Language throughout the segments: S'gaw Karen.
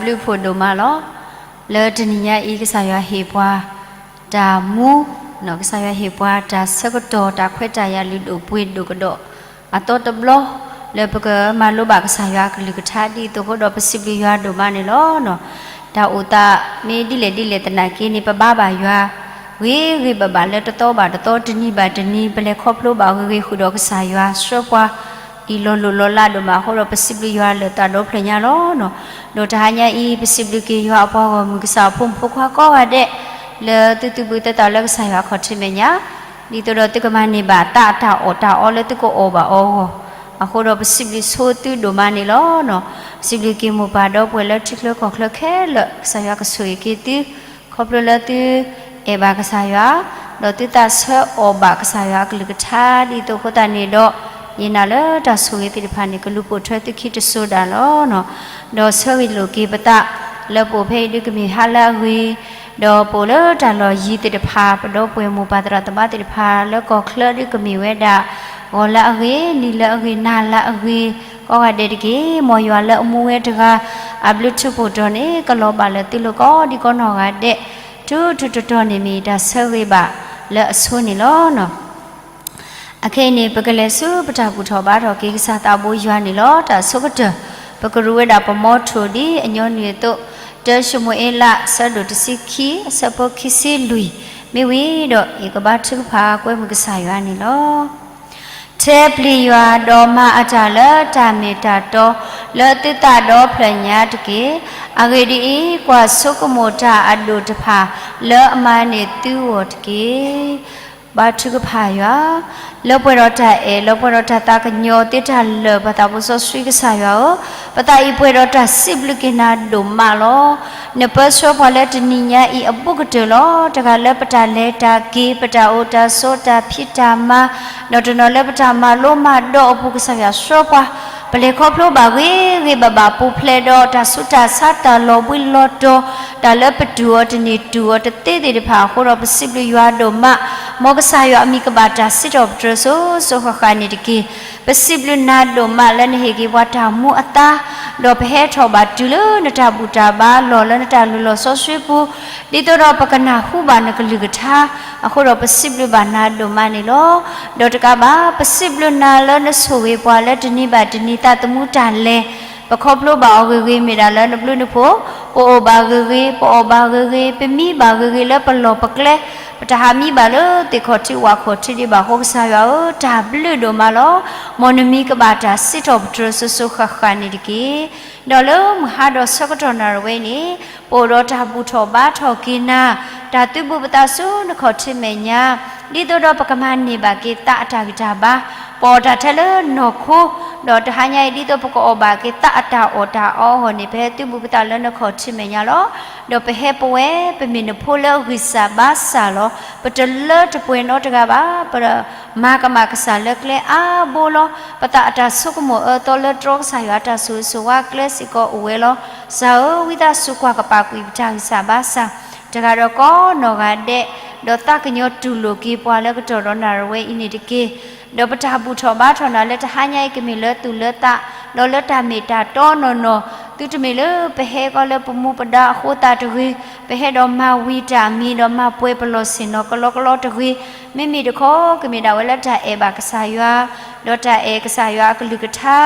ဘျုးဖှိၣ်ဒိၣ်မးလီၤ. လၢတနံၤညါအံၤ ကစၢ်ယွၤဟ့ၣ်ပှၤတၢ်မူ, ကစၢ်ယွၤဟ့ၣ်ပှၤတၢ်ဆၢကတီၢ် တၢ်ခွဲးတၢ်ယာ်လုၢ်ဒိၣ်ပှ့ၤဒိၣ်ကဒီး အသီတဘျီ လၢပကမၤလိဘၣ်ကစၢ်ယွၤအကလုၢ်ကထါ ဒ်သိးအဃိဒီး ပစံးဘျုးယွၤဒိၣ်မးန့ၣ်လီၤ. တၢ်အိၣ်သးမ့ၢ်ဒ်လဲၣ်ဒ်လဲၣ်သနာ်က့န့ၣ် ပဘါဘၣ်ယွၤ ဂ့ၤဂ့ၤဘၣ်ဘၣ် လၢတသီဘၣ်တသီ တနံၤဘၣ်တနံၤ ပလဲၤခီဖျိဘၣ်ဂ့ၤဂ့ၤဃုာ်ဒီးကစၢ်ယွၤဆှၢပှၤအံၤ လီၤလိၢ်လီၤလးဒိၣ်မးအဃိဒီး ပစံးဘျုးယွၤလၢာ်သးဒီဖျၢၣ်ညါလီၤ. ဒီးတဟါညါအံၤ ပစံးဘျုးက့ၤယွၤအပှၤဂီၢ်မုၢ် ကစၢ်အဖိမုၣ်ဖိခွါကိးဂၤဒဲး လၢသုသုးဘူးသုသးလၢကစၢ်ယွၤအခီၣ်ထံးမဲာ်ညါ ဒ်သိးဒီးသုကမၤန့ၢ်ဘၣ်သးအတၢ်အီၣ်တၢ်အီ လၢသုကအိၣ်ဘၣ်အီၤအဂီၢ်, အဃိဒီးပစံးဘျုးဆိသုဒိၣ်မးန့ၣ်လီၤ. စံးဘျုးက့ၤမိၢ်ပၢ်ဒီပုၢ်ဝဲၢ်လၢထံချၢကီၢ်ချၢခဲလၢာ် ကစၢ်ယွၤကဆိၣ်ဂ့ၤက့ၤသု ခီဖျိလၢသုအဲၣ်ဘၣ်ကစၢ်ယွၤ, ဒီးသုသးဆၢအီၣ်ဘၣ်ကစၢ်ယွၤအကလုၢ်ကထါ ဒ်သိးအဃိသတးန့ၣ်ဒီး ယနာ်လၢတၢ်ဆိၣ်ဂ့ၤသ့ၣ်တဖၣ်န့ၣ် ကလူၤပိာ်ထွဲသုခံတစိၤဒၣ်လီၤ. ဒီးဆၢဂ့ၤလိာ်က့ၤပသး လၢပအိၣ်ဖဲအံၤဒုးကမ့ၢ်ဟါလၢအဂ့ၤ, ဒီးပအိၣ်လၢတၢ်လီၢ်ယံၤသ့ၣ်တဖၣ် ပဒီပုၢ်ဝဲၢ်မိၢ်ပၢ်သရၣ်သမါသ့ၣ်တဖၣ် လၢကီၢ်ချၢဒုးကမ့ၢ်ဝဲဒၣ် ဂီၤလၢအဂ့ၤ, နံၤလၢအဂ့ၤ, နၤလၢအဂ့ၤ, ကိးဂၤဒဲးတက့ၢ်. မ်ယွၤလၢအမူဝဲတဂၤ အဘျုးထူးဖှိၣ်တီၤန့ၣ် ကလီၤဘၣ်လၢသုလိၤကိးဒံကိးနီၢ်ဂၤဒဲး ထူးထူးတီၤတီၤန့ၣ် မ့ၢ်တၢ်ဆၢဂ့ၤဘၣ်လၢအဆိန့ၣ်လီၤ. အခဲအံၤန့ၣ် ပကလဲၤဆူပတၢ်ဘူၣ်ထီၣ်ဘါထီၣ်က့ၤကစၢ်သးဘိယွၤန့ၣ်လီၤ. တၢ်အဆိကတၢၢ် ပကရူးဝဲဒၣ်ပမီထိၣ်ဒ်အညီနုၢ်အသိး, တၢၡမူၤအ့လး အဆၢဒိၣ်တဆံခံ အဆၢဖိခံဆံလွံၢ်, မ့ၢ်ဝံၤဒီး ယကဘါထုကဖၣ်ကွဲမုာ်ကစၢ်ယွၤန့ၣ်လီၤ. ထဲပျံၤယွၤဒီးမၤအတၢ်လၢတၢ်မ့ၢ်တၢ်တီ လၢသုသးဒီဖျၢၣ်ညါတက့ၢ်. အဂ့ၢ်ဒ်အံၤ, ကွၢ်ဆိကမိၣ်တၢ်အဒိၣ်တဖၣ် လၢအမၤန့ၢ်သုဂီၢ်တက့ၢ်. ဘါထုကဖၣ်ယွၤ, လၢပှဲၤဒီးတၢ်အဲၣ် လၢပှဲၤဒီးတၢ်သးကညီၤသ့တၢ်လၢာ် ပသးဘိစီဆှံကစၢ်ယွၤဧၢ, ပသးအံၤပှဲၤဒီးတၢ်စံးဘျုးက့ၤနၤဒိၣ်မးလီၤ. နပၢဆှၢပှၤလၢတနံၤညါအံၤအဘူးကတၢၢ်လီၤ. တဂၤလၢပတၢ်လဲၤတၢ်က့ၤ ပတၢ်အိၣ်တၢ်ဆိး တၢ်ဖံးတၢ်မၤ, ဒီးတနီၤလၢပတၢ်မၤလိမၤဒိးအပူၤ ကစၢ်ယွၤဆှၢပှၤ ပလဲၤခီဖျိဘၣ်ဂ့ၤဂ့ၤဘၣ်ဘၣ် ပူၤဖျဲးဒီးတၢ်ဆူးတၢ်ဆါ တၢ်လီၤဘှံးလီၤတီၤ, တၢ်လၢပတူၢ်အီၤတန့ၢ်တူၢ်အီၤတသ့သ့ၣ်တဖၣ်အဃိဒီး ပစံးဘျုးယွၤဒိၣ်မး, မ်ကစၢ်ယွၤအမံၤကဘၣ်တၢ်စံးထီၣ်ပတြၢၤစိၤစိၤဃၣ်ဃၣ်န့ၣ်တက့ၢ်. ပစံးဘျုးနၤဒိၣ်မးလၢနဟ့ၣ်က့ၤပှၤတၢ်မူအသါ, ဒီးပဟဲထီၣ်ဘၣ်တုၤလၢနတၢ်ဘူၣ်တၢ်ဘါလီၢ်လၢနတၢ်လုၢ်လီၢ်စီဆှံပူၤ, ဒ်သိးဒီးပကနၢ်ဟူဘၣ်နကလုၢ်ကထါ, အဃိဒီးပစံးဘျုးဘၣ်နၤဒိၣ်မးန့ၣ်လီၤ. ဒီးတကးဘၣ် ပစံးဘျုးနၤလၢနဆိၣ်ဂ့ၤပှၤလၢတနံၤဘၣ်တနံၤသးသမူတၢ်လဲၤ, ပခီဖျိဘၣ်အီၤဂ့ၤဂ့ၤ မ့ၢ်ဒၣ်လၢနဘျုးနဖှိၣ်, ပအိၣ်ဘၣ်ဂ့ၤဂ့ၤ, ပအီၣ်ဘၣ်ဂ့ၤဂ့ၤ, ပမံဘၣ်ဂ့ၤဂ့ၤလၢပလီၢ်ပကျဲ, ပတဟးမံဘၣ်လၢသ့ၣ်ခီၣ်ထံးဝၣ်ခီၣ်ထံးဒံးဘၣ်အဃိ ကစၢ်ယွၤဧၢ, တၢ်ဘျုးဒိၣ်မးလီၤ. မ်နမံၤကဘၣ်တၢ်စံးထီၣ်ပတြၢၤစိၤစိၤဃၣ်ဃၣ်န့ၣ်တက့ၢ်. ဒီးလၢမုၢ်ဟါဒီးဆၢကတီၢ်နၣ်ရဝဲအံၤန့ၣ်, ပအိၣ်ဒီးတၢ်ဘူၣ်ထီၣ်ဘါထီၣ်က့ၤနၤ, တၢ်သုးဘူးပသးဆူနခီၣ်ထံးမဲာ်ညါ, ဒ်သိးဒီးပကမၤန့ၢ်ဘၣ်က့ၤသးအတၢ်ဂံၢ်တၢ်ဘါ, ပအီၣ်တၢ်ထဲလၢနီၢ်ခိ, ဒီးတဟါညါအံၤ ဒ်သိးပကအီၣ်ဘၣ်က့ၤသးအတၢ်အီၣ်တၢ်အီအဂီၢ်န့ၣ် ပဟဲသုးဘူးပသးလၢနခီၣ်ထံးမဲာ်ညါလီၤ. ဒီးပဟဲပဝဲ ပမ့ၢ်နဖိလၢအဂံၢ်စၢ်ဘါစၢ်လီၤ. ပတလၢတပှဲၤနီတဂၤဘၣ်. ပမၤကမၣ်ကစၢ်လၢကျဲအါဘိလီၤ. ပသးအတၢ်ဆိကမိၣ်အၢသီလၢတြီကစၢ်ယွၤအတၢ်ဆိၣ်ဂ့ၤဆိၣ်ဝါအကျဲစ့ၢ်ကီးအိၣ်ဝဲလီၤ. ကစၢ်ဧၢ, ဝံသးစူၤကွၢ်ကပာ်ကွံာ်ပတၢ်ဂံၢ်စၢ်ဘါစၢ် တဂၤဒီးကိးနီၢ်ဂၤဒဲး, ဒီးသးကညီၤတူၢ်လိာ်က့ၤပှၤလၢကတီၢ်ဒီးနၣ်ရဝဲအံၤန့ၣ်တက့ၢ်. ဒီးပတၢ်ဘူၣ်ထီၣ်ဘါထီၣ်နၤလၢတဟါညါအံၤ ကမ့ၢ်လၢသူၣ်လၢသး, ဒီးလၢတၢ်မ့ၢ်တၢ်တီနီၢ်နီၢ်, သုတမ့ၢ်လၢပဟဲကီးလၢပမူပဒါအဃိသတးတဂ့ၤ, ပဟဲဒီးမၤဝံၤတၢ်မံၤ ဒီးမၤပှဲၤပလီၢ်ဆ့ၣ်နီၤကလီကလီတဂ့ၤ, မ့မ့ၢ်တခီ ကမ့ၢ်ဒၣ်ဝဲလၢတၢ်အဲၣ်ဘၣ်ကစၢ်ယွၤ, ဒီးတၢ်အဲၣ်ကစၢ်ယွၤအကလုၢ်ကထါ,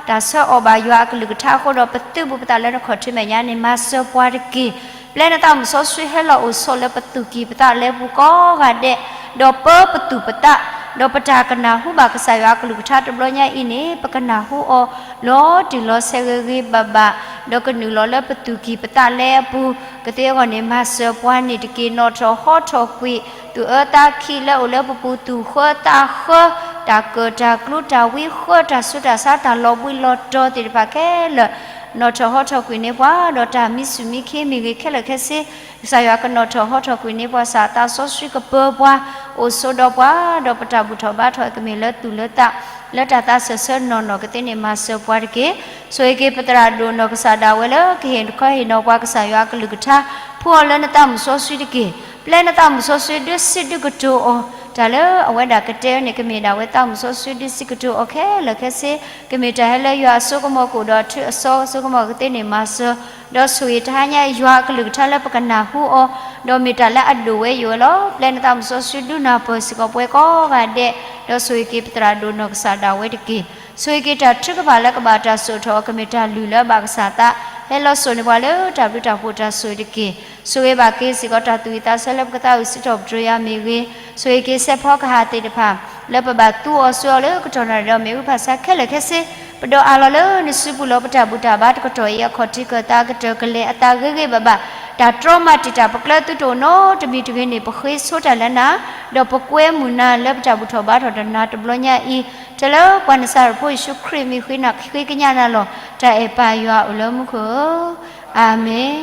တၢ်ဆၢအီၣ်ဘၣ်ယွၤအကလုၢ်ကထါအဃိဒီး ပသုးဘူးပသးလၢနခီၣ်ထံးမဲာ်ညါန့ၣ် မၤစၢၤပှၤတက့ၢ်. ပျဲနသးမုၣ်စီဆှံဟဲလီၤအိၣ်ဆိးလၢပသူၣ်ကံၢ်ပသးလဲပူၤကိးဂၤဒဲး, ဒီးပၢပသူၣ်ပသး, ဒီးပတၢ်ကနၢ်ဟူဘၣ်ကစၢ်ယွၤအကလုၢ်ကထါတဘျီညါအံၤန့ၣ် ပကနၢ်ဟူအီၤ လီၤတံၢ်လီၤဆဲးဂ့ၤဂ့ၤဘၣ်ဘၣ်, ဒီးကနုာ်လီၤလၢပသူၣ်ကံၢ်ပသးလဲအပူၤ, ကသ့အဂီၢ်န့ၣ် မၤစၢၤပှၤန့ၣ်တက့ၢ်. နီၣ်ထီၣ်ဟီထီၣ်ကွံာ် သူၣ်အၢသးခံလၢအိၣ်လၢပပူၤ သူၣ်ဃၢသးဃၢ, တၢ်ကၢၣ်တၢ်ကျူတၢ်ဝံဃၢ တၢ်ဆူးတၢ်ဆါတၢ်လီၤဘှံးလီၤတီၤသ့ၣ်တဖၣ်ခဲလၢာ်, နီၣ်ထီၣ်ဟီထီၣ်ကွံာ်န့ၢ်ပှၤ, ဒီးတၢ်မံဆူၣ်မံခ့မ့ၢ်ဂ့ၤခဲလၢာ်ခဲဆ့, ကစၢ်ယွၤကနီၣ်ထီၣ်ဟီထီၣ်ကွံာ်န့ၢ်ပှၤ ကစၢ်အသးစီဆှံကပၢၤပှၤ, အိၣ်ဆိးဒီးပှၤ, ဒီးပတၢ်ဘူၣ်ထီၣ်ဘါထီၣ်ကမ့ၢ်လၢသူၣ်လၢသး, လၢတၢ်သးစၢၢ်ဆၢနီၢ်နီၢ်ကသ့န့ၣ် မၤစၢၤပှၤတက့ၢ်. ဆိၣ်ဂ့ၤက့ၤပသရၣ်ဒိၣ်နီၢ်ကစၢ်ဒၣ်ဝဲလၢကဟ့ၣ်ခီဟ့ၣ်နီၤပှၤ ကစၢ်ယွၤအကလုၢ်ကထါ, ဖှူအီၤလၢနသးမုၣ်စီဆှံတက့ၢ်. ပျဲနသးမုၣ်စီဆှံဒုးစံးဒုးကတိၤအီၤ တၢ်လၢအဝဲဒၣ်ကတဲဝဲန့ၣ် ကမ့ၢ်ဒၣ်ဝဲသးမုၢ်စီဆှံဒုးစံးကတိၤအီၤခဲလၢာ်ခဲဆ့, ကမ့ၢ်တၢ်ဟဲလၢယွၤအစိကမီၤကအိၣ်ဒီး အထူးအစီအစိကမီၤကသ့န့ၣ်မၤစၢၤ, ဒီးဆိၣ်ဂ့ၤတဟါညါအံၤ ယွၤအကလုၢ်ကထါလၢပကနၢ်ဟူအီၤ, ဒီးမ့ၢ်တၢ်လၢအဒိၣ်ဝဲယိာ်ဝဲလီၤ. ပျဲနသးမုၢ်စီဆှံဒုးနၢ်ပၢၢ်စ့ၢ်ကီးပဝဲကိးဂၤဒဲး, ဒီးဆိၣ်ဂ့ၤက့ၤပသရၣ်ဒိၣ်နီၢ်ကစၢ်ဒၣ်ဝဲတက့ၢ်. ဆိၣ်ဂ့ၤက့ၤတၢ်ထုကဖၣ်လၢကဘၣ်တၢ်စိာ်ထီၣ်အီၤ ကမ့ၢ်တၢ်လုၢ်လၢအဘၣ်ကစၢ်သး, ဟဲလီၤစိာ်န့ၢ်ပှၤလၢတၢ်ဘျုးတၢ်ဖှိၣ်တၢ်ဆိၣ်ဂ့ၤတက့ၢ်. ဆိၣ်ဂ့ၤဘၣ်က့ၤစ့ၢ်ကီးတၢ်သူၣ်ဝံၣ်သးဆၢလၢပကသးဝံၣ်စံးထီၣ်ပတြၢၤယွၤမ့ၢ်ဂ့ၤ, ဆိၣ်ဂ့ၤက့ၤစဲးဖီကဟၣ်သ့ၣ်တဖၣ် လၢပဘၣ်သူအီၤစွဲအီၤလၢကတီၢ်နၣ်ရံၣ်ဒီးမ့ၣ်အူဖၣ်ဆါခဲလၢာ်ခဲဆ့, ပဒိးအးလီၤလၢနစုပူၤလီၤ. ပတၢ်ဘူၣ်တၢ်ဘါတကတီၢ်အံၤ အခီၣ်ထံးခၢၣ်သးကတၢၢ်ကလဲာ်အသးဂ့ၤဂ့ၤဘၣ်ဘၣ်, တၢ်တြီမၤတံာ်တာ်ပကျဲသုတအိၣ်နီတမံၤတဂ့ၤန့ၣ် ပဃ့ဆိတၢ်လၢနၤ, ဒီးပကွဲမုာ်နၤလၢပတၢ်ဘူၣ်ထီၣ်ဘါထီၣ်တနၤတဘျီညါအံၤ, ထဲလၢပှၤနစၤရ့းဖိယ့ၣ်ၡူးခရံာ်မံၤဃ့နၤဃ့ကညးနၤလီၤ. တၢ်အဲၣ်ပၢ်ယွၤအိၣ်လၢမူခိၣ်ဧၢ, အၤမ့ၣ်.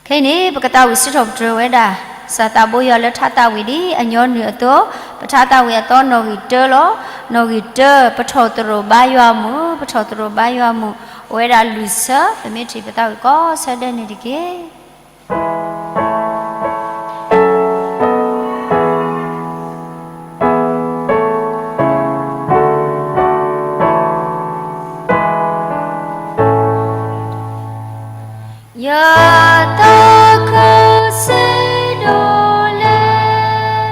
ခဲအံၤန့ၣ် ပကသးဝံၣ်စံးထီၣ်ပတြၢၤဝဲဒၣ် ကစၢ်သးဘိယွၤလၢထါသးဝံၣ်ဒ်အညီနုၢ်အသိး, ပထါသးဝံၣ်အသီနီၣ်ဂံၢ်တၢလီၤ. နီၣ်ဂံၢ်တၢ, ပထီၣ်သရိာ်ဘါယွၤအမုၢ်, ပထီၣ်သရိာ်ဘါယွၤအမုၢ်, အိၣ်ဝဲဒၣ်လွံၢ်ဆၢ, ပမ့ၢ်ထံၣ်ပသးဝံၣ်ကိးဆၢဒဲးန့ၣ်တက့ၢ်. ယသးခုစံဒိၣ်လဲၣ်,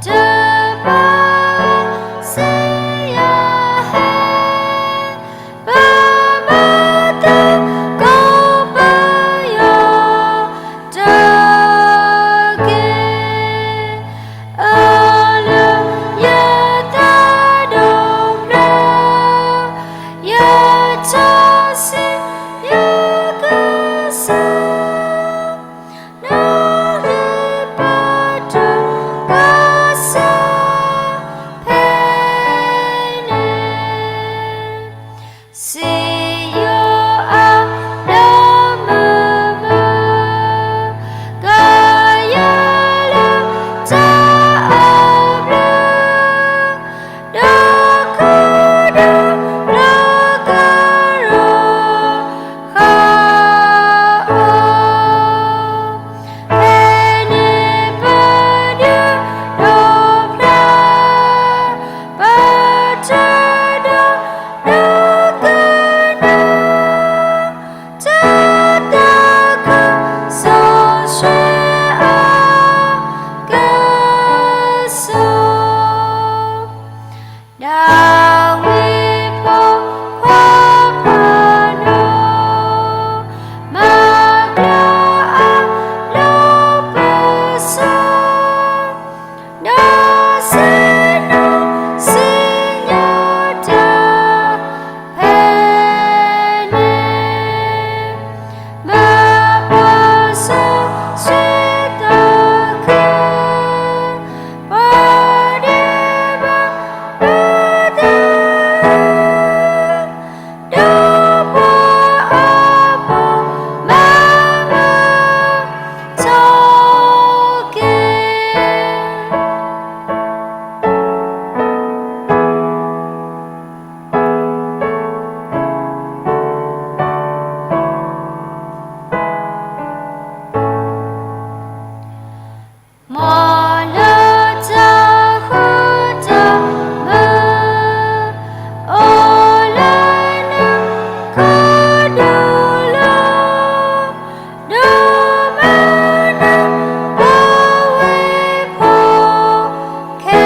တဘၣ်စံးယဟဲ, ပမၤသကိးပယီၤတက့ၢ်. အၢၣ်လၢယသးဒီဖျၢၣ်, ယထီၣ်စံးယကစၢ်, နဂံၢ်ပတုာ်ကစၢ်ဖဲန့ၣ်, စံယိၤအၤလၢမုၢ်မုၢ်, ကယဲၢ်လၢတၢ်အဘျုး, ဒီးခိၣ်ဒီးလၢကရၢဃာ်အီၤ, ဖဲန့ၣ်ပဒုးဒီဖျၢၣ်, ပတၢ်ဒီးနကနၢၤ, တၢ်သးခုစီဆှံအကစၢ်, ဒၤဝံးဖိခွါဖးဒိၣ်, မၤကျၢၤအါလၢပစီ, ဒီးစံးနီၣ်စံးညီတၢ်ဖဲန့ၣ်, မၤပှၤစီဆှံသးခု, ပှၤဒဲးဘးအသး, ဒီးပှၤအီၣ်ဘီၣ်မၤမုာ်ထီၣ်က့ၤ. မ်လၢတၢ်ဃူတၢ်မုာ်, အိၣ်လၢနခိၣ်ဒူလီၤ, ဒိးမၢနပဝဲဖိခဲ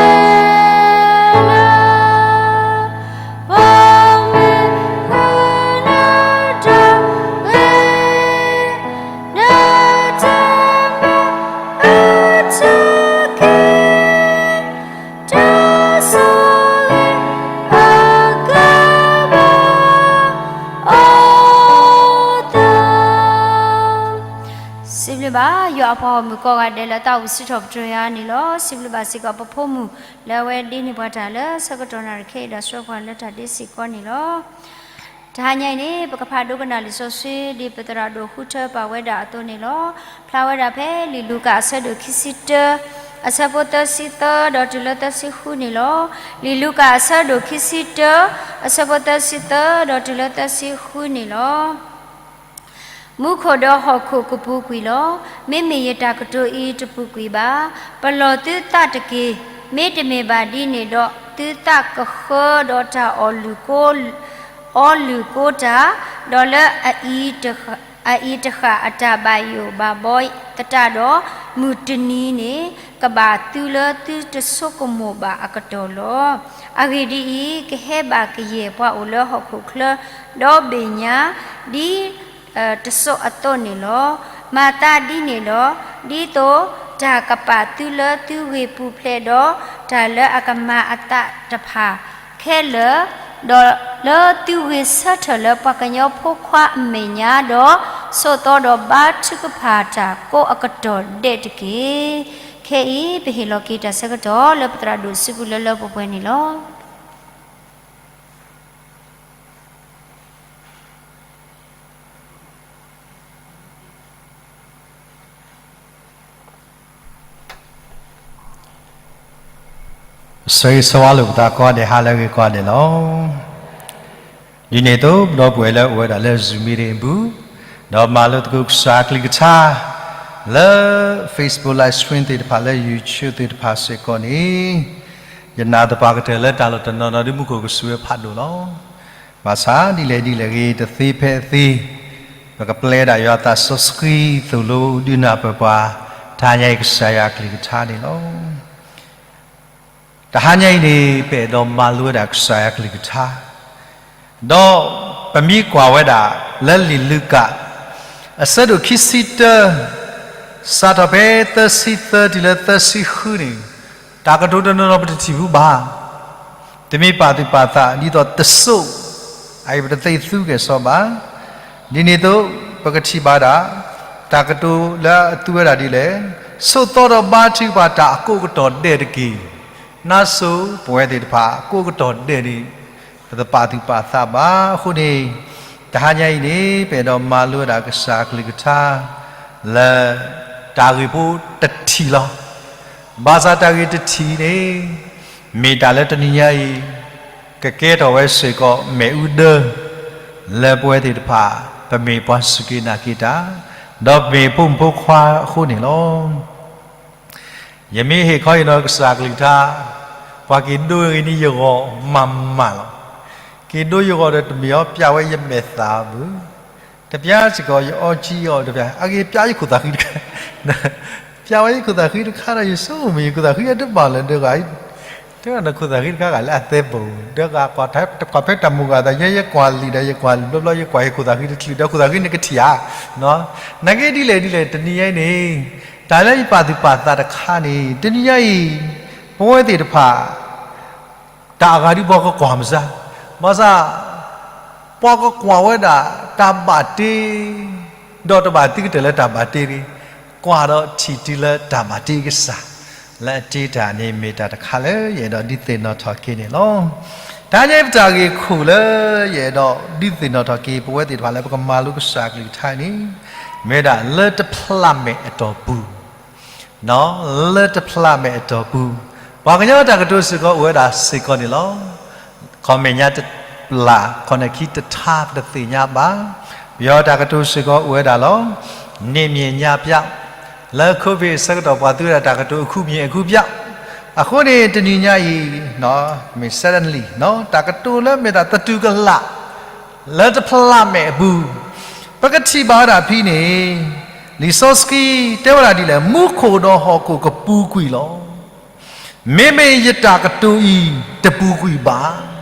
လၢာ်, ပမ့ၢ်ဃုနတၢ်ဂ့ၤ, နတၢ်မၤအထူအက့ၢ်, တၢ်ဆိၣ်ဂ့ၤအကဘၣ်အိၣ်သး. စံးဘျုးဘၣ် ယွၤအပှၤဂီၢ်မုၢ်ကိးဂၤဒဲးလၢသးဝံၣ်စံးထီၣ်ပတြၢၤယၤန့ၣ်လီၤ. စံးဘျုးဘၣ်စ့ၢ်ကီးပဖိမုၣ်လၢအဝဲဒ့န့ၢ်ပှၤတၢ်လၢဆၢကတီၢ်နၣ်ရံၣ်ခဲအံၤဒီးဆှၢပှၤလၢတၢ်ဒ့စ့ၢ်ကီးန့ၣ်လီၤ. တဟါညါအံၤန့ၣ် ပကဖးဒိကနၣ်လံာ်စီဆှံ ဒ်ပသရၣ်ဒိၣ်ဃုထၢပာ်ဝဲဒၣ်အသိးန့ၣ်လီၤ. ဖျါဝဲဒၣ်ဖဲလံာ်လူၤကၣ်အဆၢဒိၣ်ခံဆံတၢ အဆၢဖိသၢဆံသၢဒီးတုၤလၢသၢဆံဃုန့ၣ်လီၤ. လံာ်လူၤကၣ်အဆၢဒိၣ်ခံဆံတၢ အဆၢဖိသၢဆံသၢဒီးတုၤလၢသၢဆံဃုန့ၣ်လီၤ. မူခိၣ်ဒီးဟီၣ်ခိၣ်ကပူၤကွံာ်လီၤ. မ့မ့ၢ်ယတၢ်ကတိၤအံၤတပူၤကွံာ်ဘၣ်. ပလီၢ်သုသးတက့ၢ်. မ့တမ့ၢ်ဘၣ်ဒ်န့ၣ်ဒီး သုသးကဃၢဒီးတၢ်အီၣ်လုၢ်ကိ အီလုၢ်ကိတၢ်, ဒီးလၢအအံၤတဃၣ်အတၢ်ဘၣ်ယိၣ်ဘၣ်ဘီသတးဒီး, မုၢ်တနံၤန့ၣ် ကဘၣ်သုလၢသုတဆိကမိၣ်ဘၣ်အကတီၢ်လီၤ. အဂ့ၢ်ဒ်အံၤ, ကဟဲဘၣ်ကယဲၢ်ပှၤအိၣ်လၢဟီၣ်ခိၣ်ချၢ, ဒီးဘ့ၣ်ညါ, ဒ် တစိၢ်အသိးန့ၣ်လီၤ. မၤသးဒ်န့ၣ်ဒီး, ဒ်သိးတၢ်ကပာ်သုလၢသုဂ့ၢ်ပူၤဖျဲးဒီး တၢ်လၢအကမၤအသးတဖၣ်ခဲလၢာ်, ဒီးလၢသုဂ့ၤဆၢထၢၣ်လၢပှၤကညီဖိခွါအမဲာ်ညါဒီး, ဆိးသီဒီးဘါထုကဖၣ်တၢ်ကိးအကတီၢ်ဒဲးတက့ၢ်. ခဲအံၤ ပဟ့ၣ်လီၤက့ၤတၢ်ဆၢကတီၢ်လၢပသရၣ်ဒိၣ်စုပူၤလၢလၢပှဲၤပှဲၤန့ၣ်လီၤ. ဆၢဂ့ၤဆၢဝါလိာ်ပသးကိးဂၤဒဲး ဟါလၢအဂ့ၤကိးဂၤဒဲးလီၤ. ဒ်န့ၣ်အသိး ပဒီပုၢ်ဝဲၢ်လၢအိၣ်ဝဲဒၣ်လၢ Zoom meeting အပူၤ, ဒီးမၤလိသကိးကစၢ်အကလုၢ်ကထါ လၢ Facebook live stream သ့ၣ်တဖၣ် လၢ YouTube သ့ၣ်တဖၣ်စ့ၢ်ကီးန့ၣ်, ယနာ်သပှၢ်ကတၢၢ်လၢတၢ်လီၢ်တနီၤနီၤဒုးမူခိၣ်ကစူၤဝဲဖးဒိၣ်လီၤ. ဘၣ်ဆၣ်ဒ်လဲၣ်ဒ်လဲၣ်ဂ့ၤ တသ့ဖဲအသ့, ပကပျဲဒၣ်ယွၤအသးစီဆှံသိၣ်လိဒုးနၢ်ပၢၢ်ပှၤ တဟါညါအံၤကစၢ်ယွၤအကလုၢ်ကထါန့ၣ်လီၤ. တဟါညါအံၤန့ၣ် ပအဲၣ်ဒိးမၤလိဝဲဒၣ်ကစၢ်ယွၤအကလုၢ်ကထါ, ဒီးပမ့ၢ်ကွၢ်ဝဲဒၣ်လၢလံာ်လူၤကၣ် အဆၢဒိၣ်ခံဆံတၢ, စးထီၣ်ဖဲသၢဆံသၢတုၤလၢသၢဆံဃုန့ၣ်, တၢ်ကတိၤတနီၤနီၤပတထံၣ်ဘူးဘၣ်. တမ့ၢ်ပာ်သူၣ်ပာ်သး ဒ်သိးတစိၢ်, အအံၤပတသ့သူကဲၣ်ဆိးဘၣ်. ဒ်န့ၣ်အသိး ပကထံၣ်ဘၣ်ဒၣ် တၢ်ကတိၤလၢအသူဝဲဒၣ်ဒ်လဲၣ်, ဆိးသီဒီးဘါထုကဖၣ်တၢ်အကိးကတီၢ်ဒဲးတက့ၢ်. နါစိၤပဝဲသ့ၣ်တဖၣ် ကိးကတီၢ်ဒဲးန့ၣ် ပတပာ်သူၣ်ပာ်သးဘၣ်. အဃိန့ၣ် တဟါညါအံၤန့ၣ် ပအဲၣ်ဒိးမၤလိဝဲဒၣ်ကစၢ်အကလုၢ်ကထါ လၢတၢ်ဂ့ၢ်ဖိတထံၣ်လီၤ. ဘၣ်ဆၣ်တၢ်ဂ့ၢ်တထံၣ်န့ၣ် မ့ၢ်တၢ်လၢတနံၤညါအံၤ ကကဲထီၣ်ဝဲစ့ၢ်ကီးမ့ၣ်အူဒၢ လၢပဝဲသ့ၣ်တဖၣ် ပမ့ၢ်ပှၤစူၢ်က့ၤနာ်က့ၤတၢ်, ဒီးမ့ၢ်ဖိမုၣ်ဖိခွါအဃိန့ၣ်လီၤ. ယမ့ၢ်ဟ့ၣ်ခီအံၤနီၤကစၢ်အကလုၢ်ကထါ, ပှၤက့ၤဒိဂ့ၤန့ၢ်ယဂီၢ်မးမးလီၤ. က့ၤဒိယဂီၢ်ဒီးတမ့ၢ်အီၤပျဲဝဲယမဲာ်သၣ်အပူၤ, တပျဲစ့ၢ်ကီးယအီကံအီၤတပျဲ, အဂ့ၤပျဲယခိၣ်သၣ်ဃံတခါ, ပျဲဝဲယခိၣ်သၣ်ဃံတခါဒီးယဆိကမိၣ်ယခိၣ်သၣ်ဃံအတဘၣ်လၢၤဒီး တဲဝဲဒၣ်ခိၣ်သၣ်ဃံတခါဂၤလၢအသဲပူၤ, ဒီးကွၢ်ဖဲတၢ်မုၢ်ဂၤသးယဲ ယကွၢ်လံာ်ဒီးယကွၢ်လံာ်ဘျီဘျီ ယကွၢ်ဟ့ၣ်ခိၣ်သၣ်ဃံတချုးဒီးခိၣ်သၣ်ဃံန့ၣ်ကထံၣ်ဧါ. နာ်က့ဒ်လဲၣ်ဒ်လဲၣ် တနံၤညါအံၤန့ၣ် တၢ်လၢယပာ်သူၣ်ပာ်သးတခါန့ၣ် တနံၤညါအံၤ ပဝဲသ့ၣ်တဖၣ် တၢ်အဂၤဒုးပှၤကကွၢ်မစၢ်, ဘၣ်ဆၣ် ပှၤကကွၢ်ဝဲဒၣ်တၢ်ဘၣ်တ့ ဒီးတဘၣ်သံကတၢၢ်လၢတၢ်ဘၣ်တ့တဂ့ၤ, ကွၢ်ဒီးထံၣ်တုၤလၢတၢ်ဘၣ်တ့ကစၢ် လၢအတ့တၢ်န့ၣ် မ့ၢ်တၢ်တခါလၢယအဲၣ်ဒိးဒုးသ့ၣ်နီၣ်ထီၣ်က့ၤန့ၣ်လီၤ. တဟါညါပတၢ်ဂ့ၢ်ခိၣ်လၢယအဲၣ်ဒိးဒုးသ့ၣ်နီၣ်ထီၣ်က့ၤ ပဝဲသ့ၣ်တဖၣ်လၢပကမၤလိကစၢ်အကလုၢ်ကထါန့ၣ် မ့ၢ်ဝဲဒၣ်လၢတဖျးမဲာ်အတီၢ်ပူၤ လၢတဖျးမဲာ်အတီၢ်ပူၤ, ပှၤကညီတၢ်ကတိၤစ့ၢ်ကီးအိၣ်ဝဲဒၣ်စ့ၢ်ကီးန့ၣ်လီၤ. ခီမဲာ်ညါတပျၢ် ခီၣ်နၢၣ်ခံတထါ ပတသ့ၣ်ညါဘၣ်. ပယီၤတၢ်ကတိၤစ့ၢ်ကီးအိၣ်ဝဲဒၣ်လီၤ. န့ၣ်မ့ၢ်ညါပျၢ်, လၢ COVID အဆၢကတီၢ် ပှၤသုဝဲဒၣ်တၢ်ကတိၤအခူအမံၤအခူပျၢ်, အဃိန့ၣ် တနံၤညါအံၤ မ့ၢ် suddenly တၢ်ကတိၤလၢမ့ၢ်တၢ်သတူၢ်ကလာ် လၢတဖျးမဲာ်အပူၤ, ပကထံၣ်ဘၣ်ဝဲဒၣ်ဖဲန့ၣ် လံာ်စီဆှံတဲဝဲဒၣ်ဒ်လဲၣ်, မူခိၣ်ဒီးဟီၣ်ခိၣ်ကပူၤကွံာ်လီၤ. မ့မ့ၢ်ယတၢ်ကတိၤအံၤတပူၤကွံာ်ဘၣ်.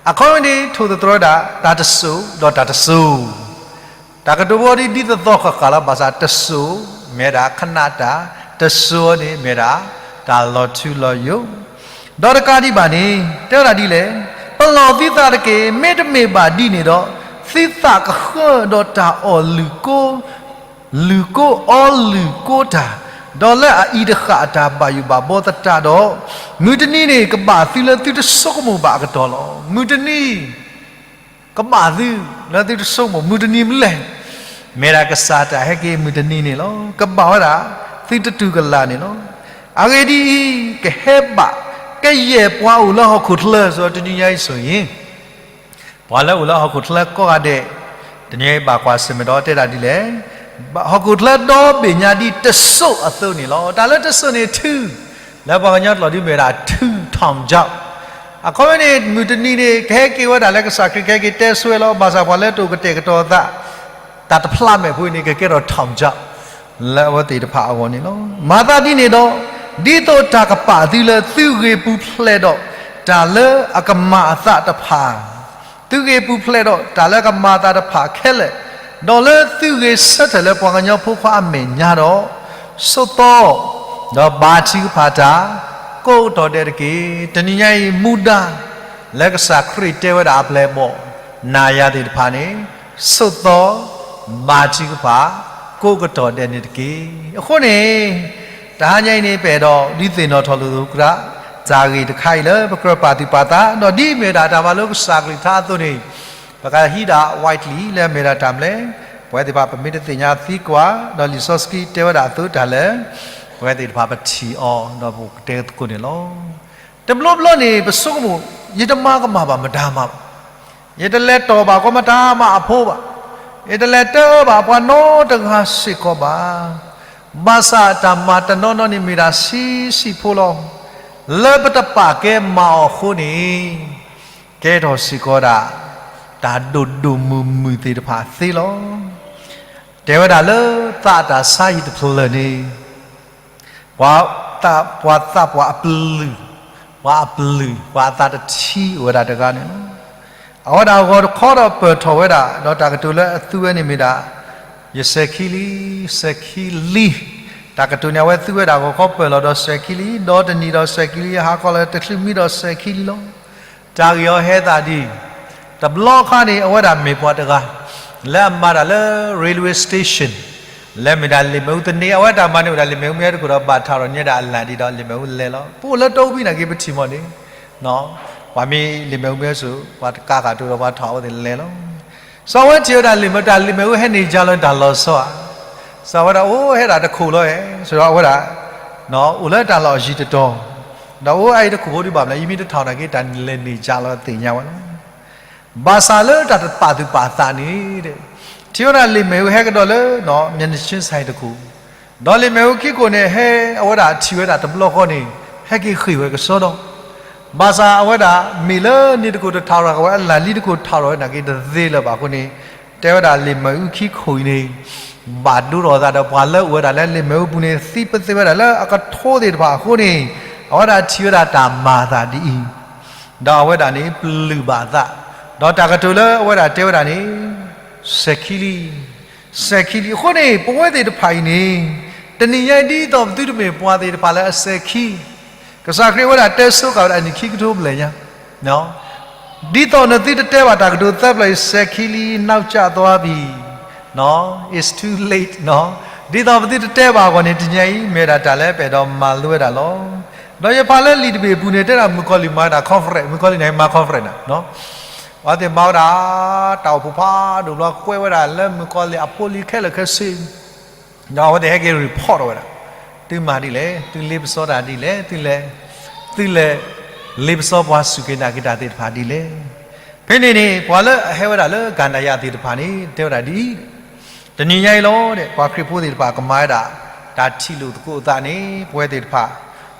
အခီပညီန့ၣ် ထိၣ်သတြီၤဝဲဒၣ် တၢ်တစိၢ်ဒီးတၢ်တစိၢ် တၢ်ကတိၤဖိဒ် ဒ်သိးသိးဃၣ်ဃၣ်လီၤ. ဘၣ်ဆၣ်တစိၢ်မ့ၢ်ဒၣ်ခဏတၢ်, တစိၢ်န့ၣ်မ့ၢ်ဒၣ် တၢ်လီၤထူလီၤယိာ်. ဒီးတကးဒံးဘၣ်န့ၣ် တဲဝဲဒၣ်ဒ်လဲၣ်, ပလီၢ်သုသးတက့ၢ်. မ့တမ့ၢ်ဘၣ်ဒ်န့ၣ်ဒီး သုသးကဃၢဒီးတၢ်အီၣ်လုၢ်ကိ လုၢ်ကိအီလုၢ်ကိတၢ်, ဒီးလၢအအံၤတဃၣ်အတၢ်ဘၣ်ယိၣ်ဘၣ်ဘီသတးဒီး, မုၢ်တနံၤန့ၣ် ကဘၣ်သုလၢသုတဆိကမိၣ်ဘၣ်အကတီၢ်လီၤ. မုၢ်တနံၤ ကဘၣ်သုလၢသုတဆိကမိၣ် မုၢ်တနံၤမနုၤလဲၣ်. မ့ၢ်ဒၣ်ကစၢ်တၢ်ဟဲက့ၤမုၢ်တနံၤန့ၣ်လီၤ. ကဘၣ်ဝဲဒၣ်သုတတူၢ်ကလာ်န့ၣ်လီၤ. အဂ့ၢ်ဒ်အံၤ, ကဟဲဘၣ်ကယဲၢ်ပှၤအိၣ်လၢဟီၣ်ခိၣ်ချၢ စ့ၢ်ကီးတနံၤညါအံၤဆိၣ်ဂ့ၤ ပှၤလၢအိၣ်လၢဟီၣ်ခိၣ်ချၢကိးဂၤဒဲး, တနံၤအံၤဘၣ်ကွၢ်ဆၢၣ်မဲာ်ဒီးတဲဒၣ်ဒ်လဲၣ်, ဟီၣ်ခိၣ်ချၢဒီဘ့ၣ်ညါဒ်တစိၢ်အသိးန့ၣ်လီၤ. တၢ်လၢတစိၢ်န့ၣ်ထု, လၢပှၤကညီကျိာ်ဒ်မ့ၢ်ဝဲဒၣ်ထု ထီၣ်ကၠီၣ်, အခီပညီန့ၣ် မုၢ်တနံၤန့ၣ် ကဟဲက့ၤဝဲဒၣ်လၢကစၢ်ခရံာ်ကဟဲက့ၤတဲဆိဝဲလီၤ. ဘၣ်ဆၣ်ပှၤလၢတအိၣ်ကတဲာ်ကတီၤအသး တၢ်တဖျးမဲာ်ဖိအံၤန့ၣ် ကကဲထီၣ်ထီၣ်ကၠီၣ် လၢအဝဲသ့ၣ်တဖၣ်အဂီၢ်န့ၣ်လီၤ. မၤသးဒ်န့ၣ်ဒီး, ဒ်သိးတၢ်ကပာ်သုလၢသုဂ့ၤပူၤဖျဲးဒီးတၢ်လၢအကမၤအသးတဖၣ်, သုဂ့ၤပူၤဖျဲးဒီးတၢ်လၢအကမၤအသးတဖၣ်ခဲလၢာ်, ဒီးလၢသုဂ့ၤဆၢထၢၣ်လၢပှၤကညီဖိခွါအမဲာ်ညါဒီး, ဆိးသီ, ဒီးဘါထုကဖၣ်တၢ်, ကိးကတီၢ်ဒဲးတက့ၢ်. တနံၤညါအံၤမူဒါ လၢကစၢ်ခရံာ်တဲဝဲဒၣ်အပျဲၢ်အဘီၣ် နၤယၤသ့ၣ်တဖၣ်န့ၣ်, ဆိးသီ, ဘါထုကဖၣ်, ကိးကတီၢ်ဒဲးန့ၣ်တက့ၢ်. အဃိန့ၣ်, တဟါညါအံၤန့ၣ် ပအဲၣ်ဒိးဒုးသ့ၣ်နီၣ်ထီၣ်လိာ်သကိး တၢ်ဂ့ၢ်တခါအံၤလၢပကြၢးပာ်သူၣ်ပာ်သး, ဒီးဒ်အမ့ၢ်ဝဲဒၣ်တၢ်မၤလိကစၢ်ကလုၢ်ကထါအသိးန့ၣ်, ပကဟံးဒၣ် Whiteley လၢအမ့ၢ်ဒၣ်တၢ်ဘျၢ, ပဝဲသ့ၣ်တဖၣ်ပမ့ၢ်တသ့ၣ်ညါသံကွၢ်, ဒီးလံာ်စီဆှံတဲဝဲဒၣ်အသိးတၢ်လၢ ပဝဲသ့ၣ်တဖၣ်ပထံၣ်အီၤ ဒီးပကတဲသကိးန့ၣ်လီၤ. တဘျီဘျီန့ၣ် ပဆိကမိၣ်, ယတမၤကမၣ်ဘၣ်မတၤမးဘၣ်, ယတလဲၤတီၢ်ဘၣ်ကီမတၤမးအဖိဘၣ်, ယတလဲၤတၢဘၣ်ပှၤနီတဂၤစ့ၢ်ကီးဘၣ်. ဘၣ်ဆၣ်တၢ်မၤတနီၤနီၤန့ၣ်မ့ၢ်ဒၣ်ဆံးဆံးဖိလီၤ. လၢပတပာ်ကဲမၤအီၤအဃိန့ၣ်, ကဲထီၣ်စ့ၢ်ကီးဒၣ် တၢ်ဒိၣ်ဒိၣ်မုၢ်မုၢ်သ့ၣ်တဖၣ်သ့လီၤ. တဲဝဲဒၣ်လၢသးတၢ်ဆါဟံၣ်တဖျၢၣ်န့ၣ် ပှၤသးပှၢ်အပျုၢ်, ပှၤအပျုၢ်, ပှၤအသးတထံၣ်အိၣ်ဝဲဒၣ်တဂၤန့ၣ်လီၤ. အဝဲဒၣ်ဂီၤတခီဒီးပၢၢ်ထီၣ်ဝဲဒၣ်, ဒီးတၢ်ကတိၤလၢအသူဝဲန့ၣ်မ့ၢ်ဒၣ်, ယစဲၤခံလံ, စဲၤခံလံ. တၢ်ကတိၤန့ၣ် အဝဲသူဝဲဒၣ်ဂီၤခီပၢၢ်လီၤဒီးစဲၤခံလံ, ဒီတနံၤဒီးစဲၤခံလံ, ဟါခီလၢတချုးမံဒီးစဲၤခံလံလီၤ. တၢ်ဂ့ၢ်အီၤဟဲသးဒ်အံၤ, တဘျီခါန့ၣ် အဝဲဒၣ်မ့ၢ်ပှၤတဂၤ လၢအမၤတၢ်လၢ railway station လၢမ့ၢ်ဒၣ်လ့ၣ်မ့ၣ်အူသန့, အဝဲတၢ်မၤန့ၣ်အိၣ်ဒၣ်လ့ၣ်မ့ၣ်အူမ့ၢ်ဟဲတခိၣ်ဒီးဘၣ်ထးထီၣ်ညါဒၣ်အလၣ်ဒ်ဒီးလ့ၣ်မ့ၣ်အူလဲၤလီၤ. ပအိၣ်လၢတီပံၤနာ်က့ပထံၣ်မီၢ်န့ၣ်, ပှၤမ့ၢ်လ့ၣ်မ့ၣ်အူမ့ၢ်ဟဲစိာ် ပှၤတကးဃာ်တိဒီးပှၤထီၣ်အဝဲသ့ၣ်လဲၤလီၤ. စီၤဝဲထံၣ်ဝဲဒၣ်လ့ၣ်မ့ၣ်အူ တၢ်လ့ၣ်မ့ၣ်အူဟဲန့ၢ်ကၢ်လီၤတၢ်လီၤဆီဧါ. စီၤဝဲဒၣ်အိၣ်ဟဲဒၣ်တခိၣ်လီၤဧါ, စီၤဝဲဒၣ် အိၣ်လၢတၢ်လီၢ်အယံၤတတီၤ, ဒီးအိၣ်အအံၤတခိၣ်ဖိဒံးဘၣ်မလဲၣ်, ယမ့ၢ်တထီၣ်နာ်က့ တၢ်လဲၤန့ၢ်ကၢ်လီၤသ့ၣ်ညါဝဲလီၤ. ဘၣ်ဆၣ်လၢတၢ်တပာ်သူၣ်ပာ်သးန့ၣ်, ထံၣ်ဝဲဒၣ်လ့ၣ်မ့ၣ်အူဟဲကဒီးလၢ မျက်နှာချင်းဆိုင် တခိၣ်, ဒီးလ့ၣ်မ့ၣ်အူခံခိၣ်န့ၣ် ဟဲအဝဲဒၣ်ထံၣ်ဝဲဒၣ်တဘျီဃီန့ၣ် ဟဲက့ၤဃ့ၢ်ဝဲကစီဒီ, ဘၣ်ဆၣ်အဝဲဒၣ်မ့ၢ်လၢန့ၣ်တခိၣ်တထးထီၣ်ဝဲ အလၣ်လံတခိၣ်ထးထီၣ်ဝဲနာ်က့တသ့လၢၤဘၣ်အဃိန့ၣ်, တဲဝဲဒၣ်လ့ၣ်မ့ၣ်အူခံခိၣ်အံၤန့ၣ် ဘၣ်ဒိထီၣ်အသးဒီးပှၤလၢအိၣ်ဝဲဒၣ်လၢလ့ၣ်မ့ၣ်အူပူၤန့ၣ် သံပသ့ဝဲဒၣ်လၢအကထိသ့ၣ်တဖၣ်အဃိန့ၣ်, အဝဲဒၣ်ထံၣ်ဝဲဒၣ်တၢ်မၤအသးဒ်အံၤ, ဒီးအဝဲဒၣ်န့ၣ်ပလုၢ်ဘၣ်အသး, ဒီးတၢ်ကတိၤလၢအဝဲဒၣ်တဲဝဲဒၣ်န့ၣ်, စဲၤခံလံ, စဲၤခံလံ. အဃိန့ၣ် ပဝဲသ့ၣ်တဖၣ်အံၤန့ၣ်, တနံၤညါအံၤဒ်သိးပသုတမ့ၢ်ပှၤသ့ၣ်တဖၣ်လၢအစဲၤခံ ကစၢ်ခရံာ်ဝဲဒၣ်တဲဆိဃာ်ဝဲဒၣ်အနံၣ်ခံကထိဘျဲၣ်ညါ, ဒ်သိးနသုတတဲဘၣ်တၢ်ကတိၤသၢပျၢၢ်အံၤ စဲၤခံလံ နောက်ကျသွားပြီ, it's too late, ဒ်သိးပသုတတဲဘၣ်အဂီၢ်န့ၣ် တနံၤညါအံၤ မ့ၢ်ဝဲဒၣ်တၢ်လၢပအဲၣ်ဒိးမၤလိဝဲဒၣ်လီၤ. ဒီးယဖးလၢလံာ်တဘ့ၣ်အပူၤန့ၣ် တဲဒၣ်မုၣ်ကီၤလံၢ်မၤဒၣ် conference, မုၣ်ကီၤလံၢ်န့ၣ်မၤ conference နၤ အဝဲသ့ၣ်မၤဝဲဒၣ် တၢ်အိၣ်ဖှိၣ်ဖးဒိၣ်ဘျီ ကွဲးဝဲဒၣ်လၢမုၣ်ကီၤလံၢ်အဖိလံၤခဲလၢာ်ခဲဆ့, ဒီးအဝဲသ့ၣ်ဟဲက့ၤ report ဝဲဒၣ်, သုမၤဒ်လဲၣ်, သုလ့ပစီတၢ်ဒ်လဲၣ်, သုလဲၤ, သုလဲၤလ့ပစီပှၤစူၢ်က့ၤနာ်က့ၤတၢ်သ့ၣ်တဖၣ်ဒ်လဲၣ်. ဖဲန့ၣ်န့ၣ် ပှၤလၢအဟဲဝဲဒၣ်လၢကန္တာယသ့ၣ်တဖၣ်န့ၣ် တဲဝဲဒၣ်ဒ်အံၤ, တနံၤညါအံၤလီၤ, ပှၤခရံာ်ဖိသ့ၣ်တဖၣ်ကမၤဝဲဒၣ် တၢ်ထံၣ်လိာ်သကိးအသးန့ၣ် ပဝဲသ့ၣ်တဖၣ်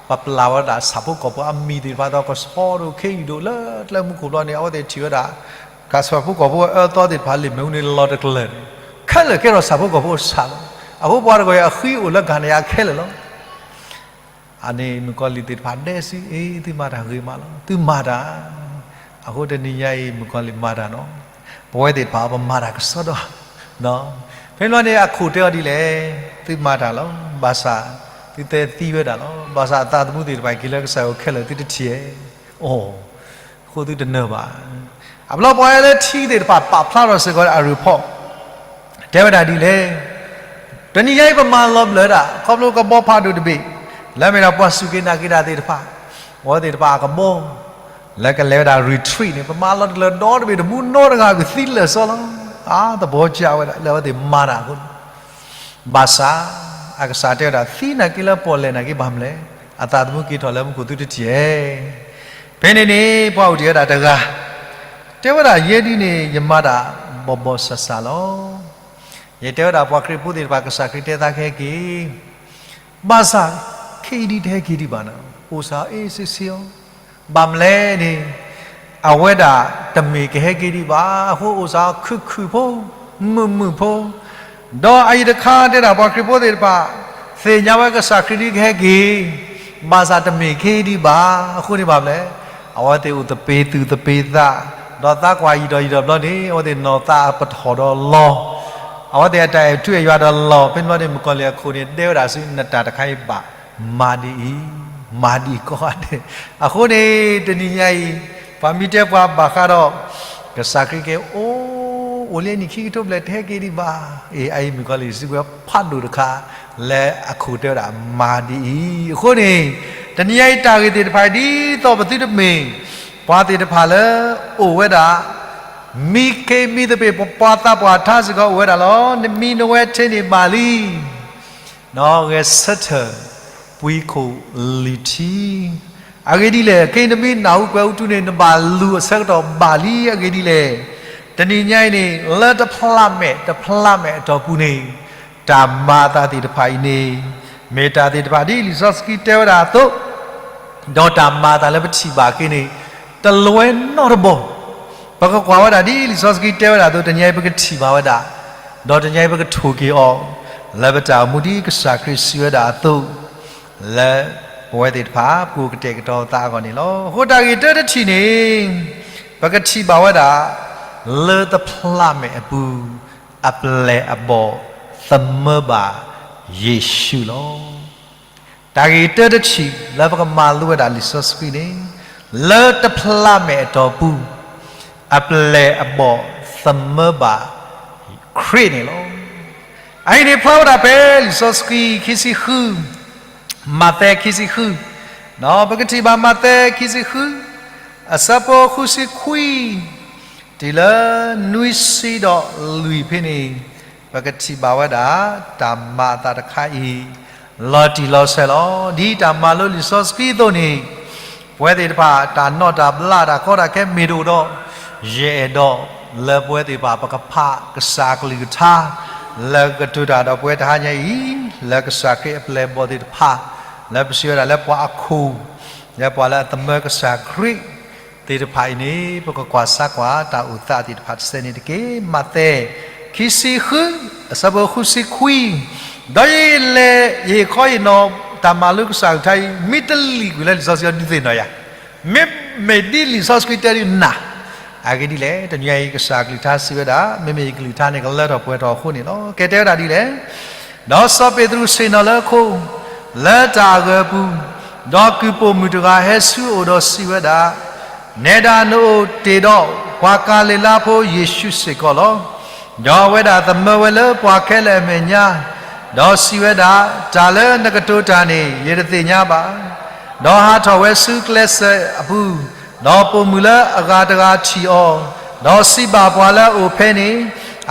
ပပျၢ်ဝဲဒၣ်ဆၣ်ဖိကီၢ်ဖိအမံၤသ့ၣ်တဖၣ်ဒီး ကဆီဒိၣ်ခ့ယုၢ်ဒိၣ်လၢကျဲမူခိၣ်ဘျီန့ၣ် အဝဲသ့ၣ်ထံၣ်ဝဲဒၣ် ကဆၣ်ဖိကီၢ်ဖိအအၢအသီသ့ၣ်တဖၣ် လ့ၣ်မ့ၣ်အူန့ၣ်လီၤတကလၢာ်န့ၣ်, ခဲလၢာ်ကဲထီၣ်ဆၣ်ဖိကီၢ်ဖိအဆၣ်လီၤ. အဃိပှၤတဂီၤအံၤအဃံအိၣ်လၢကန္တာယခဲလၢာ်လီၤ. အန့ၣ်မုၣ်ကီၤလံၢ်သ့ၣ်တဖၣ်ဒဲးစံး, အ့ သုမၤတၢ်ဂ့ၤမးလီၤ, သုမၤတၢ်, အဃိတနံၤညါအံၤ မုၣ်ကီၤလံၢ်မၤတၢ်နီၤ, ပဝဲသ့ၣ်တဖၣ်ပမၤတၢ်ကစီဒီ, ဖဲန့ၣ်န့ၣ် အခိၣ်တဲအီၤဒ်လဲၣ်, သုမၤတၢ်လီၤ, ဘၣ်ဆၣ် သုသဲသံဝဲဒၣ်လီၤ, ဘၣ်ဆၣ်အသးသမူသ့ၣ်တဖၣ်က့ၤလၢကစၢ်ယွၤခဲလၢာ်သုတထံၣ်ဧါ, အိ, အဃိသုတနၢၤဘၣ်. အဘျီပှၤလၢထံသ့ၣ်တဖၣ်ပာ်ဖျါထီၣ်စ့ၢ်ကီးအ report တဲဝဲဒၣ်ဒ်လဲၣ်, တနံၤညါအံၤပမၤလီၤဘျၢဒၣ် ခီဖျိကဘီဖးဒိၣ်တဘ့ၣ် လၢမ့ၢ်ဒၣ်ပှၤစူၢ်က့ၤနာ်က့ၤတၢ်သ့ၣ်တဖၣ်, အဝဲသ့ၣ်တဖၣ်အကဘီ လၢကလဲၤဝဲဒၣ် retreat န့ၣ် ပမၤလီၤတလၢာ်ဒီတဘ့ၣ် တမူနီတဂၤကွံာ်သံလၢာ်စီလီၤ. အါ သဘောကျဝဲဒၣ် လၢအဝဲသ့ၣ်မၤတၢ်အဃိန့ၣ်, ဘၣ်ဆၣ် အကစၢ်တဲဝဲဒၣ် သံနာ်က့လၢပီၣ်လဲၣ်နာ်က့ဘၣ်မလဲၣ်, အသးသမူက့ၤထီၣ်လၢမူခိၣ်သုတထံၣ်ဧါ. ဖဲန့ၣ်န့ၣ် ပှၤအိၣ်တ့ၢ်ဝဲဒၣ်တဂၤ တဲဝဲဒၣ်ယဲဒ်န့ၣ် ယမၤတၢ် ဘီၣ်ဘီၣ်ဆၣ်ဆၣ်လီၤ. ယတဲဝဲဒၣ်ပှၤခရံာ်ဖိသ့ၣ်တဖၣ် ကစၢ်ခရံာ်တဲသးကဟဲက့ၤ, ဘၣ်ဆၣ် ခဲအံၤဒ်တဟဲက့ၤဒံးဘၣ်နီၤ, အိၣ်စ့ၢ်အ့ၣ်စ့ဆ့အီၤ, ဘၣ်မနုၤလဲၣ်န့ၣ် အဝဲဒၣ်တမ့ၢ်ကဟဲက့ၤဒံးဘၣ်, အဃိအိၣ်စ့ၢ်ခုၣ်ခုၣ်ဖိ, မုာ်မုာ်ဖိ, ဒီးအအံၤတခါတဲဒၣ်ပှၤခရံာ်ဖိသ့ၣ်တဖၣ် သ့ၣ်ညါဝဲကစၢ်ခရံာ်ဒ်ကဟဲက့ၤ, ဘၣ်ဆၣ်တမ့ၢ်ခဲအံၤဒံးဘၣ်, အဃိန့ၣ်ဘၣ်မနုၤလဲၣ်, အဝဲသ့ၣ်အိၣ်သပ့ၤသူၣ်သပ့ၤသး, ဒီးသးကွၢ်ယံာ်ဒီးယံာ်ဒီးဘျီန့ၣ် အဝဲသ့ၣ်နီၢ်သးအပတီၢ်ဒီးလီၤ, အဝဲသ့ၣ်အတၢ်အဲၣ်ထူအဲၣ်ယွၤဒီးလီၤ, ဖဲန့ၣ်ဘျီန့ၣ် မုၣ်ကီၤလံၢ်အခိၣ်န့ၣ် တဲဝဲဒၣ်ဆူနတၢ်တခါအံၤဘၣ်, မၤဒ်အံၤ, မၤဒ်အံၤကိးဂၤဒဲး, အဃိန့ၣ် တနံၤညါအံၤ ပှၤမ့ၢ်တဲပှၤဘၣ်ဃးဒီး ကစၢ်ခရံာ်က့ၤအိၣ်, အိၣ်လၢနံၣ်ခံကထိဘျဲၣ်တဟဲက့ၤဒံးဘၣ်, အ့ၣ် အအံၤမုၣ်ကီၤလံၢ်စံးဝဲဖးဒိၣ်တခါ လၢအခိၣ်တဲဝဲဒၣ်မၤဒ်အံၤ, အဃိန့ၣ် တနံၤညါအံၤတၢ်ဂ့ၢ်သ့ၣ်တဖၣ်အံၤ ဒ်သိးပသုတမ့ၢ် ပှၤသ့ၣ်တဖၣ်လၢအိၣ်ဝဲဒၣ် မံခ့မံသပ့ၤ ပပှၤသးပှၢ်ထါစ့ၢ်ကီးအိၣ်ဝဲဒၣ်လီၤ. နမံနဝဲထဲန့ၣ်ဘၣ်လံ, ဂဲၤဆၢထၢၣ် ပှံခိၣ်လံၤထံ, အဂ့ၢ်ဒ်လဲၣ်, ခဲအံၤနမ့ၢ်နၢ်ဟူကွဲၤဟူတုၤန့ၣ် နဘၣ်လူၤအဆၢကတီၢ်ဘၣ်လံ, အဂ့ၢ်ဒ်လဲၣ်, တနံၤညါအံၤန့ၣ် လၢတဖျးမဲာ်တဖျးမဲာ်အတီၢ်ပူၤန့ၣ် တၢ်မၤအသးသ့ၣ်တဖၣ်အံၤန့ၣ် မ့ၢ်တၢ်သ့ၣ်တဖၣ်ဒ်လံာ်စီဆှံတဲဝဲဒၣ်အသိး ဒီးတၢ်မၤအသးလၢပထံၣ်ဘၣ်က့ၤန့ၣ် တလွဲနီတဘီ, ပကကွၢ်ဝဲဒၣ်ဒ်လံာ်စီဆှံတဲဝဲဒၣ်အသိး တနံၤအံၤပကထံၣ်ဘၣ်ဝဲဒၣ်, ဒီးတနံၤအံၤပကထိၣ်က့ၤအီၤ လၢပတၢ်အိၣ်မူဒ်ကစၢ်ခရံာ်စံးဝဲဒၣ်အသိး, လၢပဝဲသ့ၣ်တဖၣ် ပကအိၣ်ကတဲာ်ကတီၤသးအဂီၢ်န့ၣ်လီၤ. အဃိတၢ်ဂ့ၢ်တၢတထံၣ်န့ၣ် ပကထံၣ်ဘၣ်ဝဲဒၣ် လၢတဖျးမဲာ်အပူၤ အပျဲၢ်အဘီၣ်သမၢဘၣ်ယ့ၣ်ၡူးလီၤ. တၢ်ဂ့ၢ်တၢတထံၣ်လၢပကမၤလိဝဲဒၣ်လံာ်စီဆှံန့ၣ် လၢတဖျးမဲာ်အတီၢ်ပူၤ အပျဲၢ်အဘီၣ်သမၢဘၣ်ခရံာ်န့ၣ်လီၤ. အအံၤန့ၣ်ဖျါဝဲဒၣ်ဖဲလံာ်စီဆှံခံဆံဃု, မးသဲခံဆံဃု, ပကထံၣ်ဘၣ်မးသဲခံဆံဃု အဆၢဖိဃုဆံခွံ တုၤလၢနွံဆံဒီးလွံၢ်ဖဲန့ၣ် ပကထံၣ်ဘၣ်ဝဲဒၣ် တၢ်မၤအသးတခါအံၤ လီၤတံၢ်လီၤဆဲးလီၤ. ဒ်တၢ်မၤလိလံာ်စီဆှံအသိးန့ၣ် ပဝဲသ့ၣ်တဖၣ် တၢ်နီၣ်တၢ်ဘျးတၢ်ကီတၢ်ခဲမ့ၢ်တအိၣ်ဒီး ယအဲၣ်ဒိးလၢပဝဲသ့ၣ်တဖၣ် ပကဖးကစၢ်အကလုၢ်ကထါ လၢကတိၤတၢ်ဒီးပဝဲတဟါညါအံၤ လၢကစၢ်ခရံာ်အပျဲၢ်အဘီၣ်သ့ၣ်တဖၣ် လၢပစံးဝဲဒၣ်လၢပှၤအခိၣ် လၢပှၤလၢအသမၢကစၢ်ခရံာ်သ့ၣ်တဖၣ်အံၤန့ၣ် ပကကွၢ်ဆၢကွၢ်တၢ်အိၣ်သးသ့ၣ်တဖၣ်တစဲးန့ၣ်တက့ၢ်. မးသဲ ခံဆံဃု အဆၢဖိဃုဆံခွံ, ဒီးယလဲၤ ယဟ့ၣ်ခီဟ့ၣ်နီၤ တၢ်မၤလိကစၢ်ကလုၢ်ကထါအံၤ မ့ၢ်တလံာ်ကွံာ်လၢလံာ်စီဆှံအီၤဒုးသ့ၣ်နီၣ်ယၤ, မ့မ့ၢ်ဒ်လံာ်စီဆှံတဲဒုးနၢ်, အဂ့ၢ်ဒ်လဲၣ် တနံၤအံၤ ကစၢ်ကလုၢ်ကထါစံးဝဲဒၣ် မ့မ့ၢ်ယကလုၢ်ကထါန့ၣ် ကလၢထီၣ်ပှဲၤထီၣ်အဃိန့ၣ်လီၤ. ကဲတဲဝဲဒၣ်ဒ်လဲၣ် ဒီးစီၤပ့းတရူးဆ့ၣ်နီၤလၢခိ လၢတၢ်အဂၢၤအပူၤ, ဒီးကုၢ်ပိာ်မုၣ်တဂၤဟဲဆူအအိၣ်ဒီးစံးဝဲဒၣ်, နဲဒၣ်နအိၣ်တ့ၢ်ဒီးပှၤကၤလံၤလါဖိယ့ၣ်ၡူးစ့ၢ်ကီးလီၤ. ဒီးအဝဲဒၣ်သမၢဝဲလၢပှၤခဲလၢာ်အမဲာ်ညါ, ဒီးစံးဝဲဒၣ်, တၢ်လၢနကတိၤတၢ်န့ၣ် ယတသ့ၣ်ညါဘၣ်. ဒီးဟးထီၣ်ဝဲဆူကျဲစၢၤအပူၤ, ဒီးပိာ်မုၣ်လၢအဂၤတဂၤထံၣ်အီၤ, ဒီးစံးဘၣ်ပှၤလၢအအိၣ်ဖဲန့ၣ်,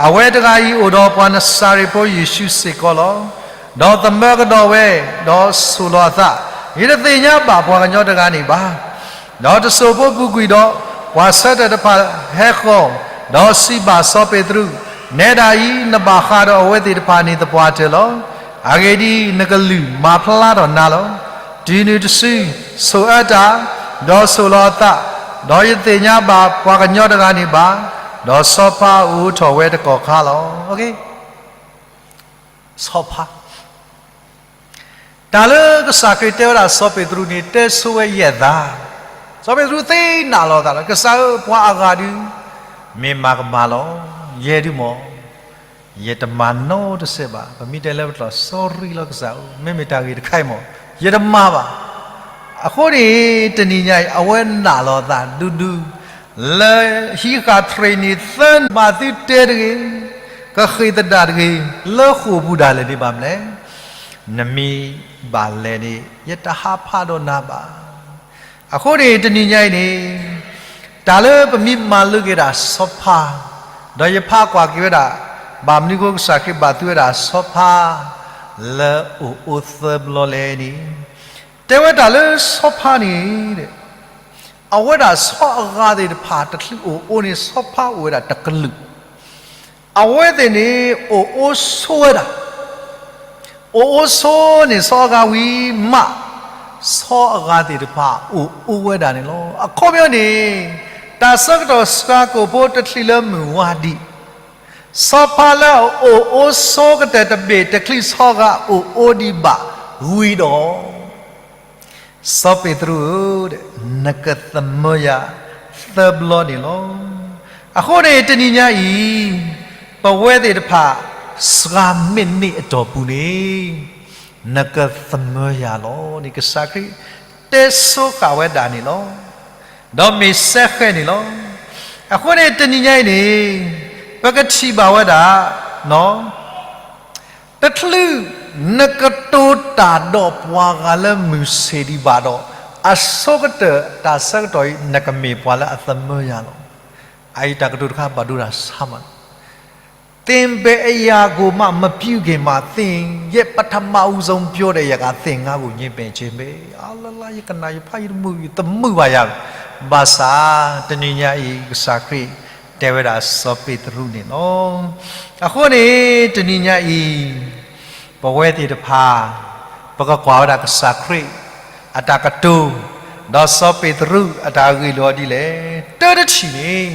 အဝဲတဂၤအံၤအိၣ်ဒီးပှၤနစၤရ့းဖိယ့ၣ်ၡူးစ့ၢ်ကီးလီၤ. ဒီးသမၢကဒီးဝဲ, ဒီးဆိၣ်လီၤအသး, ယတသ့ၣ်ညါဘၣ်ပှၤကညီတဂၤန့ၣ်ဘၣ်. ဒီးတစိၢ်ဖိပူၤကွံာ်ဒီး, ပှၤဆၢထၢၣ်တဖၣ်ဟဲဃီၤ, ဒီးစံးဘၣ်စီၤပ့းတရူး, နဲဒၣ်အံၤ နဘၣ်ဃးဒီးအဝဲသ့ၣ်တဖၣ်န့ၣ်သပှၢ်တၢၢ်လီၤ. အဂ့ၢ်ဒ်အံၤ, နကလုၢ်မၤဖျါထီၣ်နၤလီၤ. တုၤနုၤတစု, ဆိၣ်အၢတၢ်, ဒီးဆိၣ်လီၤအသး, ဒီးယတသ့ၣ်ညါဘၣ်ပှၤကညီတဂၤန့ၣ်ဘၣ်. ဒီးဆီဖါအိးထီၣ်ဝဲတကီၢ်ခါလီၤ. ဆီဖါ တၢ်လၢကစၢ်ခရံာ်တဲဝဲဒၣ်စီၤပ့းတရူးန့ၣ် တဲဆိဝဲယဲၢ်သး, စီၤပ့းတရူးသ့ၣ်နာ်လီၤသးဒီး ကစၢ်ဧၢ ပှၤအဂၤဒုး မ့ၢ်မၤကမၣ်လီၤ, ယဲဒုးမ့ၢ် ယတမၤနီတစဲးဘၣ်, ပမ့ၢ်တဲလၢပကျိာ် sorry လီၤကစၢ်ဧၢ, မ့မ့ၢ်တၢ်ဂ့ၢ်တခါအံၤမ့ၢ် ယတမၤဘၣ်. အဃိန့ၣ် တနံၤညါအံၤ အဝဲနာ်လီၤသးဒူဒူ လၢဟံးဃာ် training သၢနံၣ်မၤသုတဲတဂ့ၤ, ကဃ့ၢ်သဒၣ်တဂ့ၤ, လၢဃိာ်ပူၤဒၣ်လဲာ်န့ၣ်ဘၣ်မနုၤလဲၣ်, နမ့ၢ်ဘၣ်လဲၤန့ၣ် ယတဟးဖးဒီးနၤဘၣ်. အဃိန့ၣ် တနံၤညါအံၤန့ၣ် တၢ်လၢပမ့ၢ်မၤလိက့ၤဒၣ်ဆီဖါ, ဒီးယဖးကွၢ်က့ၤဝဲဒၣ် ဘၣ်မနုၤအဃိကစၢ်ခရံာ်ဘၣ်သုဝဲဒၣ်ဆီဖါ လၢအိၣ်အိၣ်သၢဘျီလဲၣ်န့ၣ်, တဲဝဲတၢ်လၢဆီဖါန့ၣ် အဝဲဒၣ်ဆီအဂၤသ့ၣ်တဖၣ်တချုးအိၣ်အိၣ်န့ၣ် ဆီဖါအိၣ်ဝဲဒၣ်တကလုာ်, အဝဲသ့ၣ်န့ၣ် အိၣ်အိၣ်ဆိးဝဲဒၣ်, အိၣ်အိၣ်ဆိးန့ၣ် ဆီအဂၤဝံၤမး, ဆီအဂၤသ့ၣ်တဖၣ်အိၣ်အိၣ်ဝဲဒၣ်န့ၣ်လီၤ. အခီပညီန့ၣ် တၢ်ဆၢကတီၢ်စှၤကိာ်ဖိတချုးလၢမုၢ်ဝါဒံး, ဆီဖါလၢအအိၣ်အိၣ်ဆိးကတၢၢ်တဘ့ၣ် တချုးဆီအဂၤအိၣ်အိၣ်ဒံးဘၣ်ဝံၤဒီး စီၤပ့းတရူးဧၢ, နကသမၢယၤသၢဘျီန့ၣ်လီၤ. အဃိန့ၣ် တနံၤညါအံၤ ပဝဲသ့ၣ်တဖၣ် စှၤမံးနံးအတီၢ်ပူၤန့ၣ် နကသမၢယၤလီၤန့ၣ် ကစၢ်ခရံာ်တဲဆိဃာ်ဝဲဒၣ်န့ၣ်လီၤ. ဒီးမ့ၢ်စဲဃဲန့ၣ်လီၤ. အဃိန့ၣ် တနံၤညါအံၤန့ၣ် ပကထံၣ်ဘၣ်ဝဲဒၣ် တချုးနကတိၤတၢ်ဒီးပှၤဂၤလၢမုၢ်ဆ့ၣ်ဒံးဘၣ်ဒီး အဆိကတၢၢ်တၢ်ဆၢကတီၢ်အံၤ နကမ့ၢ်ပှၤလၢအသမၢယၤလီၤ. အအံၤတၢ်ကတိၤတခါဘၣ်ဒိဒၣ်ဆါမးလီၤ. သင်ဘယ်အရာကိုမှ မပြုခင်မှာ သင်ရဲ့ပထမဦးဆုံးပြောတဲ့ အရာက သင်ငါ့ကို ငြင်းပယ်ခြင်းပဲ. အလလါ ယကနၣ်ယဖးယတမုာ် ယတမုာ်ဘၣ်ယၤ, ဘၣ်ဆၣ် တနံၤညါအံၤ ကစၢ်ခရံာ်တဲဝဲဒၣ်စီၤပ့းတရူးန့ၣ်လီၤ. အဃိန့ၣ် တနံၤညါအံၤ ပဝဲသ့ၣ်တဖၣ် ပကကွၢ်ဝဲဒၣ်ကစၢ်ခရံာ်အတၢ်ကတိၤ, ဒီးစီၤပ့းတရူးအတၢ်ဂ့ၢ်လိာ်ဒ်လဲၣ်. တၢတထံၣ်န့ၣ်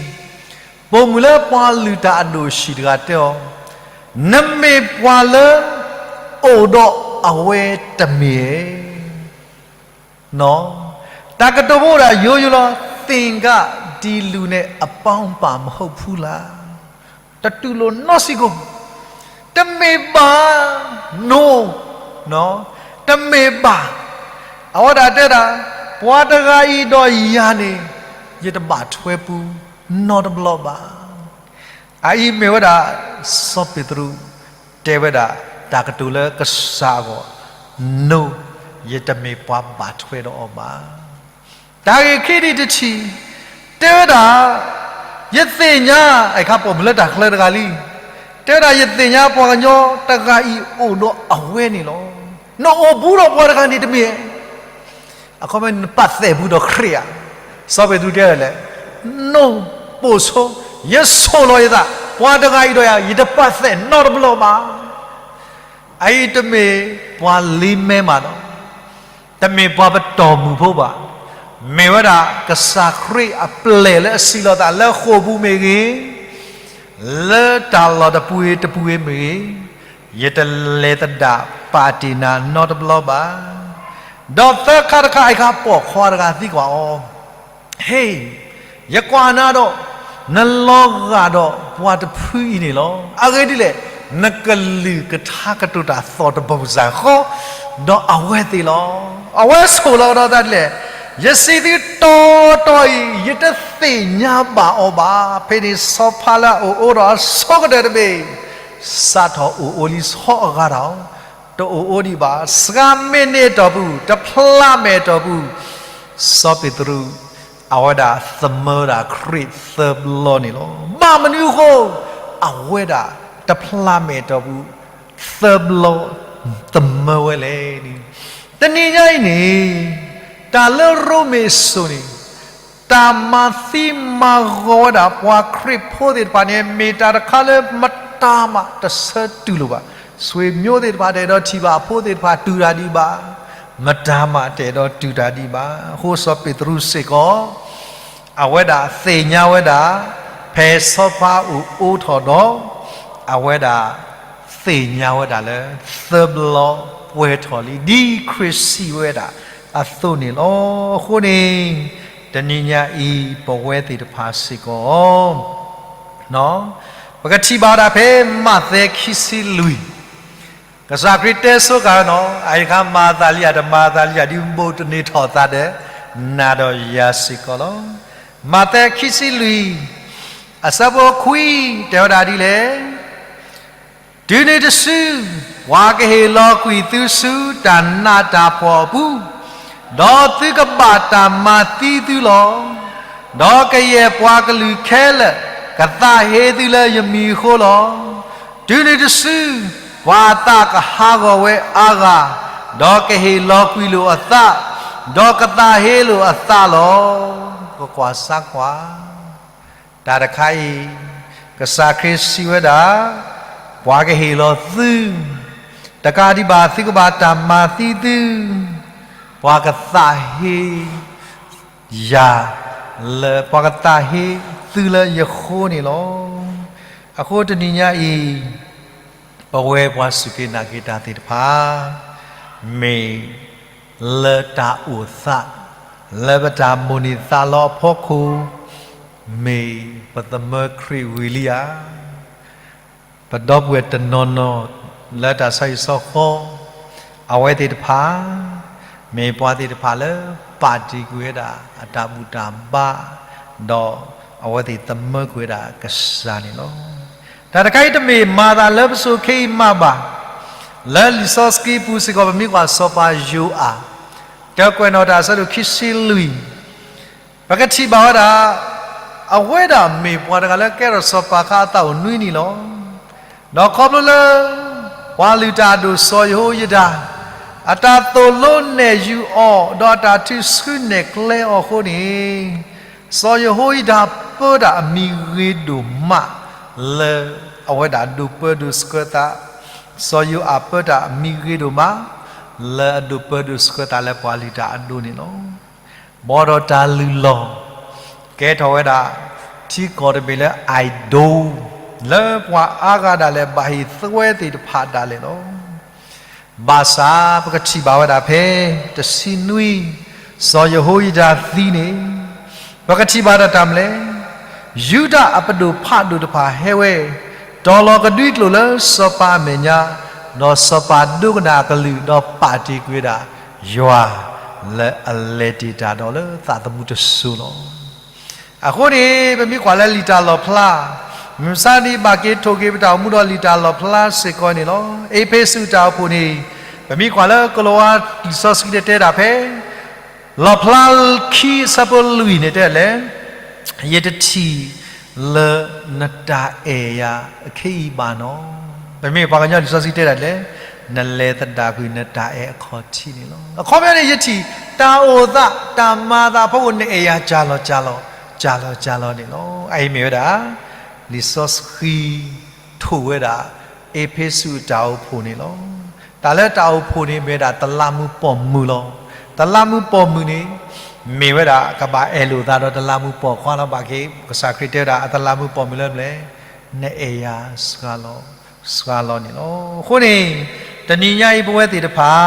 ပိာ်မုၣ်လၢပှၤလုၢ်တၢ်အဒိၣ်ဆံးတဂၤတဲအီၤ, နမ့ၢ်ပှၤလၢအိၣ်ဒီးအဝဲတမ့ၢ်ဧါ. တၢ်ကတိၤဖိဒၣ်ယိယိလီၤ, သင်ကဒီးလူၤန့ၣ် အပေါင်းပါမဟုတ်ဘူးလား. တတူၢ်လိာ်နီတစဲးဖိ, တမ့ၢ်ဘၣ်, no, တမ့ၢ်ဘၣ်. အဝဲဒၣ်တဲဒၣ်, ပှၤတဂၤအံၤဒီးယၤန့ၣ် ယတဘၣ်ထွဲပူၤနီတဘျီဘၣ်. အအံၤမ့ၢ်ဝဲဒၣ် စီၤပ့းတရူးတဲဝဲဒၣ် တၢ်ကတိၤလၢကစၢ်အဂီၢ်, no, ယတမ့ၢ်ပှၤဘၣ်ထွဲဒီးအီၤဘၣ်. တၢ်ဂ့ၢ်ခံထံၣ်တထံၣ် တဲဝဲဒၣ်, ယသ့ၣ်ညါ, အခါပိာ်မုၣ်လၢတၢ်ချၢတဂၤလံ, တဲဝဲဒၣ် ယသ့ၣ်ညါပှၤကညီတဂၤအံၤအိၣ်ဒီးအဝဲန့ၣ်လီၤ. နအိၣ်ဘူးဒီးပှၤတဂၤန့ၣ်တမ့ၢ်ဧါ. အခီပညီနပာ်သးဘူးဒီးခရံာ်ဧါ. စီၤပ့းတရူးတဲဒ်လဲၣ်, နပိာ်ဆိ, ယဆိၣ်လီၤယသး, ပှၤတဂၤအံၤဒီးယၤ ယတပာ်သးနီတဘျီဘၣ်. အအံၤတမ့ၢ်ပှၤလံမဲမးနီၤ, တမ့ၢ်ပှၤပတီၢ်မုၢ်ဖိဘၣ်, မ့ၢ်ဝဲဒၣ်ကစၢ်ခရံာ်အပျဲၢ်လၢအစံးလီၤသးလၢဃိာ်ပူၤမ့ၢ်ဂ့ၤ, လၢတၢ်လီၢ်တပူၤဂ့ၤတပူၤဂ့ၤမ့ၢ်ဂ့ၤ, ယတလဲၤသဒၣ်ပာ်တ့ၢ်နၤနီတဘျီဘၣ်. ဒီးသၢခါတခါအခါပိာ်ခွါတဂၤသံကွၢ်အီၤ, ဟ့ၣ်, ယကွၢ်နၤဒီး နလီၤဂာ်ဒီးပှၤတဖုအံၤန့ၣ်လီၤ. အဂ့ၢ်ဒ်လဲၣ်, နကလုၢ်ကထါကတိၤတၢ်သီၣ်တဘၣ်စၢ်ဃီ ဒီးအဝဲသ့ၣ်လီၤ. အဝဲဆိၣ်လီၤကဒီးသးဒ်လဲၣ်, ယစံးသုတီတီအံၤ ယတသ့ၣ်ညါဘၣ်အီၤဘၣ်. ဖဲန့ၣ်ဆီဖါလၢအအိၣ်အိၣ်ဒီးအဆိကတၢၢ်တဘ့ၣ် စးထီၣ်အိၣ်အိၣ်လံဆီအဂၤဒီး တအိၣ်အိၣ်ဒံးဘၣ်. စှၤမံးနံးအတီၢ်ပူၤ, တဖျးမဲာ်အတီၢ်ပူၤ, စီၤပ့းတရူး အဝဲဒၣ်သမၢဒၣ်ခရံာ်သၢဘျီန့ၣ်လီၤ. ဘၣ်မနုၤအဃိ, အဝဲဒၣ်တဖျးမဲာ်အတီၢ်ပူၤ သၢဘျီသမၢဝဲလဲၣ်န့ၣ်, တနံၤညါအံၤန့ၣ် တၢ်လၢရိမ့ၤစိၤန့ၣ် တၢ်မၤသံမၤဂီၤဝဲဒၣ်ပှၤခရံာ်ဖိသ့ၣ်တဖၣ်န့ၣ် မ့ၢ်တၢ်တခါလၢမတၤမးတဆၢတူၢ်လိာ်ဘၣ်. ဆွေမျိုးသ့ၣ်တဖၣ်တအဲၣ်ဒိးထံၣ်ဘၣ်, အဖိသ့ၣ်တဖၣ်တူၢ်တၢ်ဒံးဘၣ်, မတၤမးတအဲၣ်ဒိးတူၢ်တၢ်ဒံးဘၣ်. အဃိစီၤပ့းတရူးစ့ၢ်ကီး အဝဲဒၣ်သ့ၣ်ညါဝဲဒၣ် ဖဲဆီဖါအိၣ်အိၣ်ထီၣ်ဒီး အဝဲဒၣ်သ့ၣ်ညါဝဲဒၣ်လၢ သၢဘျီပှဲၤထီၣ်လံ ဒ်ခရံာ်စံးဝဲဒၣ်အသိးန့ၣ်လီၤ. အဃိန့ၣ် တနံၤညါအံၤ ပဝဲသ့ၣ်တဖၣ်စ့ၢ်ကီး ပကထံၣ်ဘၣ်ဝဲဒၣ်ဖဲမးသဲခံဆံလွံၢ်, ကစၢ်ခရံာ်တဲဆိဃာ်ဝဲနီၤ, အအံၤတခါမၤအသးလံဧါ တမၤအသးလံဧါ ဒ်ဘိးတန့ၢ်ထီၣ်သးဒီး နၤဒီးယၤစ့ၢ်ကီးလီၤ. မးသဲခံဆံလွံၢ် အဆၢဖိခွံ တဲဝဲဒၣ်ဒ်လဲၣ်, တုၤနုၤတစု ပှၤကဟ့ၣ်လီၤကွံာ်သုဆူတၢ်နးတၢ်ဖှီၣ်အပူၤ, ဒီးသုကဘၣ်တၢ်မၤသံသုလီၤ. ဒီးကယဲၢ်ပှၤကလုာ်ခဲလၢာ် ကသးဟ့သုလၢယမံၤအဃိလီၤ. တုၤနုၤတစု ပှၤအသးကဟးဂီၤဝဲအါဂၤ, ဒီးကဟ့ၣ်လီၤကွံာ်လိာ်အသး, ဒီးကသးဟ့လိာ်အသးလီၤ. ကကွၢ်စၢ်ကွၢ် တၢ်တခါအံၤ ကစၢ်ခရံာ်စံးဝဲဒၣ်, ပှၤကဟ့ၣ်လီၤသု, တကးဒံးဘၣ်သုကဘၣ်တၢ်မၤသံသု, ပှၤကသးဟ့ယၤလၢ ပှၤကသးဟ့သုလၢယဃိန့ၣ်လီၤ. အဃိတနံၤညါအံၤ, ပဝဲပှၤစူၢ်က့ၤနာ်က့ၤတၢ်သ့ၣ်တဖၣ်, မ့ၢ်လၢတၢ်အိၣ်သး, လၢပတၢ်မိၣ်န့ၢ်သးလီအဖီခိၣ်, မ့ၢ်ပသမၢခရံာ်ဝံၤလံဧါ. ပဒီပုၢ်ဝဲၢ်တနီၤနီၤလၢတၢ်ဆီဟံၣ်ဆီဃီ, အဝဲသ့ၣ်တဖၣ်, မ့ၢ်ပှၤသ့ၣ်တဖၣ်လၢပာ်တ့ၢ်ကွံာ်ဝဲဒၣ်အတၢ်ဘူၣ်တၢ်ဘါ, ဒီးအဝဲသ့ၣ်သမၢကွံာ်ဝဲဒၣ်ကစၢ်န့ၣ်လီၤ. တၢ်တခါအံၤတမ့ၢ်မၤသးလၢပစိၤခဲအံၤမးဘၣ်. လၢလံာ်စီဆှံပူၤစ့ၢ်ကီး ပမ့ၢ်ကွၢ်စီၤပၤယိၤအၤ, တၢကွဲးနီၣ်တၢ်အဆၢဒိၣ်ခံဆံလွံၢ်, ပကထံၣ်ဘၣ်ဝဲဒၣ်, အဝဲဒၣ်မ့ၢ်ပှၤတဂၤလၢကဲထီၣ်စီၤပၤအခါအသးအိၣ်နွံနံၣ်လီၤ. ဒီးခီဖျိလၢ ပှၤလုၢ်တၢ်အဒိၣ်စီၤယဟိယဒၤ, အတၢ်သိၣ်လိနဲၣ်ယုာ်အီၤ, ဒီးအတၢ်ထုးစုနဲၣ်ကျဲအီၤအဃိန့ၣ်, စီၤယဟိယဒၤပၢတၢ်အမံၤဂ့ၤဒိၣ်မးလၢ အဝဲဒၣ်ဒိးပၢဒိးဆှၢသး, စီၤယိၤအၤပၢတၢ်အမံၤဂ့ၤဒိၣ်မး လၢအဒိးပၢဒိးဆှၢသးလၢပှၤလုၢ်တၢ်အဒိၣ်န့ၣ်လီၤ. ဘၣ်ဒီးတၢ်လုၢ်လီၢ် ကဲထီၣ်ဝဲဒၣ် ထံကီၢ်တဘ့ၣ်လၢ အၤဒိၣ်, လၢပှၤအါဂၤဒၣ်လဲာ် ဘၣ်ဟ့ၣ်သွဲသ့ၣ်တဖၣ်ဒၣ်လဲာ်လီၤ. ဘၣ်ဆၣ်ပကထံၣ်ဘၣ်ဝဲဒၣ်ဖဲ တဆံနွံ, စီၤယဟိယဒၤသံန့ၣ်, ပကထံၣ်ဘၣ်တၢ်တၢ်မနုၤလဲၣ်. ယူဒၤအပဒိၣ်ဖးဒိၣ်တဖၣ်ဟဲဝဲ, တီၤလီၤကဒွံကျိာ်လၢစီၤပၤအမဲာ်ညါ, ဒီးစီၤပၤဒိကနၣ်အကလုၢ်, ဒီးပာ်တ့ၢ်ကွံာ်ဝဲဒၣ်ယွၤ လၢအလဲၤတ့ၢ်တၢ်ဒီးလၢသးသမူတစိၤလီၤ. အဃိန့ၣ် ပမ့ၢ်ကွၢ်လၢလံာ်တၢ်လီၣ်ဖျါ, မုၢ်မဆါတနံၤဘၣ်က့ၤထိၣ်က့ၤပတၢ်အိၣ်မူဒီးလံာ်တၢ်လီၣ်ဖျါစ့ၢ်ကီးန့ၣ်လီၤ. အ့းဖ့းစူးတၢ်အိၣ်ဖှိၣ်န့ၣ်, ပမ့ၢ်ကွၢ်လၢကလံးဝါလံာ်စီဆှံတဲဒၣ်ဖဲ လီၣ်ဖျါခံအဆၢဖိလွံၢ်န့ၣ်တဲလဲၣ်, ယတထံၣ်လၢနတၢ်အဲၣ်ယၤအခဲအံၤဘၣ်နီၤ. ပမ့ၢ်ပှၤကညီလံာ်စီဆှံတဲဒၣ်လဲၣ်, နလဲၤသဒၣ်ကွံာ်နတၢ်အဲၣ်အခီၣ်ထံးန့ၣ်လီၤ. အခီပညီန့ၣ် ယထံၣ်တၢ်အိၣ်သး တၢ်မၤသးအဖီခိၣ် နအဲၣ်ယၤကၢ်လီၤကၢ်လီၤ, ကၢ်လီၤကၢ်လီၤန့ၣ်လီၤ. အအံၤမ့ၢ်ဝဲဒၣ် လံာ်စီဆှံထိၣ်ဝဲဒၣ် အ့းဖ့းစူးအတၢ်အိၣ်ဖှိၣ်န့ၣ်လီၤ. တၢ်လၢတၢ်အိၣ်ဖှိၣ်န့ၣ်မ့ၢ်ဝဲဒၣ်တလးမူးပိာ်မုၣ်လီၤ. တလးမူးပိာ်မုၣ်န့ၣ် မ့ၢ်ဝဲဒၣ်ကဘၣ်အဲၣ်လိာ်သးဒီးတလးမူးပိာ်ခွါလီၤ. ဘၣ်က့ၤ ကစၢ်ခရံာ်တဲဝဲဒၣ် အတလးမူးပိာ်မုၣ်လၢမနုၤလဲၣ်, နအဲၣ်ယၤစှၤလီၤ, စှၤလီၤန့ၣ်လီၤ. အဃိန့ၣ် တနံၤညါအံၤပဝဲသ့ၣ်တဖၣ်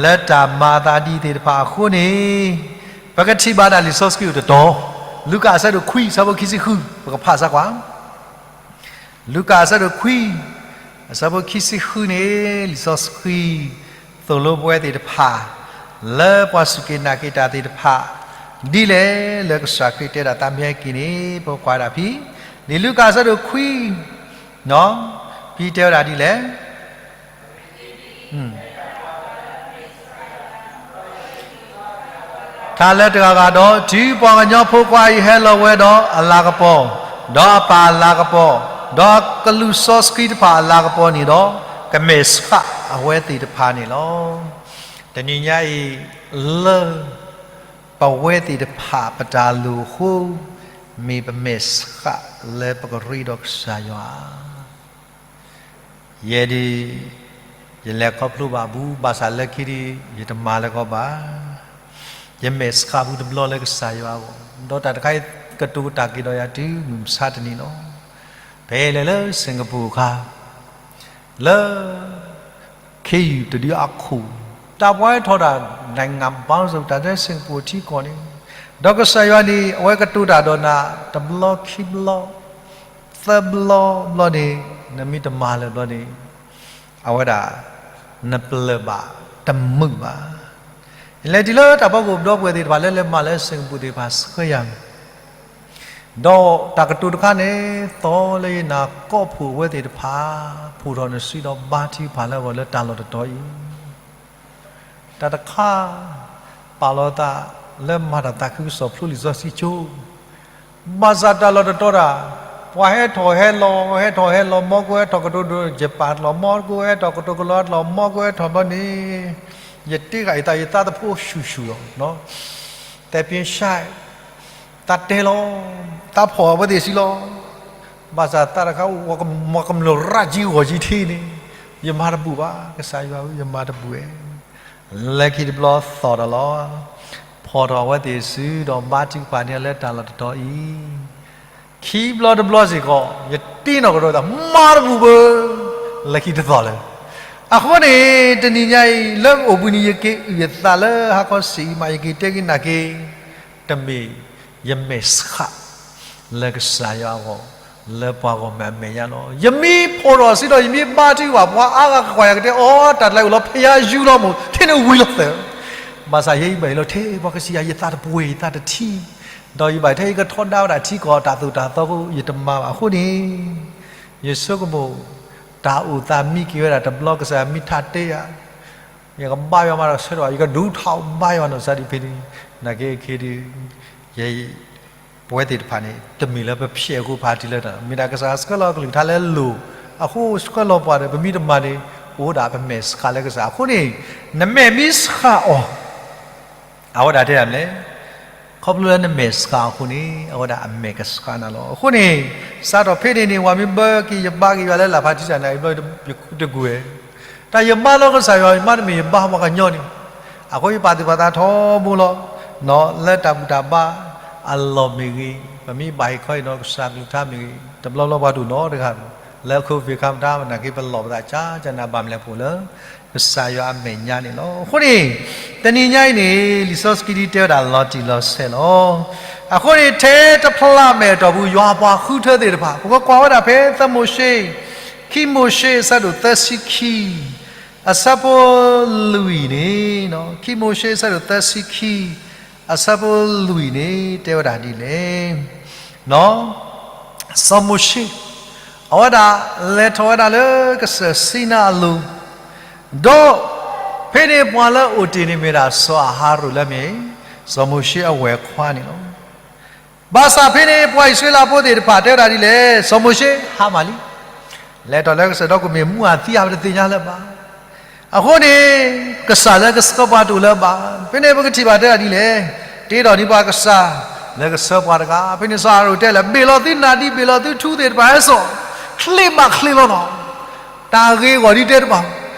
လၢတၢ်မၤသးဒ်သ့ၣ်တဖၣ်အဃိန့ၣ်, ပကထံၣ်ဘၣ်ဒၣ်လံာ်စီဆှံအိၣ်တတီၤ, လူၤကၣ်အဆၢဒိၣ်ခွံ အဆၢဖိခံဆံဃု, ပကဖးစၢ်ကွၢ် လူၤကၣ်အဆၢဒိၣ်ခွံ အဆၢဖိခံဆံဃုန့ၣ် လံာ်စီဆှံသိၣ်လိပဝဲသ့ၣ်တဖၣ် လၢပှၤစူၢ်က့ၤနာ်က့ၤတၢ်သ့ၣ်တဖၣ် ဒ်လဲၣ်လၢကစၢ်ခရံာ်တဲဒၣ်သးမ့ၢ်ဟဲက့ၤန့ၣ် ပကွၢ်ဒၣ်ဖဲ လံာ်လူၤကၣ်အဆၢဒိၣ်ခွံ ဖဲတဲဝဲဒၣ်ဒ်လဲၣ် ထါလၢတဂၤဂၤဒီး တုၤပှၤကညီဖိခွါအံၤဟဲလီၤဝဲဒီးအလၤကပီၤ, ဒီးအပၢ်အလၤကပီၤ, ဒီးအကလူးစီဆှံတဖၣ်အလၤကပီၤန့ၣ်ဒီး, ကမဲာ်ဆှးအဝဲသ့ၣ်တဖၣ်န့ၣ်လီၤ. တနံၤညါအံၤ လၢပဝဲသ့ၣ်တဖၣ်ပတၢ်လိၣ်အဃိ, မ့ၢ်ပမဲာ်ဆှးလၢပကရ့ဒီးကစၢ်ယွၤ ယဲဒၣ် ယလဲၤခီဖျိဘၣ်ဘူး, ဘၣ်ဆၣ်လၢခံဒၣ် ယတမၤလၢၤကီးဘၣ်. ယမဲာ်ဆှးဘူးတဘျီလၢကစၢ်ယွၤအဂီၢ်, ဒီးတၢ်တခါအံၤ ကတိၤတၢ်က့ၤဒီးယၤတုၤမုၢ်မဆါတနံၤလီၤ. ဖဲလဲၤလၢစ့ၣ်ကပူၤအခါ လၢ ခ့ယုၢ်တဒုအခိၣ်, တၢ်ပှၤဟဲထီၣ်တၢ် နိုင်ငံပေါင်းစုံ တၢ်လၢစ့ၣ်ကပူၤအထံအကီၢ်န့ၣ်, ဒီးကစၢ်ယွၤန့ၣ် အဝဲကတိၤတၢ်ဒီးနၤ တဘျီခံဘျီ သၢဘျီဘျီန့ၣ်, နမ့ၢ်တမၤလၢၤဘျီန့ၣ်, အဝဲဒၣ် နပလၢၢ်ဘၣ်တမုာ်ဘၣ်. လဲၤတုၤလၢတၢ်ဖီခိၣ် ပဒီပုၢ်ဝဲၢ်သ့ၣ်တဖၣ်လၢလဲၤမၤလၢစ့ၣ်ကပူၤသ့ၣ်တဖၣ်ဆှၢယၤ ဒီးတၢ်ကတိၤတခါန့ၣ် သီလၢယနၢ်ကိးဖှိၣ်အဝဲသ့ၣ်တဖၣ်, ဖှိၣ်ထီၣ်နစုဒီးဘါထုကဖၣ်လၢအဂီၢ်လၢတၢ်လီၢ်တတီၤအံၤ, တၢ်တခါ ပာ်လီၤသးလၢမၤတၢ်သးခုကစီၣ်ဖျိလံာ်စီဆှံကၠိ, ဘၣ်ဆၣ်တၢ်လီၢ်တတီၤတၢ်, ပှၤဟဲထီၣ်ဟဲလီၤ ဟဲထီၣ်ဟဲလီၤ မ်ကအိၣ်ဟဲထီၣ်ကတိၤဒိ ယပၢ်တလီၢ်, မ်ကအိၣ်ဟဲထီၣ်ကတိၤကလီတလီၢ် မ်ကအိၣ်ဟဲထီၣ်ဘျီန့ၣ်, ယတ့ဃာ်ယသး ယသးသဖှိၣ်ဆူၣ်ဆူၣ်လီၤ. သဲးပၠ့ဆါ, သးတဲလီၤ, သးဖီၣ်အဝဲသ့ၣ်စုလီၤ. ဘၣ်ဆၣ်သးတခါအိၣ် ပှၤကမျၢၢ်ရၣ်ကံဂီၤကံထံန့ၣ်, ယမၤတဘူၣ်ဘၣ်, ကစၢ်ယွၤဧၢ ယမၤတဘူၣ်ဝဲ. လၢခံတဘျီသီၣ်ဒီးလီၤ, ဖီၣ်ထီၣ်အဝဲသ့ၣ်စုဒီးဘါထုကဖၣ်န့ၢ်လၢတၢ်လီၢ်တတီၤအံၤ ခံဘျီတဘျီစ့ၢ်ကီး ယတ့နီၢ်ကဒီးသး မၤတဘူၣ်ဘၣ်, လၢခံတသီၣ်လၢၤ. အဃိန့ၣ် တနံၤညါအံၤ လၢအိၣ်ဘှံးနံၤ ယက့ၤအုၣ်ယသးလၢဟါခီဆံးအံၤမး ယက့ၤတဲက့ၤနာ်က့ၤ တမ့ၢ်ယမဲာ်ဆှး လၢကစၢ်ယွၤအဂီၢ်, လၢပှၤဂီၢ်မုၢ်အမဲာ်ညါလီၤ. ယမ့ၢ်ဖီၣ်ထီၣ်စုဒီး ယမ့ၢ်ဘါထုကဖၣ် ပှၤအါဂၤကကွၢ်ယၤကတဲ အိ တၢ်တလးအံၤလီၤ ဖယါယူလီၤမး ထဲန့ၣ်ဝံၤလီၤသၢၣ်. ဘၣ်ဆၣ်ယဲအံၤဘၣ်အံၤလီၤ ထဲပှၤကစံးယၤ ယသးတပှဲၤ ယသးတထံၣ်, ဒီးယဘၣ်ထဲယကထီဒါဝဲဒၣ်ထံကီၢ်တၢ်သိၣ်တၢ်သီဖိ ယတမၤဘၣ်အဃိန့ၣ် ယဆိကမိၣ် တၢ်အိၣ်သးမံက့ၤဝဲဒၣ်တဘျီ ကစၢ်ယွၤမ့ၢ်ထးတဲယၤ ယကဘါယွၤမးဒီးဆၢထၢၣ်ဘၣ် ယကဒုးထီၣ်ဘါယွၤနီၢ်စၢ်ဒံးဖဲန့ၣ်, နာ်က့အခ့ဒုး ယ ပဝဲသ့ၣ်တဖၣ်န့ၣ် တမ့ၢ်လၢပဖျဲးအဃိဖးတံၢ်လၢတၢ် မ့ၢ်ဒၣ်ကစၢ်ဆှၢလီၤအကလုၢ်ကထါလၢအလိၤ, အဃိဆှၢလီၤပှၤဒီး ပမ့ၢ်တမၤန့ၣ် အိၣ်ဒၣ်ပမဲာ်ဆှးလၢကစၢ်အဃိန့ၣ်, နမဲာ်မ့ၢ်ဆှးအီၤ အဝဲဒၣ်တဲဒၣ်မနုၤလဲၣ်, ခီဖျိလၢနမဲာ်ဆှးအဃိန့ၣ် အဝဲဒၣ်အမဲာ်ကဆှးနၤလီၤ. အဃိန့ၣ် စးထီၣ်ဖဲန့ၣ်န့ၣ် ဝၤမ့ၢ်ဘၢက့ၤယဘါက့ၤယွၤလၢလၢ်ဖးထံစၢ်န့ၣ် ယဘျီတဂုာ်ဝဲ, တၢ်ယမါလီၤကစၢ်ယွၤ ယမါတမ့ၢ်ယဘါပှၤကညီန့ၣ်, အဃိယပာ်သူၣ်ပာ်သးထီဘိလီၤ, လၢတၢ်ဘူၣ်တၢ်ဘါအလီၢ်မ့ၢ်ဂ့ၤ, ပမ့ၢ်ဘၣ်ဟ့ၣ်ခီအံၤနီၢ်ကစၢ်ကလုၢ်ကထါမ့ၢ်ဂ့ၤ, တဘျီဘျီပှၤတူၢ်နီတဂၤ, လၢ covid ခါမတၤ နာ်က့ပလီၢ်ပသးကၢ်ကၢ်နၤဘၣ်မလဲၣ်ပအိၣ်လၢ ကစၢ်ယွၤအမဲာ်ညါန့ၣ်လီၤ. အဃိန့ၣ် တနံၤညါအံၤန့ၣ် လံာ်စီဆှံတဲဝဲဒၣ်လီၤတံၢ်လီၤဆဲးလီၤ. အဃိန့ၣ် ထဲတဖျးမဲာ်အတီၢ်ပူၤ ယွၤပှၤဃုထၢသ့ၣ်တဖၣ် ပကကွၢ်ဝဲဒၣ်ဖဲသမိၤၡ့, ခံမိၤၡ့အဆၢဒိၣ်သၢဆံခံ, အဆၢဖိလွံၢ်န့ၣ်, ခံမိၤၡ့အဆၢဒိၣ်သၢဆံခံ, အဆၢဖိလွံၢ်န့ၣ် တဲဝဲဒၣ်ဒ်လဲၣ်. စီၤမိၤၡ့ အဝဲဒၣ်လဲၤထီၣ်ဝဲဒၣ်လၢကစၢၢ်စံနါအလိၤ, ဒီးဖဲန့ၣ်ပှၤလၢအအိၣ်တ့ၢ်န့ၣ်မ့ၢ်ဒၣ်စီၤအၤဟရိၣ်လၢအမ့ၢ် စီၤမိၤၡ့အဝဲၢ်ခွါန့ၣ်လီၤ. ဘၣ်ဆၣ်ဖဲန့ၣ်ပှၤအံၣ်စရ့လးဖိသ့ၣ်တဖၣ်တဲဝဲဒၣ်ဒ်လဲၣ်, စီၤမိၤၡ့ဟါမၢ်လံ, လဲၤထီၣ်လၢကစၢၢ်ဒီးကမ့ၢ်မူအသံအါ ပတသ့ၣ်ညါလၢၤဘၣ်. အဃိန့ၣ် ကစၢ်လၢကဆှၢပှၤတအိၣ်လၢၤဘၣ်. ဖဲန့ၣ်ပကထံၣ်ဘၣ်တဲဒၣ်ဒ်လဲၣ်, တ့ထီၣ်ဒံးပှၤကစၢ်လၢကဆှၢပှၤတဂၤ, ဖဲန့ၣ်စီၤအၤဟရိၣ်တဲလၢ ဘ့ၣ်လီၤသုနၢ်ဒံး ဘ့ၣ်လီၤသုထူသ့ၣ်တဖၣ်ဟဲစိာ်, ချ့မးချ့လီၤနီၤ. တၢ်ဂ့ၤဂီၢ်ဒ်တဲတဘၣ်,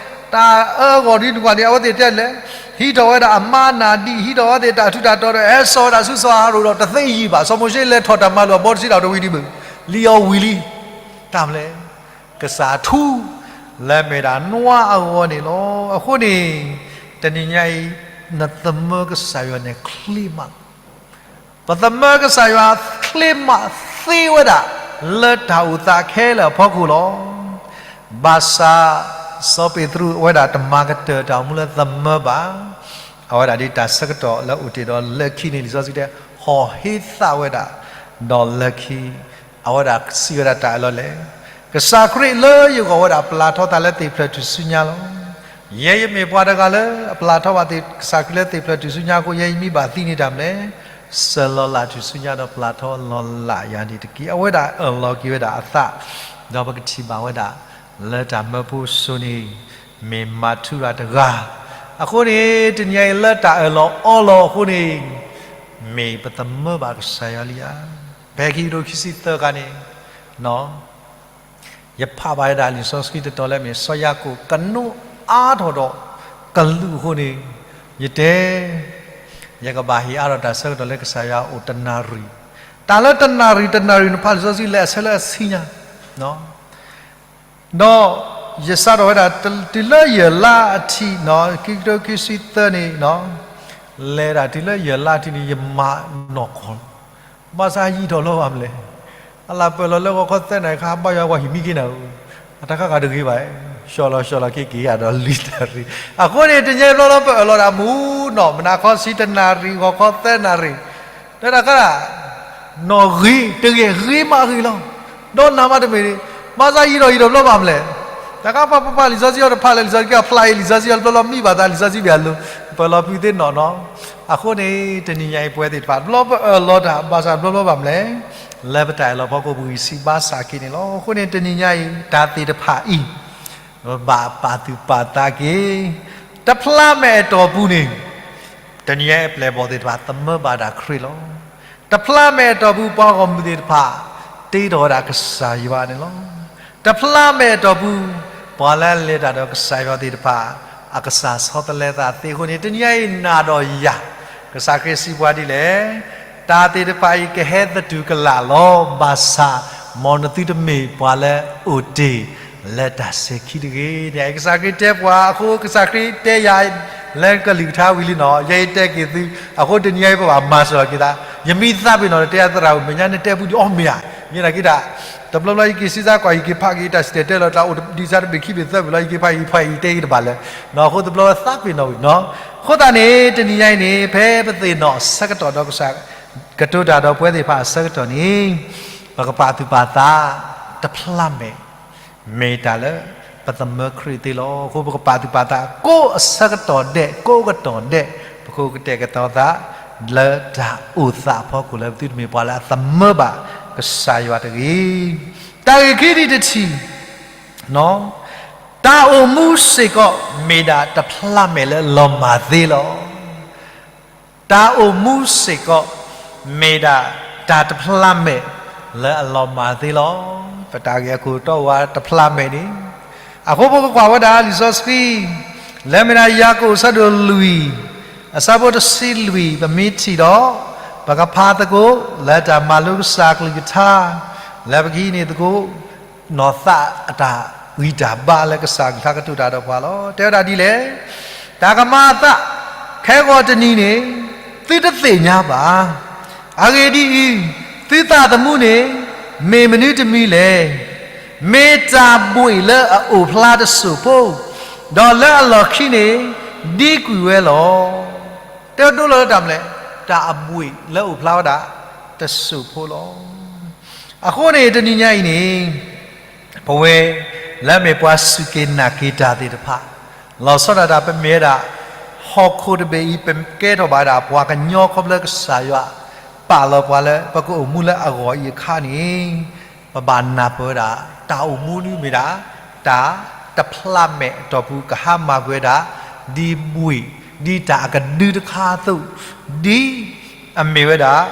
တၢ်အၢဂီၢ်ဒ်န့ၣ်ပှၤန့ၣ် အဝဲသ့ၣ်တဲလဲၣ်, ဟံးထီၣ်ဝဲဒၣ်အမါနၢ်ဒံး ဟံးထီၣ်ဝဲသ့ၣ်တၢ်ထူးတၢ်တီၤဒီး ဟဲစိာ်ဝဲဒၣ်ဆူစီၤအၤဟရိၣ်ဒီးတသ့ယံာ်ဘၣ်. စီၤမိၤၡ့လဲၤထီၣ်တၢ်မၤလိာ်အဘီတဆံတၢ်တဝံၤဒံးဘၣ်, လံအီၤဝံၤလံ, တၢ်မနုၤလဲၣ်, ကစၢ်ထူ လၢမဲာ်ဒၣ်နွါအဂီၢ်န့ၣ်လီၤ. အဃိန့ၣ် တနံၤညါအံၤ နသမၢကစၢ်ယွၤန့ၣ်ချ့မး ပသမၢကစၢ်ယွၤချ့မးသ့ဝဲဒၣ် လၢတၢ်အိၣ်သးခဲလၢာ်အဖီခိၣ်လီၤ. ဘၣ်ဆၣ် စီၤပ့းတရူးအဝဲဒၣ်တမၤကတၢၢ်တၢ်အိၣ်မူလၢသမၢဘၣ်. အဝဲဒၣ်ဒ်တၢ်ဆၢကတီၢ်လၢအိၣ်တ့ၢ်ဒီးလၢခံန့ၣ် လံာ်စီဆှံတဲ ဟီၣ်ဟ့သးဝဲဒၣ်, ဒီးလၢခံ အဝဲဒၣ်စံးဝဲဒၣ်တၢ်အၢၣ်လီၤလဲၣ်, ကစၢ်ခရံာ်လၢယဂီၢ်ဝဲဒၣ်ပျၢ်ထီသးလၢသ့ၣ်ဖျၢၣ်ထူၣ်စုညါလီၤ. ယဲယမ့ၢ်ပှၤတဂၤလၢအပျၢ်ထီဘၣ်ကစၢ်ခရံာ်လၢသ့ၣ်ဖျၢၣ်ထူၣ်စုညါအဃိ ယဲယမ့ၢ်ဘၣ်သံန့ၣ်တၢ်မနုၤလဲၣ်, စၢၤလီၤလၢ်ထူၣ်စုညါဒီးပျၢ်ထီလီၤလၢ်ယၤန့ၣ်တက့ၢ်. အဝဲဒၣ်အၢၣ်လီၤက့ၤဝဲဒၣ်အသး, ဒီးပကထံၣ်ဘၣ်ဝဲဒၣ် လၢတၢ်မၢဖိစိၤန့ၣ် မ့ၢ်မၤထူရၤတဂၤ, အဃိန့ၣ် တနံၤအံၤလၢတၢ်အၢၣ်လီၤအီလီၤအဃိန့ၣ် မ့ၢ်ပသမၢဘၣ်ကစၢ်ယွၤလံဧါ. ဖဲခံကထိခံဆံသၢခါန့ၣ် ယဖးဘၣ်ဝဲဒၣ်လံာ်စီဆှံတတီၤလၢမ့ၢ် စီၤယၤကိာ်ကနိးအါထီၣ်ဒီးကလူးအဃိန့ၣ်, ယတဲ ယကဘၣ်ဟ့ၣ်အါထီၣ်တၢ်ဆၢကတီၢ်လၢကစၢ်ယွၤအိၣ်တနၣ်ရံၣ်, တၢ်လၢတနၣ်ရံၣ်တနၣ်ရံၣ် နဖးလံာ်စီဆှံလဲၤအဆၢလၢအဆံညါ ဒီးယစးထီၣ်ဝဲဒၣ် တုၤလၢယဲၢ်လါအထံး, ခံကထိခံဆံသၢန့ၣ် လဲၤဒၣ်တုၤလၢယဲၢ်လါအထံးန့ၣ် ယမၤနီၢ်ကီၢ်လီၤ. ဘၣ်ဆၣ်ယံာ်ထီၣ်လီၤဘၣ်မလဲၣ်. အလၢပၢၢ်လီၤလၢဂီၤခီသၢနၣ်ရံၣ်ခါ ဘါယွၤပှၤဟံၣ်မံက့ၤနၤဧၢ, အတၢ်ခါခါတဂ့ၤဘၣ်, ဆှီလီၤဆှီလီၤက့ၤက့ၤယၤဒီးလွံၢ်နၣ်ရံၣ်. အဃိန့ၣ် တနံၤအံၤဘျီလီၤပအၢၣ်လီၤဒၣ်မူနီၢ် မုၢ်နၤခီဆံတနၣ်ရံၣ် ဂီၤခီသၢနၣ်ရံၣ်, တၢ်တၢ်ခါ နီၢ်ဂ့ၤ တဂ့ၤဂ့ၤမးဂ့ၤလီၤ. ဒီးနၤမးတမ့ၢ်, ဘၣ်ဆၣ်ယံာ်ထီၣ်ယံာ်ထီၣ်ဘျီဘၣ်မလဲၣ်. တၢ်ခါပပပာ်လံာ်စီဆှံအီၤတဖၣ်လၢလံာ်စီဆှံကဖျါအံၤ လံာ်စီဆှံအီၤတဘျီဘျီမံဘၣ်သး လံာ်စီဆှံဘၣ်အလိၤ, ပၢၢ်လီၤဖုးသ့နီၢ်နီၢ်. အဃိန့ၣ် တနံၤညါအံၤပဝဲသ့ၣ်တဖၣ် တဘျီပအၢၣ်လီၤတၢ် ဘၣ်ဆၣ်တဘျီဘျီဘၣ်မလဲၣ်, လၢပတၢ်အၢၣ်လီၤဖီခိၣ်ပဂံၢ်စၢ်ဘါစၢ်က့ၤန့ၣ်လီၤ. အဃိန့ၣ် တနံၤညါအံၤ တၢ်သ့ၣ်တဖၣ်အံၤ ပဘၣ်ပာ်သူၣ်ပာ်သးက့ၤ, တဖျးမဲာ်အတီၢ်ပူၤန့ၣ် တနံၤညါအံၤအပျဲၢ်အဘီၣ်သ့ၣ်တဖၣ် သမၢဘၣ်ဒၣ်ခရံာ်လီၤ. တဖျးမဲာ်အတီၢ်ပူၤ ပှၤဂီၢ်မုၢ်သ့ၣ်တဖၣ် တ့ထီၣ်ဝဲဒၣ်ကစၢ်ယွၤန့ၣ်လီၤ. တဖျးမဲာ်အတီၢ်ပူၤ, ပှၤလၢအလဲၤတၢ်ဒီးကစၢ်ယွၤသ့ၣ်တဖၣ် အကစၢ်ဆီတလဲသးသ့အဃိန့ၣ် တနံၤအံၤနၤဒီးယၤ ကစၢ်ခရံာ်စံးပှၤဒ်လဲၣ်, တၢ်သ့ၣ်တဖၣ်အံၤကဟဲသတူၢ်ကလာ်လီၤ. ဘၣ်ဆၣ် မ်နသုတမ့ၢ်ပှၤလၢအအိၣ်တ့ၢ် လၢတၢ်စဲၤခံတဂ့ၤန့ၣ် ကစၢ်ခရံာ်တဲပှၤအဃိ ကစၢ်ခရံာ်တဲယၤ လၢကလုၢ်ကထါဝံၤလံနီၤ ယဲအံၤတဲက့ၤသု အဃိတနံၤအံၤပဘၣ်မၤစၢၤလီၤက့ၤသး ယမ့ၢ်သးပ့ၤနီၣ်ဒီးတဲအသရၣ်ဧၢ မဲာ်ညါနတဲပူဒံးအီၣ်မ့ၢ်ဧါ, ယနာ်က့ဒၣ် တဘျီဘျီယက့ၤစံးစါကွၢ် ယက့ၤဖးက့ၤတၢ်စံၣ်တဲၤတဲလီၤ တၢ်အိၣ်ဒံးစါတဘ့ၣ်ခံဘ့ၣ်သၢဘ့ၣ်လီၤ ယက့ၤဖးယက့ၤဖးယက့ၤတဲက့ၤတဘၣ်လၢၤ, အဃိတဘျီဝဲသးပ့ၤနီၣ်ဝံၤနီၤ, အဃိသတးန့ၣ် တနံၤညါအံၤန့ၣ် ဖဲပသ့ၣ်နီၣ်အဆၢကတီၢ်ဒီးကစၢ် ကတိၤတၢ်ဒီးပဝဲသ့ၣ်တဖၣ်အဆၢကတီၢ်န့ၣ် ပကပာ်သူၣ်ပာ်သး တဖျးမဲာ် မ့ၢ်တၢ်လၢ ပသမၢခရံာ်သ့လီၤ. အဃိပကပာ်သူၣ်ပာ်သး ကိးအဆၢကတီၢ်ဒဲး ကိးကတီၢ်ဒဲး ပကကတဲာ်ကတီၤသး လၢတၢ်အိၣ်သးအဖီခိၣ်လၢပသုတမ့ၢ်ပှၤလၢအသမၢဘၣ် ကစၢ်ယွၤတဂ့ၤ. တၢ်ဂ့ၢ်ခံထံၣ်တထံၣ် တၢ်အိၣ်မူစ့ၢ်ကီး မ့ၢ်ဒၣ်တဖျးမဲာ်လၢအလီၤမၢ်သ့လီၤ. တၢ်အိၣ်မူစ့ၢ်ကီး မ့ၢ်ဒၣ်တၢ်တဖျးမဲာ်လၢအလီၤမၢ်သ့လီၤ. ပတၢ်ဂ့ၢ်အခိၣ်တီအိၣ်ဝဲတဖျးမဲာ်န့ၣ်, အဃိပကကွၢ်ဝဲဒၣ်လံာ်စီဆှံ လၢမ့ၢ်ဒၣ်ယၤကိာ်အဆၢဒိၣ်လွံၢ် အဆၢဖိတဆံလွံၢ် ပမ့ၢ်ထံၣ်ဒီး ပကဖးသကိး လၢတၢ်မၤလိကစၢ်အကလုၢ်ကထါ လၢပကဟံးန့ၢ်သကိး နီၢ်သးအတၢ်ဂံၢ်တၢ်ဘါလၢကစၢ်အကလုၢ်ကထါကတိၤတၢ်ဒီးပှၤလီၤ. တဲဝဲဒၣ်ဒ်လဲၣ်, တၢ်ကမၤအသး ခဲဂီၤတနံၤန့ၣ် သုတသ့ၣ်ညါဘၣ်. အဂ့ၢ်ဒ်အံၤ, သုသးသမူန့ၣ် မ့ၢ်မနုၤတမံၤလဲၣ်. မ့ၢ်တၢ်ဘှံးလၢအအိၣ်ဖျါတစိၢ်ဖိ, ဒီးလၢအလီၢ်ခံန့ၣ် ဒံကွံာ်ဝဲလီၤ. တဲဒိလီၤလၢတၢ်မနုၤလဲၣ်, တၢ်အဘှံးလၢအိၣ်ဖျါဝဲဒၣ်တစိၢ်ဖိလီၤ. အဃိန့ၣ် တနံၤညါအံၤန့ၣ် ပဝဲလၢအမ့ၢ်ပှၤစူၢ်က့ၤနာ်က့ၤတၢ်သ့ၣ်တဖၣ်, လီၤဆီဒၣ်တၢ်ပမ့ၢ်ဝဲဒၣ် ဟီၣ်ခိၣ်တဘ့ၣ်အံၤ ပကဲထီၣ်ဘၣ်ဝဲဒၣ်ပှၤကညီခီဖျိကစၢ်ယွၤ ပာ်လီၤပှၤလၢပကအိၣ်မူလၢအဂီၢ်အံၤအခါန့ၣ်, ပဘၣ်နၢ်ပၢၢ်ဝဲဒၣ် တၢ်အိၣ်မူဒ်မ့ၢ်ဒၣ် တၢ်တဖျးမဲာ်အတီၢ်ပူၤ ကဟါမၢ်ကွံာ်ဝဲဒၣ် ဒ်ဘှံး ဒ်တၢ်အကဒုတခါအသိး, ဒ်အမ့ၢ်ဝဲဒၣ်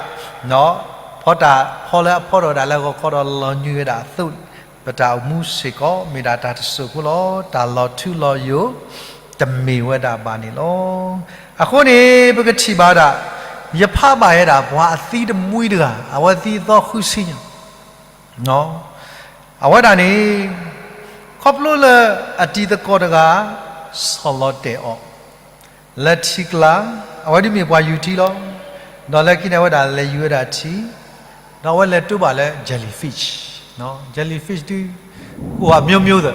ဖီတၢ်ဖီလၢအဖီထီၣ်ဝဲဒၣ်လၢအဂီၢ်ခီဒီးလီၤညွံးဝဲဒၣ်အသိးန့ၣ်, ပတၢ်အိၣ်မူစ့ၢ်ကီး မ့ၢ်ဒၣ်တၢ်တစိၢ်ဖိလီၤ. တၢ်လီၤထူလီၤယိာ် တမ့ၢ်ဝဲဒၣ်ဘၣ်န့ၣ်လီၤ. အဃိန့ၣ် ပကထံၣ်ဘၣ်ဝဲဒၣ် ယဖးဘၣ်ဝဲဒၣ် ပှၤအသံတမှံတဂၤ အဝဲသံသီဃုဆံညါ အဝဲဒၣ်န့ၣ် ခီဖျိလၢအတံၤသကိးတဂၤ ဆီၣ်လီၤတဲာ်အီၤ လၢထံကျါ, အဝဲဒၣ်မ့ၢ်ပှၤယူၤထံလီၤ. ဒီးလၢခံန့ၣ် အဝဲဒၣ်လဲၤယူၤဝဲဒၣ်ထံ, ဒီးအဝဲလဲၤတိဘၣ်လၢ jellyfish, jellyfish ဒု အိၣ်အမျိုးမျိုးသၢ,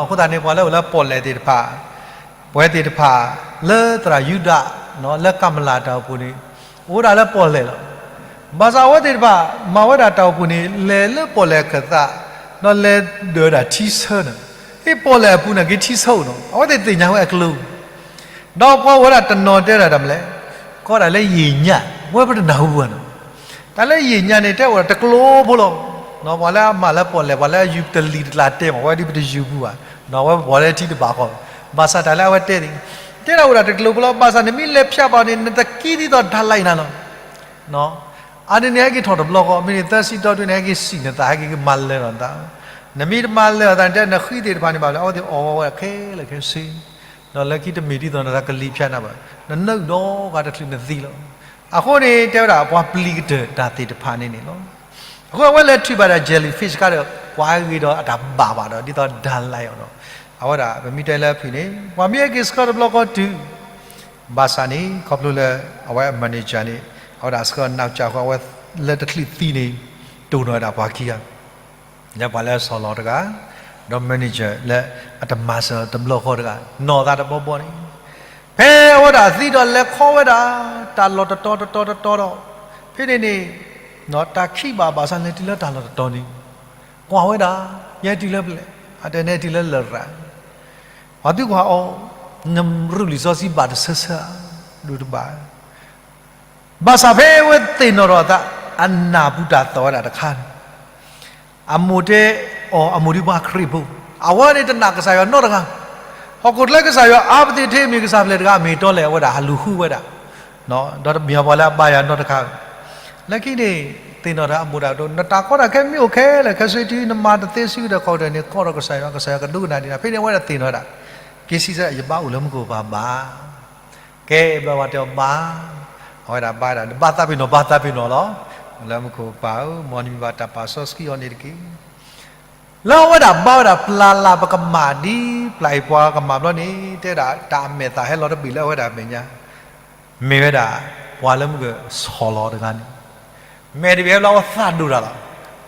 အဃိသတးန့ၣ် ပှၤလၢအိၣ်လၢပီၣ်လဲၣ်သ့ၣ်တဖၣ် ပဝဲသ့ၣ်တဖၣ် လၢသရၣ်ယူဒၤ လၢကၤမလၤတၢ်အိၣ်ဖှိၣ်န့ၣ် အိၣ်ဝဲဒၣ်လၢပီၣ်လဲၣ်လီၤ. ဘၣ်ဆၣ်အဝဲသ့ၣ်တဖၣ် မၤဝဲဒၣ်တၢ်အိၣ်ဖှိၣ်န့ၣ် လဲၤလၢပီၣ်လဲၣ်ခၢၣ်သး, ဒီးလဲၤဒၢးဝဲဒၣ်ထံဆၢန့ၣ်, ဟ့ၣ်ပီၣ်လဲၣ်အပူၤန့ၣ်က့ၤထံဆၢအိၣ်နီၤ, အဝဲသ့ၣ်သ့ၣ်ညါဝဲအကျိၤ ဒီးပှၤဝဲဒၣ်တနီၤတဲဒၣ်တၢ်မနုၤလဲၣ်, ကီးဒၣ်လၢယံာ်ညါ, ဝဲပတနၢ်ဟူဘၣ်နီၤ, တၢ်လၢယံာ်ညါန့ၣ် တဲအိၣ်ဒၣ်တကျိဖိလီၤ. ပှၤလၢအမၤလၢပီၣ်လဲၣ် ပှၤလၢအယူၤတလံၤတကျါတဲမး ဝဲဒၣ်ပတယူၤဘူးဘၣ်, ဝဲပပှၤလၢထံတဘၣ်ဃီ, ဘၣ်ဆၣ်တၢ်လၢအဝဲတဲန့ၣ် တဲဒၣ်အိၣ်ဒၣ်တကျိဖိလီၤ. ဘၣ်ဆၣ်နမ့ၢ်လဲၤဖျါဘၣ်န့ၣ် နတကံဒ်သိးတၢ်လၢအံၤနၤလီၤ. အန့ၣ်န့ၣ် ဟဲက့ၤထီၣ်တဘျီဃီ, မ့ၢ်န့ၣ်သၢဆံတီတုၤန့ၣ် ဟဲက့ၤစံၣ်နသး ဟဲက့ၤမၤလၢာ်လီၤနသး, နမ့ၢ်တမၤလၢာ်အသးန့ၣ် တဲနဃံသ့ၣ်တဖၣ်န့ၣ်ဘၣ်လၢ အဝဲသ့ၣ်အီၣ်ဝဲခဲလၢာ်ခဲဆ့, ဒီးလၢခံတမ့ၢ်ဒ်သိးနသးကလံၤဖၠါနၤဘၣ်, နနၢ်အုၣ်ဒီးဂၤတချုးနသံလီၤ. အဃိန့ၣ် တဲဝဲဒၣ်ပှၤပျံၤကတၢၢ်တၢ်သ့ၣ်တဖၣ်န့ၣ်န့ၣ်လီၤ. အဃိအဝဲလဲၤထုးဘၣ်ဒၣ် jellyfish ခါဒီး ပှၤဂ့ၤဒီးအတၢ်ဘၣ်ဘၣ်ဒီး ဒ်သိးဒၣ်လဲာ်အီၤဒီး အဝဲဒၣ်ပမ့ၢ်တဲလၢအဖုၣ်န့ၣ် ပှၤမ့ၢ်ဟဲက့ၤဆှၢတဘျီဃီတုၤ ဘၣ်ဆၣ်န့ၣ် ခီဖျိလၢအဝဲအ manager န့ၣ် အဝဲဒၣ်ဆှၢနီၢ်ကၠၢ်ဃီ အဝဲလၢတချုးသံန့ၣ် တိၢ်နီၣ်ဝဲဒၣ်ပှၤခံဂၤ လၢပှၤလၢအဆီၣ်လီၤတဂၤ ဒီး manager လၢအတမၤစၢၤတဘျီဃီတဂၤ နီၢ်သးတဘီဘီန့ၣ် ဖဲအဝဲဒၣ်သံဒီးလဲၤခီဝဲဒၣ် တၢ်လီၢ်တတီၤတတီၤတတီၤဒီး ဖဲန့ၣ်န့ၣ် တၢ်ခံးဘၣ်ဘၣ်ဆၣ် လဲၤတုၤလၢတၢ်လီၢ်တတီၤန့ၣ် ကွၢ်ဝဲဒၣ် ယဟဲတုၤလၢပလဲၣ် အတဲန့ၣ်တုၤလၢလရာ် ပှၤသံကွၢ်အီၤ နရူၢ်လံာ်စီဆှံဘၣ်တဆၢဆၢဧါ ဒိၣ်တဘၣ် ဘၣ်ဆၣ်ဖဲအဝဲသ့ၣ်နီၣ်ထီၣ်အသး အနၢ်ပူၤတၢ်သီၣ်ဝဲဒၣ်တခါန့ၣ် အမိၢ်တဲအီၤ အမိၢ်ဒ်ပှၤခရံာ်ဖိ အဝဲန့ၣ်တနာ်ကစၢ်ယွၤနီတဂၤ ဟီၣ်ခိၣ်ချၢကစၢ်ယွၤအါပသ့ၣ်ထဲမ့ၢ်ကစၢ်ဖျၢၣ်တဂၤ အမ့ၢ်တီလဲၣ် အဝဲဒၣ်ဟးလူၤဃုဝဲဒၣ် ဒီးတမ့ၢ်ပှၤလၢအဘါယွၤနီတခါ လၢခံန့ၣ် သ့ၣ်နီၣ်တၢ်အဘူးတၢ်ဒိၣ်, နတၢ်ကီတၢ်ခဲမ့ၢ်အိၣ်ခဲလၢာ်ခဲဆ့တုၤနမၤတသ့ဆူကတၢၢ်ခီၣ်ကတၢၢ်န့ၣ် ကီၢ်ဒီးကစၢ်ယွၤ, ကစၢ်ယွၤကဒိကနၣ်ဒံးနၤ, ဖဲန့ၣ်အဝဲဒၣ်သ့ၣ်နီၣ်ဝဲဒၣ်, က့ၤစံးဆၢ ယဘၣ်အိၣ်လၢမူခိၣ်ဘၣ်ဘၣ်, ကဲဘျီဝဲတဲအီၤဘၣ်, အဝဲဒၣ်ဘါဝဲဒၣ် ဘၣ်သးပ့ၤနီၣ် ဘၣ်သးပ့ၤနီၣ်လီၤ, လၢမူခိၣ်ပၢ်ဧၢ, မ်နမံၤဘၣ်တၢ်ပာ်စီဆှံအီၤန့ၣ်တက့ၢ်. လၢအဝဲဒၣ်ဘါဝဲဒၣ်ပျၢ်လၢ်ပကမၣ်ဒ်ပျၢ်အံၤပှၤကမၣ်ဘျီန့ၣ် တဲဒၣ်တၢ်အမဲာ်သၣ်ဟဲလီၤတဘ့ၣ်လၢအဝဲဒၣ်အမဲာ်ညါ, မ့ၢ်ဝဲဒၣ် ပှၤလၢမူကဆီၣ်လီၤတဂၤန့ၣ်, မဲာ်တဘ့ၣ်ဟဲလီၤအဝဲသးဒိၣ်တၢ်လီၤ,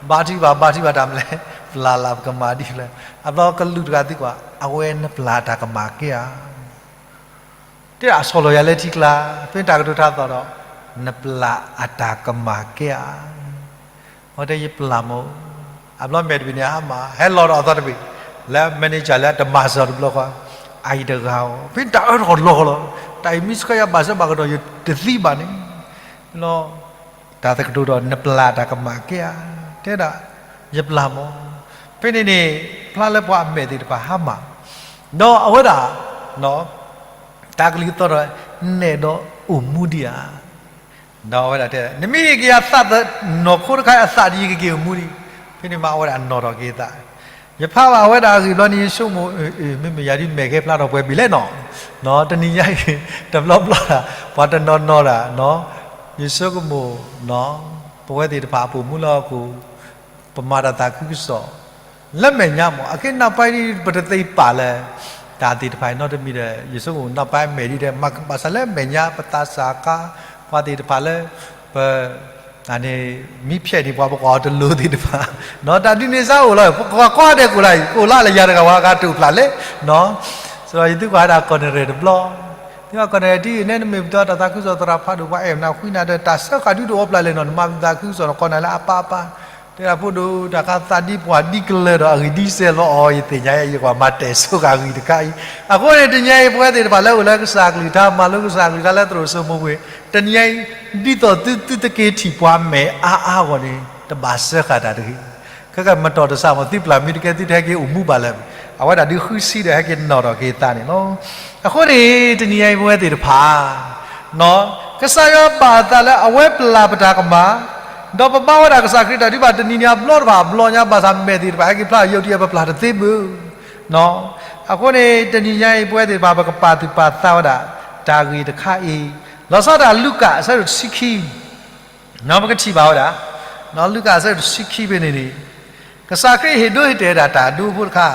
ဘါထုကဖၣ် ဘါထုကဖၣ်တၢ်မနုၤလဲၣ်, ပျၢ်လၢ်ပကမၣ်ဒ်လဲၣ်, အသီကလုာ်တဂၤသံကွၢ် အဝဲနပျၢ်တၢ်ကမၣ်ကဲဧါ တဲဒၣ်အဆီၣ်လီၤယၤလၢထံကျါ, ဖဲတၢ်ကတိၤထါသီၣ်ဒီး, နပျၢ်အတၢ်ကမၣ်ကဲဧါ, အဝဲတဲယပျၢ်မၢ်, အဘျီမဲာ်တဘ့ၣ်န့ၣ်အါမး ဟဲလီၤဒီးအသီတဘ့ၣ်, လၢ manager လၢတမၤစၢၤတဘျီဃီ, အအံၤတဂၤဧိၤ ဖဲတၢ်အၢထီၣ်လီၤလီၤ, တၢ်အံၤမ့ၢ်ဆှၢယၤဘၣ်ဆၢဘၣ်ကဒီးယတသံဘၣ်န့ၣ်, လီၤ တၢ်သကတိၤဒီး နပျၢ်တၢ်ကမၣ်ကဲဧါ, တဲဒၣ်, ယပျၢ်မၢ်, ဖဲန့ၣ်န့ၣ်, ဖျါလၢပှၤအမဲာ်သ့ၣ်တဖၣ်ဟါမၢ်, ဒီးအဝဲဒၣ်, တၢ်ကလုၢ်သီၣ်ဒီး, နဲၣ်ဒီးအိၣ်မူဒံးဧါ, ဒီးအဝဲဒၣ်တဲ, နမ့ၢ်ဟ့ၣ်က့ၤယၤသးနီၢ်ခိတခါအသးဒ်ယကက့ၤအိၣ်မူဒံး, ဖဲန့ၣ်မးအဝဲဒၣ်နီၣ်ထီၣ်က့ၤအသး ယဖးဘၣ်အဝဲဒၣ်အဂ့ၢ်ဘျီန့ၣ် ယဆိကမိၣ်, မ့မ့ၢ်ယၤဒ်မဲာ်ကဲဖျါထီၣ်ပှဲၤဘ့ၣ်လဲၣ်နီၤ, တနံၤညါအံၤ, တဘျီဘျီဒၣ်, ပှၤတနီၤနီၤဒၣ်, ယဆိကမိၣ်, ပဝဲသ့ၣ်တဖၣ်အပိာ်မူလၢဟီၣ်ခိၣ်, ပမၤတၢ်သးခုကစီၣ်, လၢမဲာ်ညါမး အခဲအံၤနီၢ်ပၤဒ်ပတသ့ပာ်လၢ, တၢ်သ့ၣ်တဖၣ်အံၤနီတမံၤဒီး ယဆိကမိၣ်နီၢ်ပၤမဲာ်ဒ်ဒီး မၤဘၣ်ဆၣ်လၢမဲာ်ညါပသးစၢ်ကါ, ပှၤသ့ၣ်တဖၣ်လၢ, ပ န့ၣ်, မ့ၢ်ဖျဲးန့ၣ်ပှၤပကွၢ်အီၤတလိၤသ့ၣ်တဖၣ်, တၢ်ဒ်န့ၣ်စ့ၢ်အိၣ်လီၤ, ပကွၢ်ကွၢ်ဒဲးကိၣ်လၢ်အံၤ ကိၣ်လၢ်လၢယၤတဂၤဝဲဂၤတအိၣ်ဖျါလဲၣ်, ဒီးယသုကွၢ်ဝဲဒၣ်ကီၢ်နရံၣ်တဘျီ, သုကွၢ်ကီၢ်နရံၣ်ဒ်အံၤ နဲနမ့ၢ်ပတၢ်သးခုကစီၣ်သရၣ်ဖးဒိၣ် ပှၤအဲၣ်နၤဃုနၤဒီး တၢ်စၢဃာ်ဒုးတအိၣ်ဖျါလဲၣ်နီၤ, နမၤပသးခုကစီၣ်ဒီးကီၢ်နၤလၢအပၢ်အပၢ်, တဲဒၣ်ဖိဒိၣ်တၢ်ခါသးဒ်ပှၤဒ်ကလၢၤဒီးအဂံၢ်ဒ်စဲးလီၤအီၤ ယသ့ၣ်ညါအံၤ ယကွၢ်မၤတဲာ်ဆိဃာ်ဂံၢ်တခါအံၤ, အဃိန့ၣ် တနံၤညါအံၤ ပဝဲသ့ၣ်တဖၣ်လၢအိၣ်လၢကစၢ်ကလုၢ်ကထါ မၤလိကစၢ်ကလုၢ်ကထါလၢသရိာ်စိမိၤဝ့ၤ, တနံၤညါအံၤ, ဒ်သိးသုသုတက့ၤထံၣ်ပှၤမဲာ်အါအါအဂီၢ်န့ၣ် တဘၣ်စၢဃာ်တၢ်တဂ့ၤ, ခဲကမတီၢ်တစၢ်မး သုပျၢ်မ့ၢ်တကဲ သုတဟဲက့ၤအိၣ်မူဘၣ်လၢၤ, အဝဲဒၣ်ဒုးဃုဆံဒီးဟဲက့ၤနီၣ်ထီၣ်က့ၤသးန့ၣ်လီၤ. အဃိန့ၣ် တနံၤညါအံၤ ပဝဲသ့ၣ်တဖၣ် ကစၢ်ယွၤဘၣ်အသးလၢအဝဲပျၢ်ပတၢ်ကမၣ်, ဒီးပဘါဝဲဒၣ်ကစၢ်ခရံာ်တၢ်ဒုးဘၣ်တနံၤန့ၣ် အဘျီတဖၣ်အဘျီညါ ဘၣ်ဆၣ်မဲာ်သ့ၣ်တဖၣ်ဟဲက့ၤဖျါယိာ်တယဲၢ် ပပျၢ်တသ့ဘၣ်. အဃိန့ၣ် တနံၤညါအံၤ ပဝဲသ့ၣ်တဖၣ် ပကပာ်သူၣ်ပာ်သးဝဲဒၣ် တၢ်ဂ့ၢ်တခါအံၤ, လီၤဆီဒၣ်တၢ်လူၤကၣ်အဆၢဒိၣ်တဆံခံ ပကထံၣ်ဘၣ်ဝဲဒၣ်, လူၤကၣ်အဆၢဒိၣ်တဆံခံဖဲန့ၣ်န့ၣ်, ကစၢ်ခရံာ်ဟ့ၣ်ဒိဟ့ၣ်တဲာ်ဒၣ်တၢ်ဒိဖိတခါ,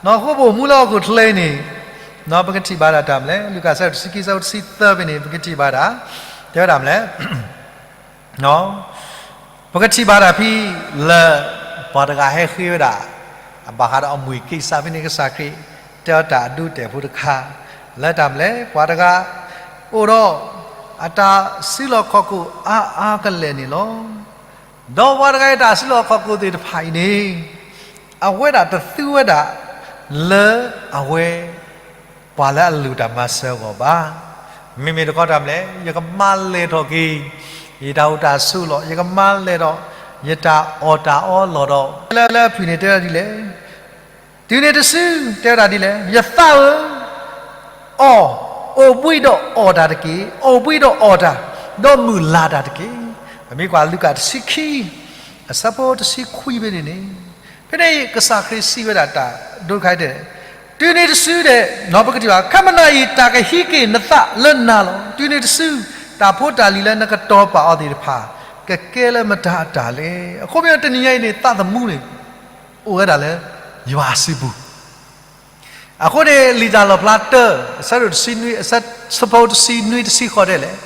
နီၢ်ဃိပအိၣ်မူလၢဟီၣ်ခိၣ်ချၢအံၤန့ၣ်, ပကထံၣ်ဘၣ်ဒၣ်တၢ်မနုၤလဲၣ်, လူၤကၣ်အဆၢဒိၣ်တဆံခံ အဆၢဖိတဆံသၢဖဲန့ၣ် ပကထံၣ်ဘၣ်ဒၣ်, တဲဝဲဒၣ်မနုၤလဲၣ် ပကထံၣ်ဘၣ်တၢ်ဖဲလၢ ပှၤတဂၤဟဲဃ့ဝဲဒၣ် အဘၣ်ဃးဒီးအမှံၤကံၢ်စၢ်ဖဲန့ၣ် ကစၢ်ခရံာ် တဲအီၤတၢ်အဒိအတဲာ်ဖိတခါ, လၢတၢ်မနုၤလဲၣ် ပှၤတဂၤ အိၣ်ဒီး အတၢ်စုလီၢ်ခီၣ်ခိၣ်အါအါကလဲာ်န့ၣ်လီၤ. ဒီးပှၤတဂၤအံၤတၢ်စုလီၢ်ခီၣ်ခိၣ်သ့ၣ်တဖၣ်အံၤန့ၣ် အဝဲဒၣ်တသူဝဲဒၣ် လၢအဝဲ ပှၤလၢအလိၣ်တၢ်မၤစၢၤအဂီၢ်ဘၣ်. မ့မ့ၢ်တခီတၢ်မနုၤလဲၣ် ယကမၤလဲၢ်ထီၣ်က့ၤ ယတၢ်အိၣ်တၢ်ဆိးလီၤ. ယကမၤလဲၢ်ဒီး ယတၢ်အီၣ်တၢ်အီလီၢ်ဒီး လၢလၢအဖုၣ်န့ၣ်တဲဝဲဒၣ်ဒ်လဲၣ်, တုၤန့ၣ်တစု တဲဝဲဒၣ်ဒ်လဲၣ်, ယသးဧၢ, အီၣ်, အိၣ်ဘှံးဒီးအီၣ်တၢ်တက့ၢ်. အိၣ်ဘှံးဒီးအီၣ်တၢ်, ဒီးမုာ်လၤတၢ်တက့ၢ်. ပမ့ၢ်ကွၢ်လူၤကၣ်တဆံခံ အဆၢဖိတဆံခွံဖဲန့ၣ်န့ၣ်, ဖဲန့ၣ် ကစၢ်ခရံာ်စံးဝဲဒၣ်တၢ်ဒိတခါအံၤတဲ, တုၤန့ၣ်တစုဒီး ပကထံၣ်ဘၣ် ခဲမုၢ်နၤအံၤ တၢ်ကဟံးက့ၤနသးလၢနၤလီၤ. တုၤန့ၣ်တစု တၢ်ဖိတၢ်လံၤလၢနကတီၤပာ်အီၤသ့ၣ်တဖၣ် ကကဲလၢမတၤအတၢ်လဲၣ်. အဃိမ့ၢ်တနံၤညါအံၤန့ၣ် သးသမူန့ၣ် အိၣ်ဝဲဒၣ်လၢ ယွၤအစုပူၤ အဃိန့ၣ် လံာ်တၢ်လီၣ်ဖျါတၢ အဆၢဒိၣ်တဆံနွံ အဆၢဖိတဆံနွံတဆံဃိးတဲလဲၣ်,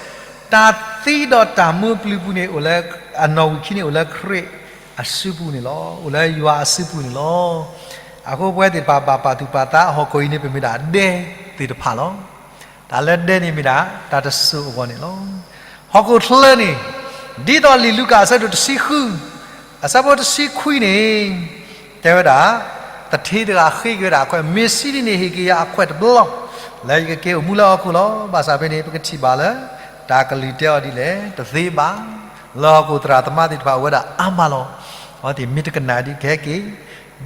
တၢ်သံဒီးတၢ်မူအပျုၤပူၤန့ၣ် အိၣ်လၢအနီၣ်ဝံာ်ခံန့ၣ် အိၣ်လၢခရံာ်အစုပူၤန့ၣ်လီၤ. အိၣ်လၢယွၤအစုပူၤန့ၣ်လီၤ. အဃိပဝဲသ့ၣ်တဖၣ်ဘၣ်ပာ်သူၣ်ပာ်သး ဟီၣ်ခိၣ်အံၤန့ၣ် ပမ့ၢ်ဒၣ်ဒဲသ့ၣ်တဖၣ်လီၤ. တၢ်လၢဒဲန့ၣ်မ့ၢ်ဒၣ် တၢ်တစိၤအဂီၢ်န့ၣ်လီၤ. ဟီၣ်ခိၣ်ချၢန့ၣ် ဒ်သိးလံာ်လူၤကၣ်အဆၢဒိၣ်တဆံဃု အဆၢဖိတဆံခွံန့ၣ် တဲဝဲဒၣ်, သထ့တဂၤဃ့က့ၤဝဲဒၣ်အခွဲး, မ့ၢ်စံးဒ်န့ၣ် ဟ့ၣ်က့ၤယၤအခွဲးတဘျီ, လၢယကက့ၤအိၣ်မူလၢဟီၣ်ခိၣ်လီၤ. ဘၣ်ဆၣ်ဖဲန့ၣ် ပကထံၣ်ဘၣ်လၢ တၢ်ကလုၢ်တဲအီၤဒ်လဲၣ်, တသ့ဘၣ်, လၢဟီၣ်ခိၣ်သရၣ်သမါသ့ၣ်တဖၣ်အိၣ်ဝဲဒၣ်အါမးလီၤ. အဝဲသ့ၣ်မ့ၢ်တကနၣ်ဒ်ကဟဲက့ၤ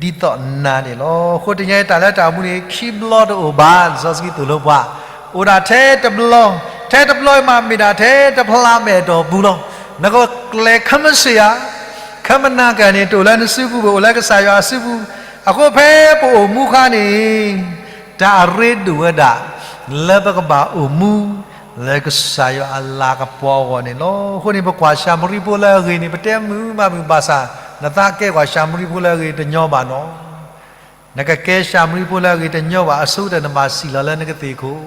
ဒ်သိးနၤန့ၣ်လီၤ. အဃိတနံၤအံၤတၢ်လၢတၢ်အိၣ်မူန့ၣ် ခံဘျီတအိၣ်ဘၣ်, လံာ်စီဆှံသိၣ်လိပှၤ, အိၣ်ဒၣ်ထဲတဘျီ, ထဲတဘျီအံၤမးမ့ၢ်ဒၣ်ထဲတဖျါမဲာ်အတီၢ်ပူၤလီၤ. နကကျဲၤခမစ့ယၤ, ခမနာကၢန့ၣ် တအိၣ်လၢနစုပူၤဘၣ်, အိၣ်လၢကစၢ်ယွၤအစုပူၤ. အဃိဖဲပအိၣ်မူခါန့ၣ် တၢ်အရ့ဒိၣ်ဝဲဒၣ် လၢပကဘၣ်အိၣ်မူ လၢကစၢ်ယွၤအလၤကပီၤအဂီၢ်န့ၣ်လီၤ. အဃိန့ၣ် ပကွၢ်ၡၤမရံဖိလၢအဂ့ၤန့ၣ် ပတဲမုာ်မးမုာ်ဘၣ်ဆၣ် နသးကဲကွၢ်ၡၤမရံဖိလၢအဂ့ၤ တညီဘၣ်နီၤ. နကကဲၡၤမရံဖိလၢအဂ့ၤတညီဘၣ် အဆိကတၢၢ်နဘၣ်စံၣ်လီၤလၢနကသ့ၣ်ခိၣ်,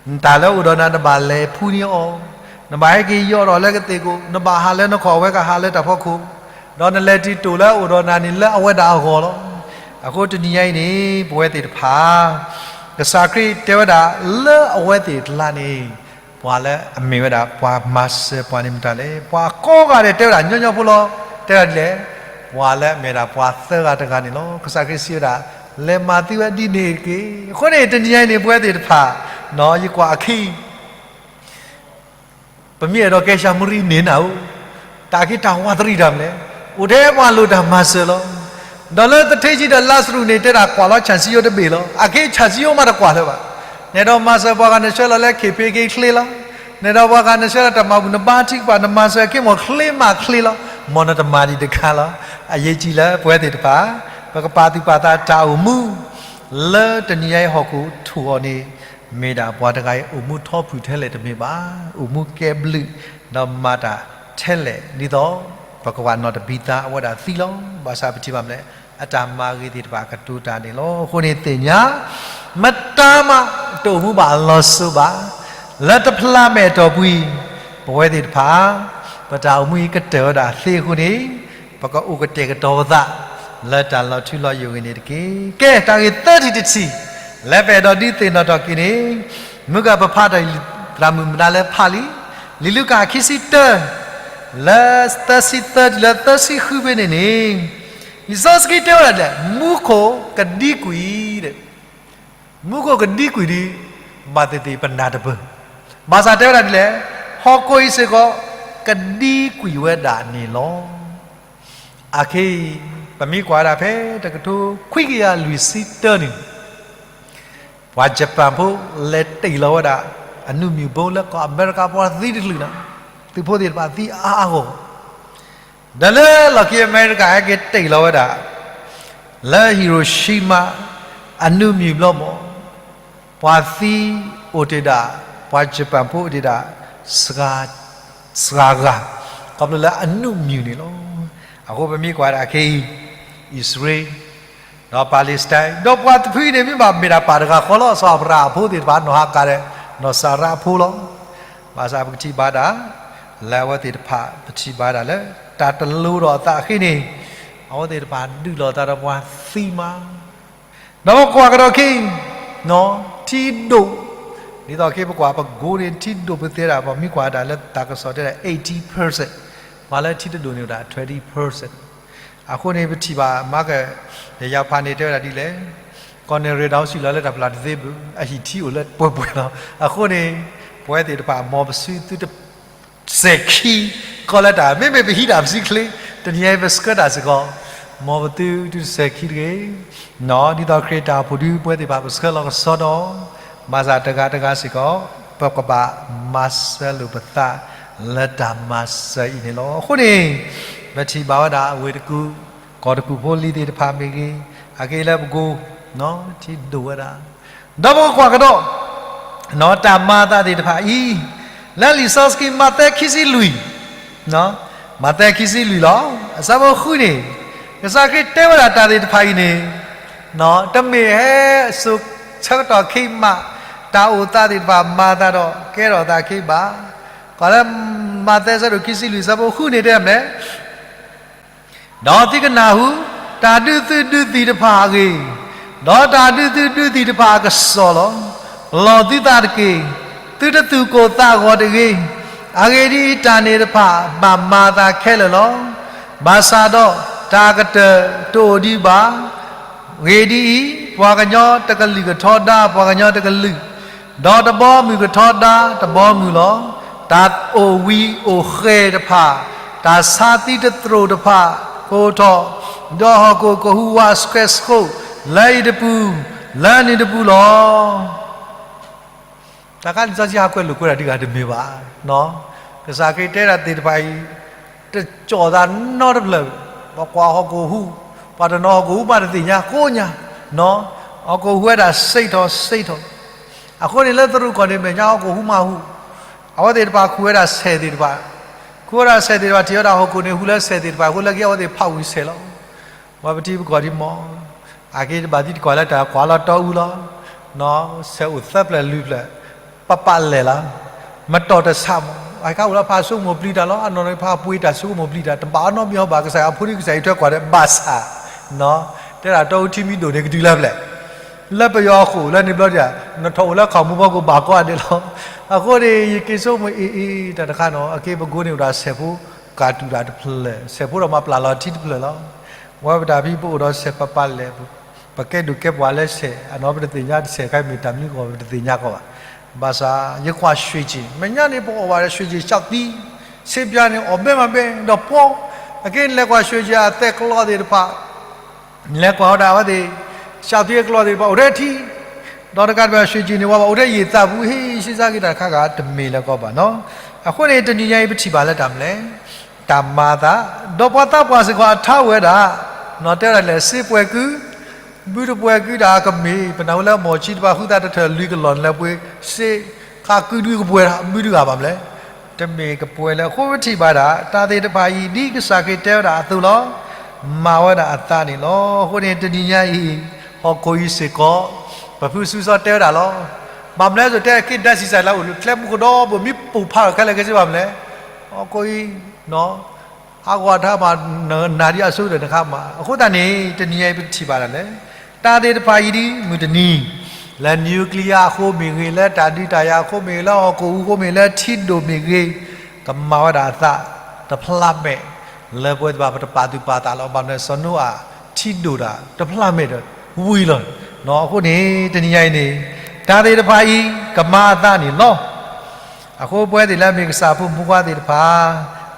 နတၢ်လၢအိၣ်ဒီးနၤ နဘၣ်လဲၤဖှူန့ၢ်အီၤ, နဘၣ်ဟဲက့ၤယီၢ်ထီၣ်လၢကသ့ၣ်ခိၣ်, နဘၣ်ဟးလၢနခီၣ် အဝဲကဟးလၢတၢ်ဖီခိၣ်, ဒီးနလဲၤတုၤတိၢ်လၢအအိၣ်ဒီးနၤန့ၣ် လၢအဝဲဒၣ်အဂီၢ်လီၤ. အဃိတနံၤညါအံၤန့ၣ် ပဝဲသ့ၣ်တဖၣ် ကစၢ်ခရံာ်တဲဝဲဒၣ်လၢအဝဲသ့ၣ်တဖၣ်န့ၣ် ပှၤလၢအမ့ၢ်ဝဲဒၣ်ပှၤမၤစၢၤပှၤန့ၣ်မတၤလဲၣ်. ပှၤကိးဂၤဒဲးတဲဝဲဒၣ်ညီညီဖိလီၤ. တဲဝဲဒၣ်ဒ်လဲၣ်, ပှၤလၢအမ့ၢ်ဒၣ်ပှၤသၢဂၤတဂၤန့ၣ်လီၤ. ကစၢ်ခရံာ်စံးဝဲဒၣ်, လဲၤမၤသံဝဲဒ်န့ၣ်တက့ၢ်. အဃိန့ၣ် တနံၤညါအံၤန့ၣ် ပဝဲသ့ၣ်တဖၣ် ယကွၢ်အခံ ပမ့ၢ်အဲၣ်ဒိးကဲၡၤမရံန့ၣ်နၤဧိၤ, တၢ်အခံတၢ်ဝးတရံးတၢ်မနုၤလဲၣ်, အိၣ်ထဲပှၤလိၣ်တၢ်မၤစၢၤလီၤ. ဒီးလၢသထ့ဆံဒီးလါစရူးန့ၣ် တဲဒၣ်ကွၢ်လီၤဆၣ်စံယိတဘ့ၣ်လီၤ. အခဲဆၣ်စံယိမးတကွၢ်လၢၤဘၣ်. နအဲၣ်ဒိးမၤစၢၤပှၤဂၤ နဆှၢလီၤလၢ ခ့ၣ်ဖ့က့ချ့လီၤ. နအဲၣ်ဒိးပှၤဂၤ နဆှၢလီၤတၢ်မၤဘူၣ် နဘါထုကဖၣ် နမၤစၢၤခ့မီၢ်ချ့မးချ့လီၤ. မ်နတမၤဒံးတခါလီၤ. အရေးကြီးလၢပဝဲသ့ၣ်တဖၣ် ပကပာ်သူၣ်ပာ်သးတၢ်အိၣ်မူ လၢတနံၤညါအံၤဟီၣ်ခိၣ်ထူၣ်အီၤန့ၣ် မ့ၢ်ဒၣ်ပှၤတဂၤအံၤအိၣ်မူထီဖုၣ်ထဲလဲၣ်တမ့ၢ်ဘၣ်. အိၣ်မူကဲဘျုး ဒီးမၤတၢ်ထဲလဲၣ် ဒ်သိးပကဘၣ်နီၣ်တဘံသါအဝဲဒၣ်သံလီၤ. ဘၣ်ဆၣ်ပထံၣ်ဘၣ်မနုၤလဲၣ်, အတၢ်မၤဂ့ၤသ့ၣ်တဖၣ်ကတိၤတၢ်န့ၣ်လီၤ. အဃိန့ၣ်သ့ၣ်ညါ မတၤမး တအိၣ်မူဘၣ်အလီၤစိၤဘၣ်. လၢတဖျါမဲာ်အတီၢ်ပူၤ ပဝဲသ့ၣ်တဖၣ် ပတၢ်အိၣ်မူအံၤကတၢၢ်ဝဲဒၣ်သ့အဃိန့ၣ် ပကအိၣ်ကတဲာ်ကတီၤပသး လၢတၢ်လီၤထူလီၤယိာ်ဂ့ၤန့ၣ်တက့ၢ်. ကဲ တၢ်ဂ့ၢ်သၢထံၣ်တထံၣ် လၢပအဲၣ်ဒိးဒုးသ့ၣ်နီၣ်ထီၣ်က့ၤန့ၣ်, မုၢ်ဂၤပဖးတၢ်သရၣ်မုၣ်မတၤလၢဖးလံ, လံာ်လူၤကၣ်ခံဆံတၢ လၢသၢဆံသၢတုၤလၢသၢဆံဃုဖဲန့ၣ်န့ၣ်, လံာ်စီဆှံတဲဝဲဒၣ်ဒ်လဲၣ်, မူခိၣ်ကဒံကွံာ်, မူခိၣ်ကဒံကွံာ်ဒီး ဘၣ်သ့ၣ်သ့ၣ်ပနၢ်တပၢၢ်, ဘၣ်ဆၣ်တဲဝဲဒၣ်ဒ်လဲၣ်, ဟီၣ်ခိၣ်အံၤစ့ၢ်ကီး ကဒံကွံာ်ဝဲဒၣ်န့ၣ်လီၤ. အခဲအံၤ ပမ့ၢ်ကွၢ်ဝဲဒၣ်ဖဲတကထိခွံကယၤလွံၢ်ဆံတၢန့ၣ် ပှၤယပၣ်ဖိလဲၤတ့ၢ်လီၤဝဲဒၣ် အနုၢ်မံၣ်ဘိလၢကီၢ်အမဲရကၤ ပှၤသံတကလုာ်လီၤ. သုးဖိသ့ၣ်တဖၣ်သံအါအါဂီၢ်ဂီၢ်, ဒီးလၢလီၢ်ခံအမဲရကၤဟဲက့ၤတ့ၢ်လီၤဝဲဒၣ် လၢဟံၣ်ရိၣ်ၡံမး အနုၢ်မံၣ်ဘျီမး ပှၤသံအိၣ်တ့ၢ်ဒၣ်, ပှၤယပၣ်ဖိအိၣ်တ့ၢ်ဒၣ် စှၤဂၤ, ခီဖျိလၢအနုၢ်မံၣ်န့ၣ်လီၤ. အဃိပမ့ၢ်ကွၢ်ဒၣ်ခဲအံၤ အံၣ်စရ့လး ဒီးပၤလ့စတၢၣ် ဒီးပှၤတဖုအံၤန့ၣ် မ့ၢ်ဘၣ်မ့ၢ်ဒၣ်ပၢ်တဂၤဃီလီၤ. စီၤအၤဘြၤဟၣ်အဖိသ့ၣ်တဖၣ် နီၢ်ဟၤကၤဒီး နီၢ်စၤရါအဖိလီၤ. ဘၣ်ဆၣ်ပကထံၣ်ဘၣ်ဒၣ် လၢအဝဲသ့ၣ်တဖၣ် ပထံၣ်ဘၣ်ဒၣ်လၢ တၢ်တလိၤဒီးအသးအဃိန့ၣ် အဝဲသ့ၣ်တဖၣ်ဒုးလိာ်သးဒီးပှၤသံမး ဒီးပကွၢ်ကဒီးခဲအံၤ ထံဒိၣ်, ဒ်သိးခဲအံၤပကွၢ်ပကိးန့ၣ် ထံဒိၣ်ပသဲဒၣ် ပမ့ၢ်ကွၢ်ဒၣ်လၢတၢ်ကစီၣ်တဲဒၣ် eighty percent, ပှၤလၢထံတဒိၣ်န့ၣ်ဝဲဒၣ် twenty percent. အဃိန့ၣ် ပထံၣ်ဘၣ် မၤကၢၣ် ယယၤဖးန့ၣ်တဲဝဲဒၣ်ဒ်လဲၣ်, ကီၢ်နဲၣ်ရံၣ်ဒီးစံၣ်လီၤလၢတၢ်ဖျၢၣ်တသ့ဘၣ်, အဟံၣ်ထံအိၣ်လၢပှဲၤပှဲၤလီၤ. အဃိန့ၣ် ပဝဲသ့ၣ်တဖၣ် မ်ပစုသုတ စဲးခံ ကီၢ်လၢတၢ် မ့မ့ၢ်ပဟံးတၢ်ပစံးချ့, တနံၤအံၤပဆှၢတၢ်စ့ၢ်ကီး, မ်ပသုတစဲးခံတဂ့ၤ, ဒ်သိးခရံာ်တၢ်အိၣ်ဖှိၣ်ဒုး ပဝဲသ့ၣ်တဖၣ်ပဆှၢလီၤကစီဒီး, ဘၣ်ဆၣ်တဂၤတဂၤစ့ၢ်ကီး ပကဘၣ်မၤစၢၤလိာ်ပသး လၢတၢ်မၤစၢၤအံၤန့ၣ်လီၤ. အဃိန့ၣ် ပထံၣ်ဘၣ်ဝဲဒၣ်အဝ့ၢ်တကူၣ် ကီၢ်တကူၣ်ဖိလံၤသ့ၣ်တဖၣ်မ့ၢ်ဂ့ၤ, အက့လၢပကိး ထံဒိၣ်ဝဲဒၣ် ဒီးပကကွၢ်ကဒီး တၢ်မၤအသးသ့ၣ်တဖၣ်အံၤ, လၢလံာ်စီဆှံမးသဲခံဆံလွံၢ်, မးသဲခံဆံလွံၢ်လီၤ. အဆၢဖိဃုန့ၣ်, ကစၢ်ခရံာ်တဲဝဲဒၣ်တၢ်သ့ၣ်တဖၣ်အံၤန့ၣ်, တမ့ၢ်ဟဲစိာ်ဆၢကတီၢ်ခံမး, တၢ်အိၣ်သးသ့ၣ်တဖၣ်မၤအသးဒီးကဲထီၣ်သးခံဘၣ်. ကွၢ်လၢမးသဲအဆၢဒိၣ်ခံဆံလွံၢ် အဆၢဖိဃုန့ၣ်တဲမနုၤလဲၣ် ဒီးသုကနၢ်ဟူ တၢ်ဒုးသုးဒုးသံၣ်တဖၣ်အဂ့ၢ်, ဒီးတၢ်ဒုးသုးဒုးသံၣ်တဖၣ်အကစီၣ်လီၤ. လီၤသုသးတက့ၢ်, သုတသူၣ်ကိၢ်သးဂီၤတဂ့ၤ. အဂ့ၢ်ဒ်အံၤ, တၢ်န့ၣ်တဖၣ်ဘၣ်မၤအသးခဲလၢာ်လီၤ. ဘၣ်ဆၣ်ဒီးတၢ်ကတၢၢ်တအိၣ်ဒံးဘၣ်. အဂ့ၢ်ဒ်အံၤ, ပှၤကညီတကလုာ်ကထီဒါပှၤကညီတကလုာ်, ဒီးတဘီမုၢ်ကထီဒါတဘီမုၢ်လီၤ. တၢ်အိၣ်ဝံၤအိၣ်ဃဲၤတဖၣ်, တၢ်ဆါသံတသရိာ်တဖၣ် ကအိၣ်ထီၣ်, ဒီးဟီၣ်ခိၣ်ကဟူးဝးဆှဲးဆှိး လၢအံၤတပူၤ လၢနံၤတပူၤလီၤ. တၢ်ခါလံာ်စီဆှံဟးကွဲးလိာ်ကွဲးတၢ်ဒ်ဂၤတမ့ၢ်ဘၣ်. ကစၢ်ခရံာ်တဲဒၣ်သ့ၣ်တဖၣ်အံၤ, တကၠီၣ်သးနီတဖျၢၣ်, ပှၤကွၢ်ဟီၣ်ခိၣ်ဟူး, ပှၤတနီၤဟီၣ်ခိၣ်ဟူးမးတသ့ၣ်ညါကိးညါ, နီၢ်, ဟီၣ်ခိၣ်ဟူးဝဲဒၣ် စိတ်တော်, စိတ်တော်, အဃိန့ၣ်လၢသရူးကီၢ်န့ၣ် မဲာ်ညါဟီၣ်ခိၣ်ဟူးမးဟူး, အဝဲသ့ၣ်တဖၣ်ခူၣ်ဝဲဒၣ်ဆဲးသ့ၣ်တဖၣ်, ခူၣ်ဝဲဒၣ်ဆဲးသ့ၣ်တဖၣ် ထံၣ်ဝဲဒၣ်ဟီၣ်ခိၣ်န့ၣ်ဟူးလၢဆဲးသ့ၣ်တဖၣ်အဃိ လၢခံအဝဲသ့ၣ်ဖးဝံၤဆဲးလီၤ. ပှၤပထံပကီၢ်ဒ်မီၢ်, အက့ၤတဘၣ်သံတကွၢ်လၢတၢ်ကွၢ်လီၤတီအူလီၤ, နီၢ်, ဆဲးအိၣ်သၢဖျၢၣ်လွံၢ်ဖျၢၣ်, ပပာ်လဲၣ်လီၤ, မတီၢ်တဆးမီၢ်, အကါအိၣ်လၢဖးဆိကမိၣ်ပျံၤတၢ်လီၤ, အနီၢ်နီၢ်ဖးပှ့ၤတၢ်ဆိကမိၣ်ပျံၤတၢ် တဘၣ်အီၤနီတမံၤအီၤဘၣ် ကစၢ်ယွၤဖိဒ်ကစၢ်အံၤထွဲကွၢ်ဒီး ဘၣ်ဆၣ်, နီၢ်, တဲဒၣ်တီအူထံမံၤဒိၣ်န့ၣ် ကတုၤလၢဖဲလဲၣ် လၢပယီၤအဃိာ်လၢန့ၣ်ဘျီဒံး, နထီၣ်အိၣ်လၢခီၣ်မူဖီခိၣ်ဘၣ်ကိးဂၤဒဲးလီၤ. အဃိန့ၣ် ယက့ၤဆိကမိၣ်အ့ၣ်အ့ၣ်တၢ်တခါနီၢ်, အက့ၤပကိးန့ၣ်အိၣ်ဒီးဆဲးဖိကၢ်တူာ်တၢ်တဖျၢၣ်, ဆဲးဖိဒီးမၤပျၢ်လီၤထံတဖျၢၣ်လီၤ. ဝဲပတၢ်ဖံးပအိၣ်ဒီးဆဲးပပာ်လဲၣ်, ပကဲဒိၣ်ကဲပှၤလၢဆဲး, အနီၢ်ပတသ့ၣ်ညါတဆဲးခါမ့ၢ်တၢ်မနုၤကီၢ် ပတသ့ၣ်ညါကီးဘၣ်. ဘၣ်ဆၣ် ယကွၢ်ရွှေကျင်, မဲာ်ညါန့ၣ်ပအီၣ်ဘၣ်ဒီး ရွှေကျင် ရှောက်သီး, ဆ့ပျါန့ၣ်အီၣ်ဘဲမးဘဲ, ဒီးပှီၤ, အက့ၤနလဲၤကွၢ်ရွှေကျင်အသဲးကျီသ့ၣ်တဖၣ် နလဲၤကွၢ်ဝဲဒၣ်အဝဲသ့ၣ်, ရှောက်သီးအကျီသ့ၣ်တဖၣ်အိၣ်ထဲထံ, ဒီးတကးဒံးဘၣ်ရွှေကျင်န့ၣ် ဝဲဘၣ်အိၣ်ထဲယံာ်သးပူၤ ဟ့ၣ်ဆံးစၢ်က့ၤတၢ်တခါဂၤ တမ့ၢ်လၢကီးဘၣ်နီၢ်. အဃိန့ၣ် တနံၤညါအံၤပထံၣ်ဘၣ်လၢတၢ်မနုၤလဲၣ်, တၢ်မၤအသး, ဒီးပှၤသးပှၢ်စ့ၢ်ကီးအထါဝဲဒၣ်, နီၢ်, တဲဒၣ်လဲာ် စ့ပှဲၤကု, ဘုတပှဲၤကုဒၣ်ကမ့ၢ်, ပနၢ်ဟူလၢအမိၢ်ဆံးတဖၣ် ဃုသးတထၢၣ်လွံၢ်ကလီၢ်န့ၣ်လၢပှ့ၤ, စ့ခါကုဒုကပှဲၤဘုတဂၤဘၣ်မနုၤလဲၣ် တမ့ၢ်ကပှဲၤလၢအဃိပထံၣ်ဘၣ်ဒၣ် တၢ်သ့ၣ်တဖၣ်အံၤ ဒ်ကစၢ်ခရံာ်တဲဝဲဒၣ်အသိးလီၤ. မၤဝဲဒၣ်အသးန့ၣ်လီၤ. အဃိန့ၣ် တနံၤညါအံၤ ဟီၣ်ခိၣ်အံၤစ့ၢ်ကီး ပဖုစူစီတဲဝဲဒၣ်လီၤ. ဘၣ်မနုၤလဲၣ် က့ၤဒၣ်စံးစၢ်လၢအိၣ်လၢကျဲမူကဒီး ပမ့ၢ်ပိာ်ဖးအီၤခဲလၢာ်ခဲဆ့ဘၣ်မနုၤလဲၣ်. ဟီၣ်ခိၣ်အံၤ အါဂီၢ်အထါမး နနၤဒ်အစိကတၢၢ်တခါမး. အဃိသတးန့ၣ် တနံၤညါအံၤပထံၣ်ဘၣ်ဒၣ်လဲာ် တၢ်သ့ၣ်တဖၣ်အံၤဒ်မုၢ်တနံၤ လၢ nuclear အဃိမ့ၢ်ဂ့ၤ, လၢတၢ်ဒုးတၢ်ယၤအဃိမ့ၢ်ဂ့ၤ, လၢဟီၣ်ခိၣ်အူအဃိမ့ၢ်ဂ့ၤ, လၢထံဒိၣ်မ့ၢ်ဂ့ၤ, ကမၤဝဲဒၣ်အသးတဖျးမဲာ် လၢပဝဲသ့ၣ်တဖၣ်ပတပာ်သူၣ်ပာ်သးလီၤ. ဘၣ်မနုၤလဲၣ် စီၤနိအၤထံဒိၣ်ဒၣ်တဖျးမဲာ်ဒီးဝံၤလီၤ. အဃိန့ၣ် တနံၤညါအံၤန့ၣ် တၢ်သ့ၣ်တဖၣ်အံၤ ကမၤအသးန့ၣ်လီၤ. အဃိပဝဲသ့ၣ်လၢအမ့ၢ်ကစၢ်ဖိမုၣ်ဖိခွါသ့ၣ်တဖၣ်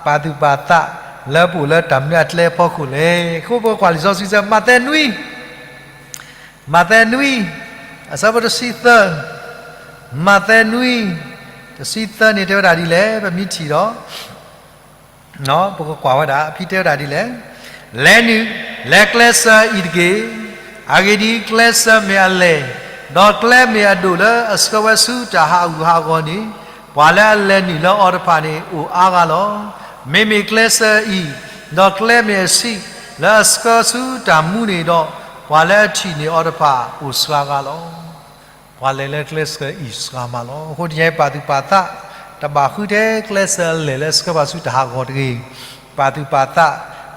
ပာ်သူၣ်ပာ်သး လၢပအိၣ်လၢတၢ်မနုၤအကျဲအဖီခိၣ်လဲၣ်. အဃိပကကွၢ်လံာ်စီဆှံဆၢ မးသဲနွံ, မးသဲနွံ အဆၢဖိတဆံသၢ, မးသဲနွံ တဆံသၢန့ၣ် တဲဝဲဒၣ်ဒ်လဲၣ် ပမ့ၢ်ထံၣ်ဒီး ပကကွၢ်ဝဲဒၣ် ဖဲတဲဝဲဒၣ်ဒ်လဲၣ်, လဲၤနုာ် လဲၤကျဲးစၢးအံၤတက့ၢ်. အဂ့ၢ်ဒ်အံၤ, ကျဲးစၢးမ့ၢ်အလဲၢ်, ဒီးကျဲမ့ၢ်အဒိၣ်လၢအဆှၢဝဲဆူတၢ်ဟးဂူာ်ဟးဂီၤန့ၣ်, ပှၤလၢအလဲၤနုာ်လၢအီၤတဖၣ်န့ၣ် အိၣ်အါဂၤလီၤ. မ့မ့ၢ်ကျဲးစၢးအံၤ, ဒီးကျဲမ့ၢ်အဆံး လၢအဆှၢဆူတၢ်မူန့ၣ်ဒီး, ပှၤလၢအထံၣ်န့ၢ်အီၤတဖၣ်အိၣ်စှၤဂၤလီၤ. ပှၤလဲၤလၢကျဲးစၢးအံၤစှၤမးလီၤ. အဃိတနံၤညါအံၤပာ်သူၣ်ပာ်သး တဘၣ်ဃုထဲကျဲးစၢးအလဲၢ်လၢအဆှၢပှၤဆူတၢ်ဟးဂီၤတဂ့ၤ. ပာ်သူၣ်ပာ်သး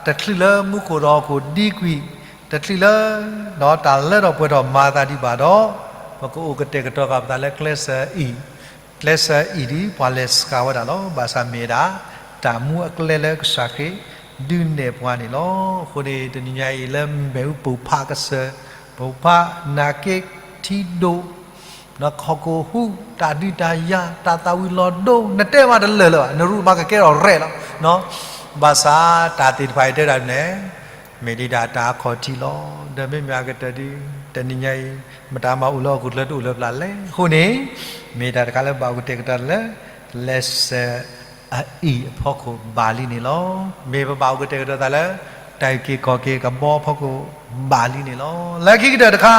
တချုးလၢမူခိၣ်ဒီးဟီၣ်ခိၣ်ဒံကွံာ်, တချုးလၢ တၢ်လၢထီၣ်ပှဲၤထီၣ်မၤအသးဒံးဘၣ်ဒီး, ပကအိၣ်ကတဲာ်ကတီၤဃာ်ပသးလၢကျဲးစၢးအံၤ, ကျဲးစၢးအံၤဒ်ပှၤလဲၤစှၤဝဲဒၣ်လီၤ. ဘၣ်ဆၣ်မ့ၢ်ဝဲဒၣ် တၢ်မူအကျဲလၢကစၢ်ခရံာ်ဒုးနဲၣ်ပှၤန့ၣ်လီၤ. အဃိန့ၣ် တနံၤညါအံၤလၢမ့ၣ်အူပိာ်ဖးကစၢၢ်, ပိာ်ဖး နာ်က့ ထံဒိၣ် နဟီၣ်ခိၣ်ဟူး တၢ်ဒုးတၢ်ယၤ တၢ်သၣ်ဝံၤလီၤဒိ နတဲမးတလၢာ်လၢၤဘၣ်, နရူၢ်မးကကဲထီၣ်ရဲၣ်လီၤ. ဘၣ်ဆၣ်တၢ်သ့ၣ်တဖၣ်အံၤတဲဒၣ်န့ၣ် မ့ၢ်ဒံးဒၣ်တၢ်အခီၣ်ထံးလီၤ. ဒီးမ့မ့ၢ်အကတၢၢ်ဒ် တနံၤညါအံၤ မတၤမၤအိၣ်လၢဟီၣ်ခိၣ်ချၢတအိၣ်လၢၤပျၢ်လဲၣ်. အဃိန့ၣ် မ့ၢ်တၢ်တခါလၢဘၣ်အိၣ်ကတဲာ်ကတီၤလၢ ကျဲးစၢးအအံၤအဖီခိၣ်ဘၣ်လံန့ၣ်လီၤ. မ့ၢ်ပဘၣ်အိၣ်ကတဲာ်ကတီၤသးလၢ တၢ်အုၣ်က့ၤခီၣ်က့ၤကဘီအဖီခိၣ်ဘၣ်လံန့ၣ်လီၤ. လၢခံကတၢၢ်တခါ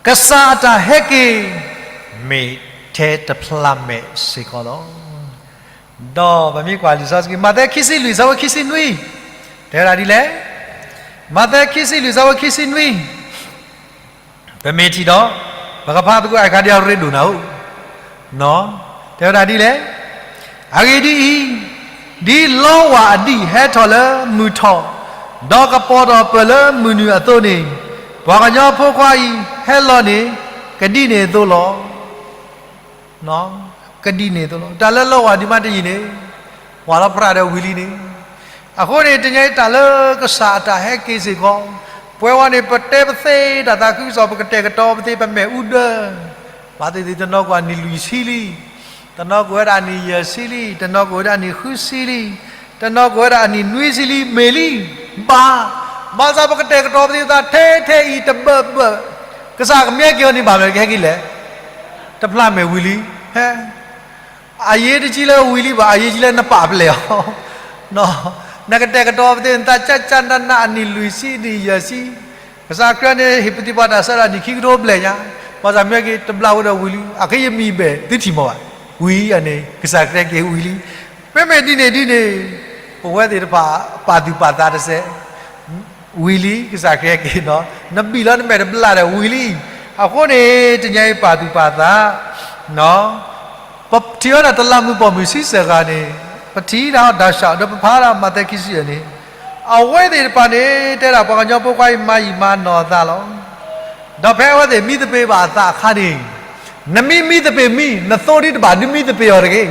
ကစၢ်အတၢ်ဟဲက့ၤ မ့ၢ်ထဲတဖျးမဲာ်စ့ၢ်ကီးလီၤ. ဒီးပမ့ၢ်ကွၢ်လံာ်စီဆှံ မးသဲခံဆံလွံၢ် ဆၢဖိခံဆံနွံ တဲဝဲဒၣ်ဒ်လဲၣ်. မးသဲခံဆံလွံၢ် ဆၢဖိခံဆံနွံ ပမ့ၢ်ထံၣ်ဒီး ပကဖးသကိးအခါဒံးအရ့ဒိၣ်နၤဧၢ, တဲဝဲဒၣ်ဒ်လဲၣ်. အဂ့ၢ်ဒ်အံၤ, ဒ်လီဝၢ်အဒံးဟဲထီၣ်လၢမုၢ်ထီၣ်, ဒီးကပီၤထီၣ်ပၢၢ်လၢမုၢ်နုာ်အသိးန့ၣ်, ပှၤကညီဖိခွါအံၤဟဲလီၤန့ၣ် ကဒ်န့ၣ်အသိးလီၤ. ကဒ်န့ၣ်အသိးလီၤ. တၢ်လၢလီဝၢ်ဒံးမးတယံာ်န့ၣ် ပှၤလီၤပြးဒီးဝံၤလံန့ၣ်. အဃိန့ၣ် တနံၤညါအံၤတၢ်လၢကစၢ်အတၢ်ဟဲက့ၤစ့ၢ်ကီး, ပဝဲဝဲန့ၣ် ပတဲပသ့တၢ်သးခုကစီၣ် ပကတဲာ်ကတီၤပသ့ ပမဲာ်အူဒၢ, ဘၣ်သ့ၣ်သ့ၣ်တနီၤကွၢ်နံၣ်လွံၢ်ဆံလံ, တနီၤကွၢ်ဝဲဒၣ်အနံၣ်ယဲၢ်ဆံလံ, တနီၤကွၢ်ဝဲဒၣ်အနံၣ်ဃုဆံလံ, တနီၤကွၢ်ဝဲဒၣ်အနံၣ်နွံဆံလံ, မ့ၢ်လံ, ဘၣ်, ဘၣ်ဆၣ်ပကတဲာ်ကတီၤပသ့ပသးထဲထဲအံၤတဘၢၣ်ဘၢၣ်, ကစၢ်ကမၠဲက့ၤအီၤန့ၣ်ဘၣ်မနုၤလဲၣ် ကဟဲက့ၤလဲၣ်, တဖျးမဲာ်ဝံၤလံ, ဟဲ အရေးတကြီးလၢဝံၤလံဘၣ်, အရေးကြီးလၢနပာ်ဖျါအီၤ, နကတဲာ်ကတီၤပသ့ၣ်နသး ကၢ်ကၢ်နးနး အနံၣ်လွံၢ်ဆံ အနံၣ်ယဲၢ်ဆံ, ကစၢ်ခရံာ်န့ၣ် ဟ့ၣ်ပသံပှၤတၢ်ဆၢတၢ်နံၣ်ခံကထိဘျဲၣ်ညါ, ဘၣ်ဆၣ်မ့ၢ်က့ၤတဘျီဝဲဒီးဝံၤလံ, အဃိယမံၤဘဲၣ်သုထံၣ်မီၤဘၣ်, ဝံၤအန့ၣ် ကစၢ်ခရံာ်က့ၤဝံၤလံ, မ့မ့ၢ်ဒ်န့ၣ်ဒ်န့ၣ်, ပဝဲသ့ၣ်တဖၣ် ပာ်သူၣ်ပာ်သးတစဲး ဝံၤလံ ကစၢ်ခရံာ်က့ၤနီၤ, နဘံၣ်လီၤနမဲာ်တဘျီဒီးဝံၤလံ, အဃိန့ၣ် တနံၤအံၤပာ်သူၣ်ပာ်သး, ပထံၣ်ဝဲဒၣ်တလးမူးပိာ်မုၣ်ဆံဆဲၣ်ဂၤန့ၣ်, ပထံၣ်ဒၣ်အီၤတၢ်ဆှၢဒီးပဖးဒၣ်မးသဲခံဆံယဲၢ်န့ၣ်, အဝဲသ့ၣ်တဖၣ်န့ၣ် တဲဒၣ်ပှၤကညီဖိခွါအံၤမၤယံာ်မၤနီၢ်အသးလီၤ. ဒီးဖဲအဝဲသ့ၣ်မံသပ့ၤဘၣ်အသးအခါန့ၣ်, နမံမံသပ့ၤမံ နသိဒံးတဘၣ်ဒုးမံသပ့ၤအီၤတဂ့ၤ.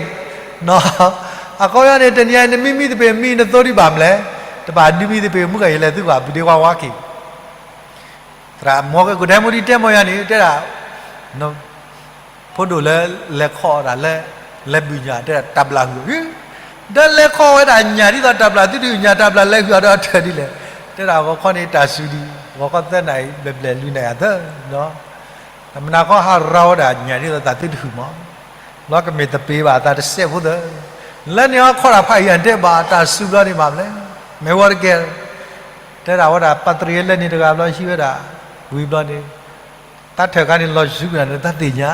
အခီပညီန့ၣ် တနံၤအံၤ နမံမံသပ့ၤမံ နသိဒံးဘၣ်မလဲၣ်, တဘၣ်ဒုးမံသပ့ၤ မုၢ်ကယလဲၤသုကွၢ် ဘုဒ့ဝါဝါက့ၤ သရၣ်မီၤကကိးဒဲမူဒံးတဲမီၤယၤန့ၣ် တဲဒၣ် ဖိဒိၣ်လၢလဲၤခီၣ်ဒၣ်လၢ လဲၤဘုၣ်ညၣ် တဲဒၣ်တၢ်ဘျၣ်ဟုၣ်, ဒီးလဲၤခီၣ်ဝဲဒၣ်ညၣ်ဒ်သိးတၢ်ဘျၣ်သုတဟုၣ်ညၣ် တၢ်ဘျၣ်လဲၤဟုၣ်အီၤဒီးအထၢၣ်ဒ်လဲၣ်, တဲဒၣ်ဂီၤခီန့ၣ်တၢ်စူၤဒံး ဂီၤခီသၢနၣ်ရံၣ်ဘျဲၣ်ဘျဲၣ်လွံၢ်နၣ်ရံၣ်အသၢ, တမနၤခီဟးရၤဝဲဒၣ်ညၣ်ဒ်သိးတၢ်သုတဟုၣ်မီၤ, ဘျီကမ့ၢ်သပ့ၤဘၣ်အသးတစဲးဖိသၢ, လၢန့ၣ်အီၤခီၣ်တၢ်ဖးအံၤအတဲဘၣ် တၢ်စူၤဘျီန့ၣ်ဘၣ်မလဲၣ်, မ့ၢ်ဝဲတကဲ တဲဒၣ်ဝဲဒၣ် ပၣ်တရံးလၢန့ၣ်တဂၤဘျီဟံးဝဲဒၣ်, ဝံၤဘျီန့ၣ် တၢ်ထၢၣ်ခါန့ၣ်လီၤယူၤကွံာ်နၤန့ၣ် တၢ်သ့ၣ်ညါ,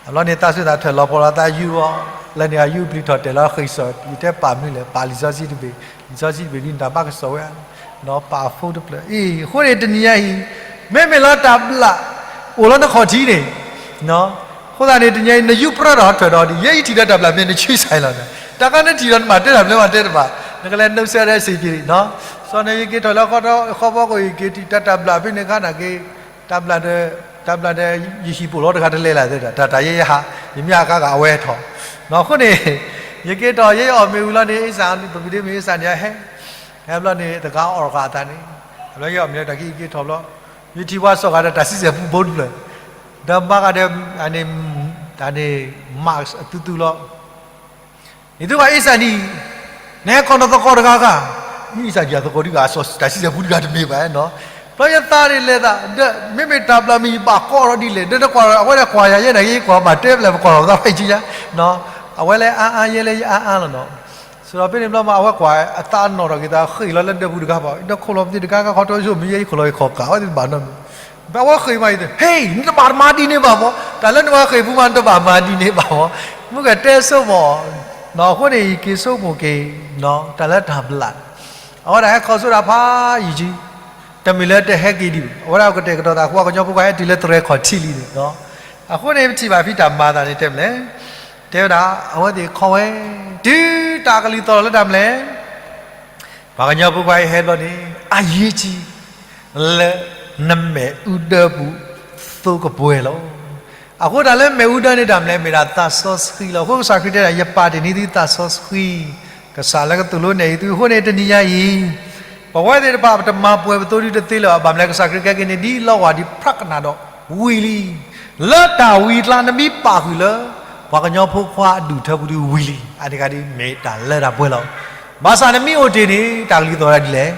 အဘျီန့ၣ် တၢ်ဆူၣ်တၢ်ထၢၣ်လီၤပှီၤလီၤသးယူၤအီၤ, လၢန့ၣ်အယူၤပျံၤထီၣ်တဲာ်လီၤဃ့ၢ်စီၣ် ယတဲပာ်မနုၤလဲၣ် ပာ်လံာ်စီဆှံတဘ့ၣ်, လံာ်စီဆှံတဘ့ၣ်ဒ်န့ၣ် တၢ်ဘၣ်ကစီၣ်ဝဲ, ဒီးပာ်ဖိတဖျၢၣ်အံၤ အဃိန့ၣ်တနံၤညါအံၤ, မ့မ့ၢ်လီၤတၢ်ဘျၣ် အိၣ်လီၤနခီၣ်ထံးန့ၣ် အဃိသတးန့ၣ် တနံၤညါအံၤ နယူးပြၢဒီးဟီထၢၣ်ဒီးဒ် ယဲအံၤထံၣ်ဒီးတၢ်ဘျၣ်မ့ၢ်နဆံဆဲးလီၤန့ၣ် တၢ်ခါနထံၣ်ဒီးနဘၣ်တဲတၢ်ဘျၢမၤတဲတဘၣ်, နကလဲၤနုာ်ဆၢဒီးစ့ၢ်ကီးန့ၣ်, စီၤန့ၣ်ယက့ၤထီၣ်လၢဃီဘီကအိၣ်ယက့ၤထံၣ်တၢ်တၢ်ဘျၣ်ဖဲန့ၣ်ခါန့ၣ်က့ၤ, တၢ်ဘျၣ်ဒီး, တၢ်ဘျၣ်ဒီး ယဟံၣ်ပိာ်လီၤတဂၤတလဲၤလၢ်သ့ဒီး တၢ်တၢ်ယဲယဟး, ယမ့ၢ်အကါဂၤအဝဲထီၣ်, အဃိန့ၣ်, ယက့ၤထီၣ်ယဲယအီၣ်မ့ၤဝံၤလီၤန့ၣ် အ့ၣ်စၢ် ပမ့ၢ်ဒ့မ့ၢ်အ့ၣ်စၢ်န့ၣ် ဟဲ, ဟဲဘျီန့ၣ် တဂၤအီၣ်ဃာ်အသးန့ၣ်, အဘျီယအီၣ်မ့ၤလၢတၢ်ခံယက့ၤထီၣ်ဘျီ, ယထံၣ်ပှၤစီၣ်ဃာ်ဒီးတၢ်ဆံဆဲၣ်ပူဖိတဖျၢၣ်, ဒီးမၤဃာ်ဒီး, န့ၣ်, တၢ်န့ၣ်, mask အသူသူလီၤ နသုဘၣ်အ့ၣ်စၢ်နံၤ, နဟဲခီၣ်နီၢ်သကိးတဂၤဂၤ, မ့ၢ်အ့ၣ်စၢ်နံၤအသကိးဒုးဂၤ တၢ်ဆံဆဲၣ်ပူတဂၤတမ့ၢ်ဘၣ်နီၤ, ဘျီယသးန့ၣ်လဲၤသး, ဒီးမ့မ့ၢ်တၢ်ဘျၣ်မ့ၢ်ယဘၣ်ကီၢ်ထီၣ်ဒ်လဲၣ်, ဒီးနကွၢ်အဝဲဒၣ်ကွၢ်ယၤယဲန့ၣ် ယကွၢ်ဘၣ်တဲဖျဲၣ်ပကွၢ်ထီၣ်ပသးဖဲအံၤကယါ, အဝဲလၢအါအါယဲလၢယအါအါလီၤနီၤ, စရီပ့န့ၣ်ဘျီမး အဝဲကွၢ်အသးနီၣ်ထီၣ်က့ၤသးဃ့ၢ်လီၤလၢဒၢးပူၤတဂၤဘၣ်, ဒီးခိၣ်လီၤပသံးတဂၤဂၤခီၣ်ထီၣ်ယိၣ်မ့ၢ်ယဲအံၤခိၣ်လီၤယခီၣ်ကး အဝဲသ့ၣ်တဘၣ်နီတမံၤ, ဘၣ်ဝဲဃ့ၢ်မးအံၤသ့ၣ်, ဟ့ၣ် နတဘၣ်မၤဒ်န့ၣ်ဘၣ်မး, တၢ်လၢနဝဲဃ့ၢ်ပူၤမး နတဘၣ်မၤဒ်န့ၣ်ဘၣ်မး, မုၢ်ကတဲဆိကမိၣ်, အဃိန့ၣ် ယက့ၤဆိကမိၣ်က့ၤ, တၢ်လၢတၢ်ဘျၣ်, အဝဲဒၣ်ဟဲခီၣ်ဆိဒၣ်ဖးယံာ်ကံ တမ့ၢ်လၢတဟဲက့ၤဒံး, အဝဲဒၣ်ကတဲာ်ကတီၤသးဃိ ကညီဖိခွါဟဲတုၤလၢတရဲခီၣ်ထံးလံန့ၣ်, အဃိန့ၣ် ပထံၣ်ဘၣ်ဖဲတၢ်မၤအသးန့ၣ်တဲမလဲၣ်, တဲဝဲဒၣ် အဝဲသ့ၣ်ခီဝဲ, တုၤတၢ်ကလုၢ်သီၣ်လီၤလၢတၢ်မလဲၣ် ပှၤကညီဖိခွါအံၤဟဲဘျီန့ၣ် အရေးကြီး လၢနမဲာ်အူဒၢပူၤ သိကပှဲၤလီၤ. အဃိတၢ်လၢမဲာ်အူဒၢန့ၣ်တၢ်မလဲၣ် မ့ၢ်ဒၣ်သးစီဆှံလီၤ. အဃိကစၢ်ခရံာ်တဲဒၣ် ယပာ်တ့ၢ်န့ၢ်သုသးစီဆှံ, ကစၢ်လၢကသိၣ်လိနဲၣ်အံၤသုအဃိန့ၣ် တနံၤညါအံၤ ပဝဲသ့ၣ်တဖၣ် ပတမၤပှဲၤပသိဒုတသ့လၢၤဘၣ်. ဘၣ်မလဲၣ် ကစၢ်ခရံာ်ကဲက့ၤန့ၣ် ဒ်လီဝၢ်ဒံးဖြးကနၣ်ဒီးဝံၤလံ လၢတၢ်ဝံၤအကျါ နမ့ၢ်ပာ်ဃုာ်လၢ ပှၤကညီဖိခွါအဒူၣ်ထၢပူၤဒုဝံၤလံ. အန့ၣ်တခါဒ်မ့ၢ်တၢ်လၢတၢ်ပှဲၤလီၤ. ဘၣ်ဆၣ်နမ့ၢ်အိၣ်တ့ၢ်န့ၣ် တၢ်ကလုၢ်သီၣ်ဝဲဒၣ်ဒ်လဲၣ်.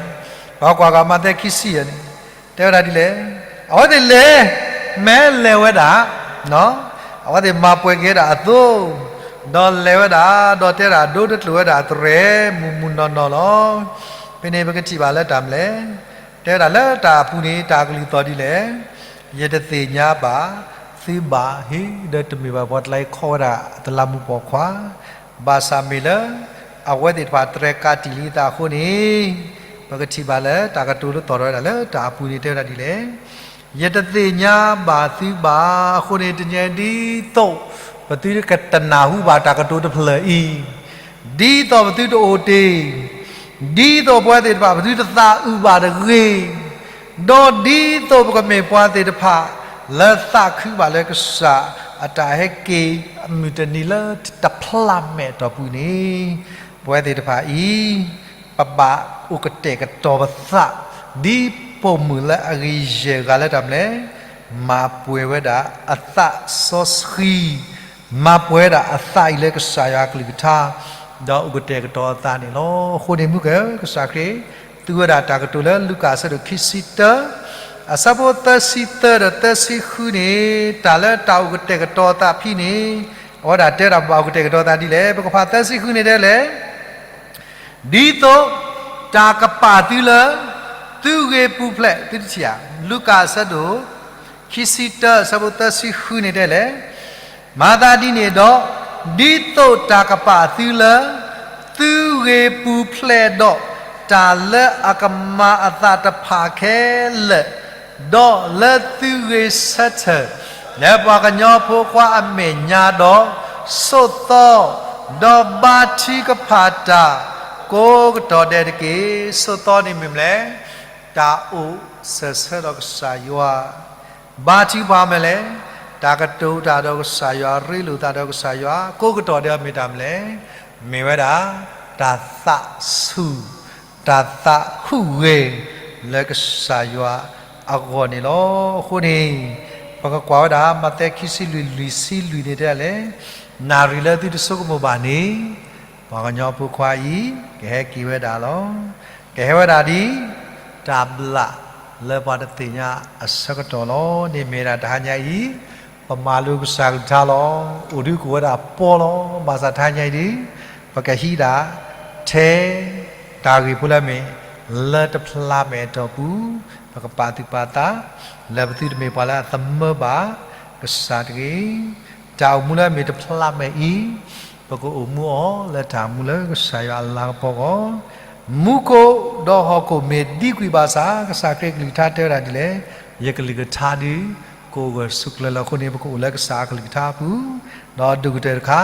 ပှၤကွၢ်ကမၤသဲခံဆံယဲၢ်န့ၣ် တဲဝဲဒၣ်ဒ်လဲၣ်. အဝဲသ့ၣ်လဲၤ, မ့ၢ်လဲၤဝဲဒၣ်, အဝဲသ့ၣ်မၤပှဲၤက့ၤဝဲဒၣ်အသိ, ဒီးလဲၤဝဲဒၣ်, ဒီးတဲဒၣ်ဒိတကျိာ်ဝဲဒၣ်အသရဲၣ် မုၢ်မုၢ်နီၢ်နီၢ်လီၤ. ဖဲန့ၣ်ပကထံၣ်ဘၣ်လၢတၢ်မလဲၣ် တဲဝဲဒၣ်လၢတၢ်အပူၤန့ၣ် တၢ်ကလုၢ်သီၣ်ဒ်လဲၣ်. ယတသ့ၣ်ညါဘၣ်သုဘၣ် ဟ့ၣ်ဒီးတမ့ၢ်ဘၣ်ပှၤတလါဟံၣ်ခိၣ်ဝဲဒၣ်တလါမူးပိာ်ခွါ, ဘၣ်ဆၣ်မ့ၢ်လၢ အဝဲသ့ၣ်တဖၣ်တြဲၤကးတံာ်လံအသးအဃိန့ၣ်, ပကထံၣ်ဘၣ်လၢတၢ်ကတိၤလၢသီၣ်ထီၣ်ဝဲဒၣ်လၢတၢ်အပူၤန့ၣ် တဲဝဲဒၣ်ဒ်လဲၣ်. ယတသ့ၣ်ညါဘၣ်သုဘၣ်. အဃိန့ၣ် တနံၤအံၤဒ်သိး ပသုကတနၢ်ဟူဘၣ်တၢ်ကတိၤတဖျၢၣ်အံၤ, ဒ်သိးပသုတအိၣ်တ့ၢ်, ဒ်သိးပဝဲသ့ၣ်တဖၣ် ပသုတသးအုးဘၣ်တဂ့ၤ, ဒီးဒ်သိးပကမ့ၢ်ပှၤသ့ၣ်တဖၣ် လၢသးခုဘၣ်လၢကစၢ်အတၢ်ဟဲက့ၤအမုၢ်တနံၤလၢတဖျးမဲာ်အတီၢ်ပူၤန့ၣ်, ပဝဲသ့ၣ်တဖၣ်အံၤ ပဘၣ်အိၣ်ကတဲာ်ကတီၤပသး ဒ်ပိာ်မုၣ်လၢအဂံၢ်ယဲၢ်ဂၤလၢတၢ်မလဲၣ်, မၤပှဲၤဝဲဒၣ်အသးစီဆှံ, မၤပှဲၤဝဲဒၣ်အသးအံၤလၢကစၢ်ယွၤအကလုၢ်ကထါ, ဒီးအိၣ်ကတဲာ်ကတီၤအသးန့ၣ်လီၤ. အဃိန့ၣ်မုၢ်က ကစၢ်ခရံာ် သူဝဲဒၣ်တၢ်ကတိၤလၢလူၤကၣ်အဆၢဒိၣ်ခံဆံတၢ, အဆၢဖိသၢဆံသၢဒီးသၢဆံဃုန့ၣ်, တၢ်လၢတၢ်အိၣ်ကတဲာ်ကတီၤအသးဖဲန့ၣ်, အဝဲဒၣ်တဲဒၣ်ပဘၣ်အိၣ်ကတဲာ်ကတီၤသးဒ်လဲၣ်. ပကဖးသၢဆံဃုန့ၣ်တဲလဲၣ်, ဒ်သိးတၢ်ကပာ်သုလၢ သုဂ့ၤပူၤဖျဲးသုတထံၣ်ဧါ. လူၤကၣ်အဆၢဒိၣ် ခံဆံတၢ အဆၢဖိသၢဆံဃုန့ၣ်တဲလဲၣ်, မၤသးဒ်န့ၣ်ဒီး, ဒ်သိးတၢ်ကပာ်သုလၢ သုဂ့ၤပူၤဖျဲးဒီး တၢ်လၢအကမၤအသးတဖၣ်ခဲလၢာ်, ဒီးလၢသုဂ့ၤဆၢထၢၣ် လၢပှၤကညီဖိခွါအမဲာ်ညါဒီး, ဆိးသီ, ဒီးဘါထုကဖၣ်တၢ် ကိးကတီၢ်ဒဲးတက့ၢ်. ဆိးသီန့ၣ်မ့ၢ်မနုၤလဲၣ်, တၢ်အိၣ်စၢၤဆၢဒီးကစၢ်ယွၤ, ဘါထုကဖၣ်မနုၤလဲၣ်, တၢ်ကတိၤတၢ်ဒီးကစၢ်ယွၤ ရ့လိာ်သးဒီးကစၢ်ယွၤ ကိးကတီၢ်ဒဲးအမ့ၢ်တၢ်မနုၤလဲၣ်, မ့ၢ်ဝဲဒၣ် တၢ်သးဆူၣ် တၢ်သးဟူးဂဲၤ လၢကစၢ်ယွၤအဂီၢ်န့ၣ်လီၤ. အဃိန့ၣ် ပကကွၢ်ဝဲဒၣ် မးသဲခံဆံလွံၢ် လွံၢ်ဆံလွံၢ်န့ၣ်တဲလဲၣ်, နၣ်ရံၣ်လၢသုတဆိကမိၣ်ဘၣ်န့ၣ်, ပှၤကညီဖိခွါအံၤ ကဟဲက့ၤဝဲဒၣ်လီၤ. ကဟဲဝဲဒၣ်ဒ် တၢ်ဘျၣ်လၢပှၤတသ့ၣ်ညါအဆၢကတီၢ်လီၤ. န့ၣ်မ့ၢ်ဒၣ်တဟါညါအံၤ ပမၤလိကစၢ်ကလုၢ်ကထါလီၤ. အိၣ်ဒုးကအိၣ်ဝဲဒၣ်ပီလီၤ. ဘၣ်ဆၣ်တဟါညါအံၤဒ် ပကဟံးဒၣ်ထဲ တၢ်ဂ့ၢ်ဖိလၢအမ့ၢ် လၢတဖျးမဲာ်အတီၢ်ပူၤ, ပကပာ်သူၣ်ပာ်သး လၢပသုတမ့ၢ်ပှၤလၢအသမၢဘၣ်ကစၢ်တဂ့ၤ. တၢ်အိၣ်မူလၢအမ့ၢ်တဖျးမဲာ်အံၤ, ပကအိၣ်မူအီၤလၢတၢ်မူလၢကစၢ်ယွၤအလၤကပီၤအဂီၢ်, မူခိၣ်ဒီးဟီၣ်ခိၣ်မ့ၢ်ဒံကွံာ်ဘၣ်ဆၣ်, ကစၢ်ခရံာ်ကလုၢ်ကထါတဲဝဲဒၣ်ဒ်လဲၣ်, ယကလုၢ်ကထါဒုး ကအိၣ်ဂၢၢ်ဆိးကျၢၤလီၤ. အဃိန့ၣ် ပကအိၣ်လၢကစၢ်အကလုၢ်ကထါအပူၤ, ဒီးဒိၣ်ကတၢၢ်တခါ,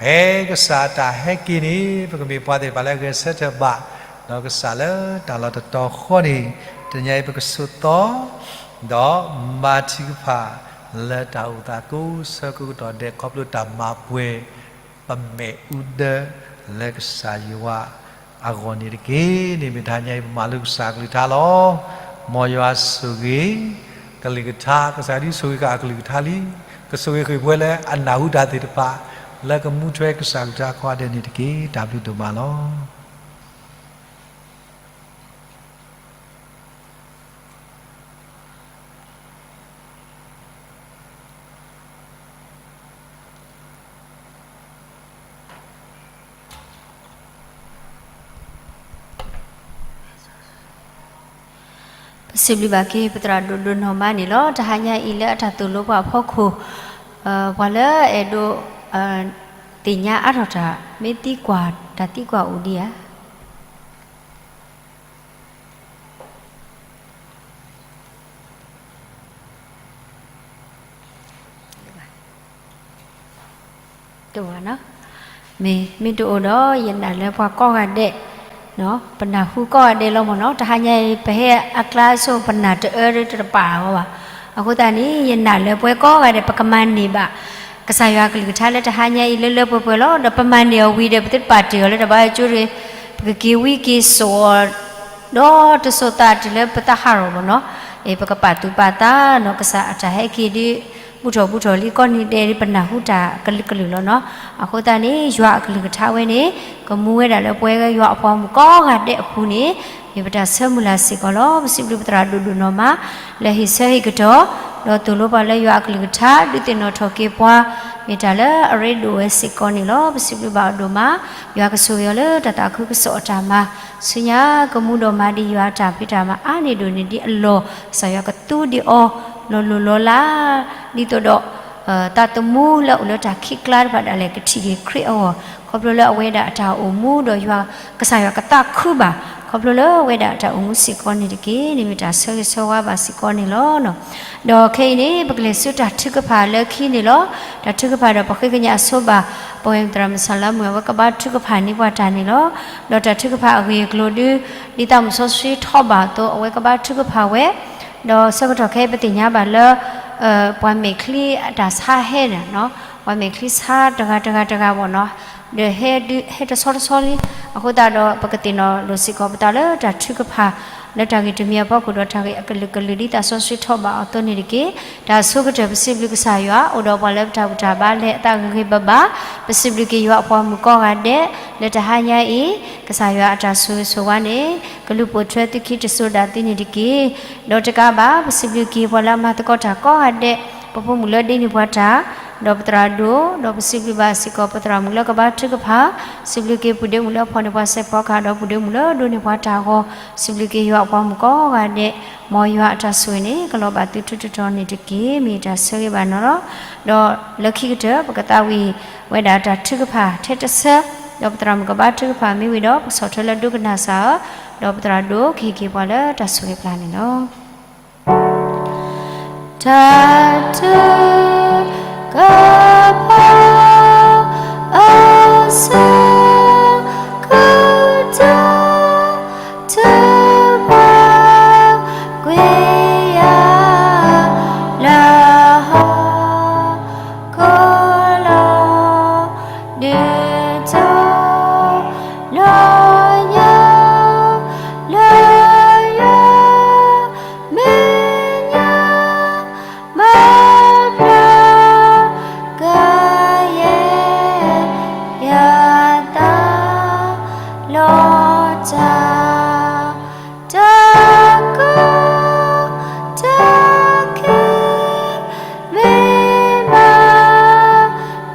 ဖဲကစၢ်အတၢ်ဟဲက့ၤန့ၣ် ပကမ့ၢ်ပှၤသ့ၣ်တဖၣ်လၢအဂဲၤဆၢထၢၣ်ဘၣ်, ဒီးကစၢ်လၢတၢ်လီၢ်တတီၤဃီန့ၣ်, တနံၤအံၤပကဆိးသီ ဒီးမၤထုကဖၣ် လၢတၢ်အိၣ်သးကိးဆၢကိးကတီၢ်ဒဲး ခီဖျိတၢ်မၤပှဲၤ ပမဲာ်အူဒၢ လၢကစၢ်ယွၤအဂီၢ်န့ၣ်တက့ၢ်. န့ၣ်မ့ၢ်တဟါညါအံၤ ပမၤလိကစၢ်အကလုၢ်ကထါလီၤ. မ်ယွၤဆိၣ်ဂ့ၤ ကလုၢ်ကထါ, ကစၢ်ဒုးဆိၣ်ဂ့ၤက့ၤအကလုၢ်ကထါလံ, ကဆိၣ်ဂ့ၤဃ့ၢ်ပှဲၤလၢအနၢ်ဟူတၢ်သ့ၣ်တဖၣ် လၢကမူထွဲကစၢ်ကလုၢ်ကထါကိးဂၤဒဲးန့ၣ်တက့ၢ်. တၢ်ဘျုးဒိၣ်မးလီၤ. ပစံးဘျုးဘၣ်က့ၤ ပသရၣ်ဒိၣ်ဒိၣ်နီၢ်မါန့ၣ်လီၤ. တဟါညါအံၤလၢအတၢ်သိၣ်လိပှၤအဖီခိၣ်, ပှၤလၢအဲၣ်ဒိး သ့ၣ်ညါအါထီၣ်တၢ် မ့ၢ်သံကွၢ်တၢ်သံကွၢ်အိၣ်ဒံးဧါ. တအိၣ်ဘၣ်နီၤ, မ့ၢ် မ့ၢ်တအိၣ်ဒီး ယနာ်လၢပှၤကိးဂၤဒဲး, ပနၢ်ဟူကိးဂၤဒဲးလီၤမ့ၢ်နီၤ. တဟါညါအံၤ ပဟဲအကျါဆိ ပနၢ်တအၢတပာ်အီၤဘၣ်. အဃိသတးန့ၣ် ယနာ်လၢပှၤကိးဂၤဒဲး ပကမၤန့ၢ်ဘၣ် ကစၢ်ယွၤအကလုၢ်ကထါလၢတဟါညါအံၤ လၢလၢပှဲၤပှဲၤလီၤ. ဒီးပမၤန့ၢ်အီၤဝံၤဒီး ပသုတပာ်တ့ၢ်အီၤလၢတၢ်ဘါယွၤကၠိတဂ့ၤ, ပကက့ၤဝံက့ၤစိာ်အီၤ ဒီးတစိၤသးတုၤလၢပသးဟးထီၣ်မ့ၢ်နီၤ, ပကပာ်သူၣ်ပာ်သးနီၤ ကစၢ်အတၢ်ဟဲက့ၤဒ် ဘူၣ်ထီၣ်ဘူၣ်ထီၣ်လံကိးနံၤဒဲး ပနၢ်ဟူတၢ်ကလုာ်ကလုာ်လီၤနီၤ. အဃိသတးန့ၣ် ယွၤအကလုၢ်ကထါဝဲန့ၣ် ကမူဝဲဒၣ်လၢပဝဲယွၤအပှၤမုၣ်ကိးဂၤဒဲးအပူၤန့ၣ် မ့ၢ်ပတၢ်ဆၢမုၢ်လၢ်စ့ၢ်ကီးလီၤ. ပစံးဘျုးပသရၣ်ဒိၣ်ဒိၣ်နီၢ်မါ လၢဟ့ၣ်ဆၢဟ့ၣ်ကတီၢ် ဒီးသိၣ်လိပှၤလၢယွၤအကလုၢ်ကထါ ဒုးသ့ၣ်နီၣ်ထီၣ်က့ၤပှၤ မ့ၢ်တၢ်လၢအရ့ဒိၣ်ဝဲစ့ၢ်ကီးန့ၣ်လီၤ. ပစံးဘျုးဘၣ်အီၤဒိၣ်မး, ယွၤကဆိၣ်ဂ့ၤအီၤလၢတၢ်သးခုကစီၣ်အတၢ်မၤ, ဆူညါကမူဒီးမၤဒံးယွၤအတၢ်ဖံးတၢ်မၤအါန့ၢ်ဒိၣ်န့ၢ်ဒံးအလီၢ် ကစၢ်ယွၤကသူဒံးအီၤ လီၤလိၢ်လီၤလး ဒ်သိးဒီး သးသမူလၢအိၣ်လၢတၢ်ခံးကျါတဖၣ်ဒၣ်လဲာ် ကထံၣ်က့ၤခရံာ်အဂီၢ် ခီဖျိလၢအဝဲဒၣ်အတၢ်အိၣ်မူဒီးယွၤ ကစၢ်ယွၤကသးခုဘၣ် ခီဖျိလၢအဝဲဒၣ်အတၢ်အိၣ်မူစ့ၢ်ကီးန့ၣ်တက့ၢ်. န့ၣ်မ့ၢ်တၢ်ဆၢဂ့ၤဆၢဝါဘၣ်စ့ၢ်ကီးန့ၣ်လီၤ. ဒီးခဲအံၤန့ၣ် ပကလဲၤဆူတၢ်ထုကဖၣ်လၢခံန့ၣ်လီၤ. တၢ်ထုကဖၣ်ဒီးပဃ့ကညးအဆိဘၣ် ပဝဲသရၣ်မုၣ်စၢ်လါမုၣ် အဝဲကဘါထုကဖၣ်န့ၢ်ပှၤတၢ်န့ၣ်လီၤ. ဒီးတၢ်ထုကဖၣ်အဂ့ၢ်အကျိၤဒု ဒ်သးမုၣ်စီဆှံထီၣ်ဘၣ်အသိး အဝဲကဘါထုကဖၣ်ဝဲ ဒီးဆၢကတီၢ်ခဲအံၤ ပသ့ၣ်ညါဘၣ်လၢ ပှၤမဲာ်ချံအတၢ်ဆါဟဲန့ၣ်, ပှၤမဲာ်ချံဆါတဂၤတဂၤတဂၤဘၣ်နီၤ, ဒီးဟဲတဆီတဆီလံ. အဃိသတးဒီး ပကသ့ၣ်နီၣ်လိာ်စ့ၢ်ကီးပသးလၢတၢ်ထုကဖၣ် လၢတၢ်ဂ့ၢ်တမံၤအဖီခိၣ်ဒီးတၢ်ဂ့ၢ်အကလုာ်ကလုာ် ဒ်သးစီဆှံထီၣ်ဘၣ်အီၤအသိးန့ၣ်တက့ၢ်. တၢ်အဆိကတၢၢ် ပစံးဘျုးကစၢ်ယွၤ အိၣ်ဒီးပှၤလၢပတၢ်ဘူၣ်တၢ်ဘါလဲၤအသးဂ့ၤဂ့ၤဘၣ်ဘၣ်, ပစံးဘျုးက့ၤယွၤအပှၤမုၣ်ကိးဂၤဒဲး လၢတဟါညါအံၤ ကစၢ်ယွၤအတၢ်ဆိၣ်ဂ့ၤဆိၣ်ဝါန့ၣ် ကလူၤပိာ်ထွဲသုခံတစိၤဒၣ်သုန့ၣ်တက့ၢ်. ဒီးတကးဘၣ် ပစံးဘျုးက့ၤပှၤလၢအမၤသကိးတၢ်ကိးဂၤဒဲး, ပဖိမုၣ်လၢဒ့န့ၢ်ပှၤတၢ် ဒီးပသရၣ်ဒိၣ်, ဒီးပစံးဘျုးဘၣ်စ့ၢ်ကီးပသရၣ်မုၣ်လၢကဘါထုကဖၣ်, စံးဘျုးက့ၤပုၢ်ဒ့မုၣ်လၢဖီၣ်န့ၢ်ပှၤစဲးဖီကဟၣ်, ဒီးပုၢ်ဒ့မုၣ်လၢဒိးန့ၢ်ပှၤတၢ်ဂီၤ, စံးဘျုးက့ၤယွၤအပှၤမုၣ်ကိးဂၤဒဲး, မ်ယွၤအတၢ်ဆိၣ်ဂ့ၤန့ၣ် ကလီၤဘၣ်သုထူးထူးတီၤတီၤန့ၣ်တက့ၢ်. မ့ၢ်ယတၢ်ဆၢဂ့ၤဘၣ်နီၤလီၤ. ဒီးလၢခံကတၢၢ် ပကသးဝံၣ်ဝဲဒၣ်တၢ်ထုကဖၣ်ထဲတဆၢ, ဒီးပသရၣ်မုၣ်ကဘါထုကဖၣ်မ့ၢ်ဝံၤဒီး ပကဆီၣ်ထွဲလၢဒိကနၣ်စၢ်ဧၢ, ဒီးပသရၣ်ဒိၣ်ကဟ့ၣ်က့ၤပှၤလၢတၢ်ဆိၣ်ဂ့ၤပျၢ်န့ၣ်လီၤ. တၢ်ထုကဖၣ်အဆၢကတီၢ်, ထုးပှၤကွံာ်ယၤလၢဟီၣ်ခိၣ်လီၤ. ဒ်သိး နီၢ်ညါ လၢယွၤမဲာ်ညါ မၤဘျါ ကယဲၢ်ယသး လီၤတၢ် တၢ်ကိၢ် တၢ်ခံ မ့ၢ်မၤ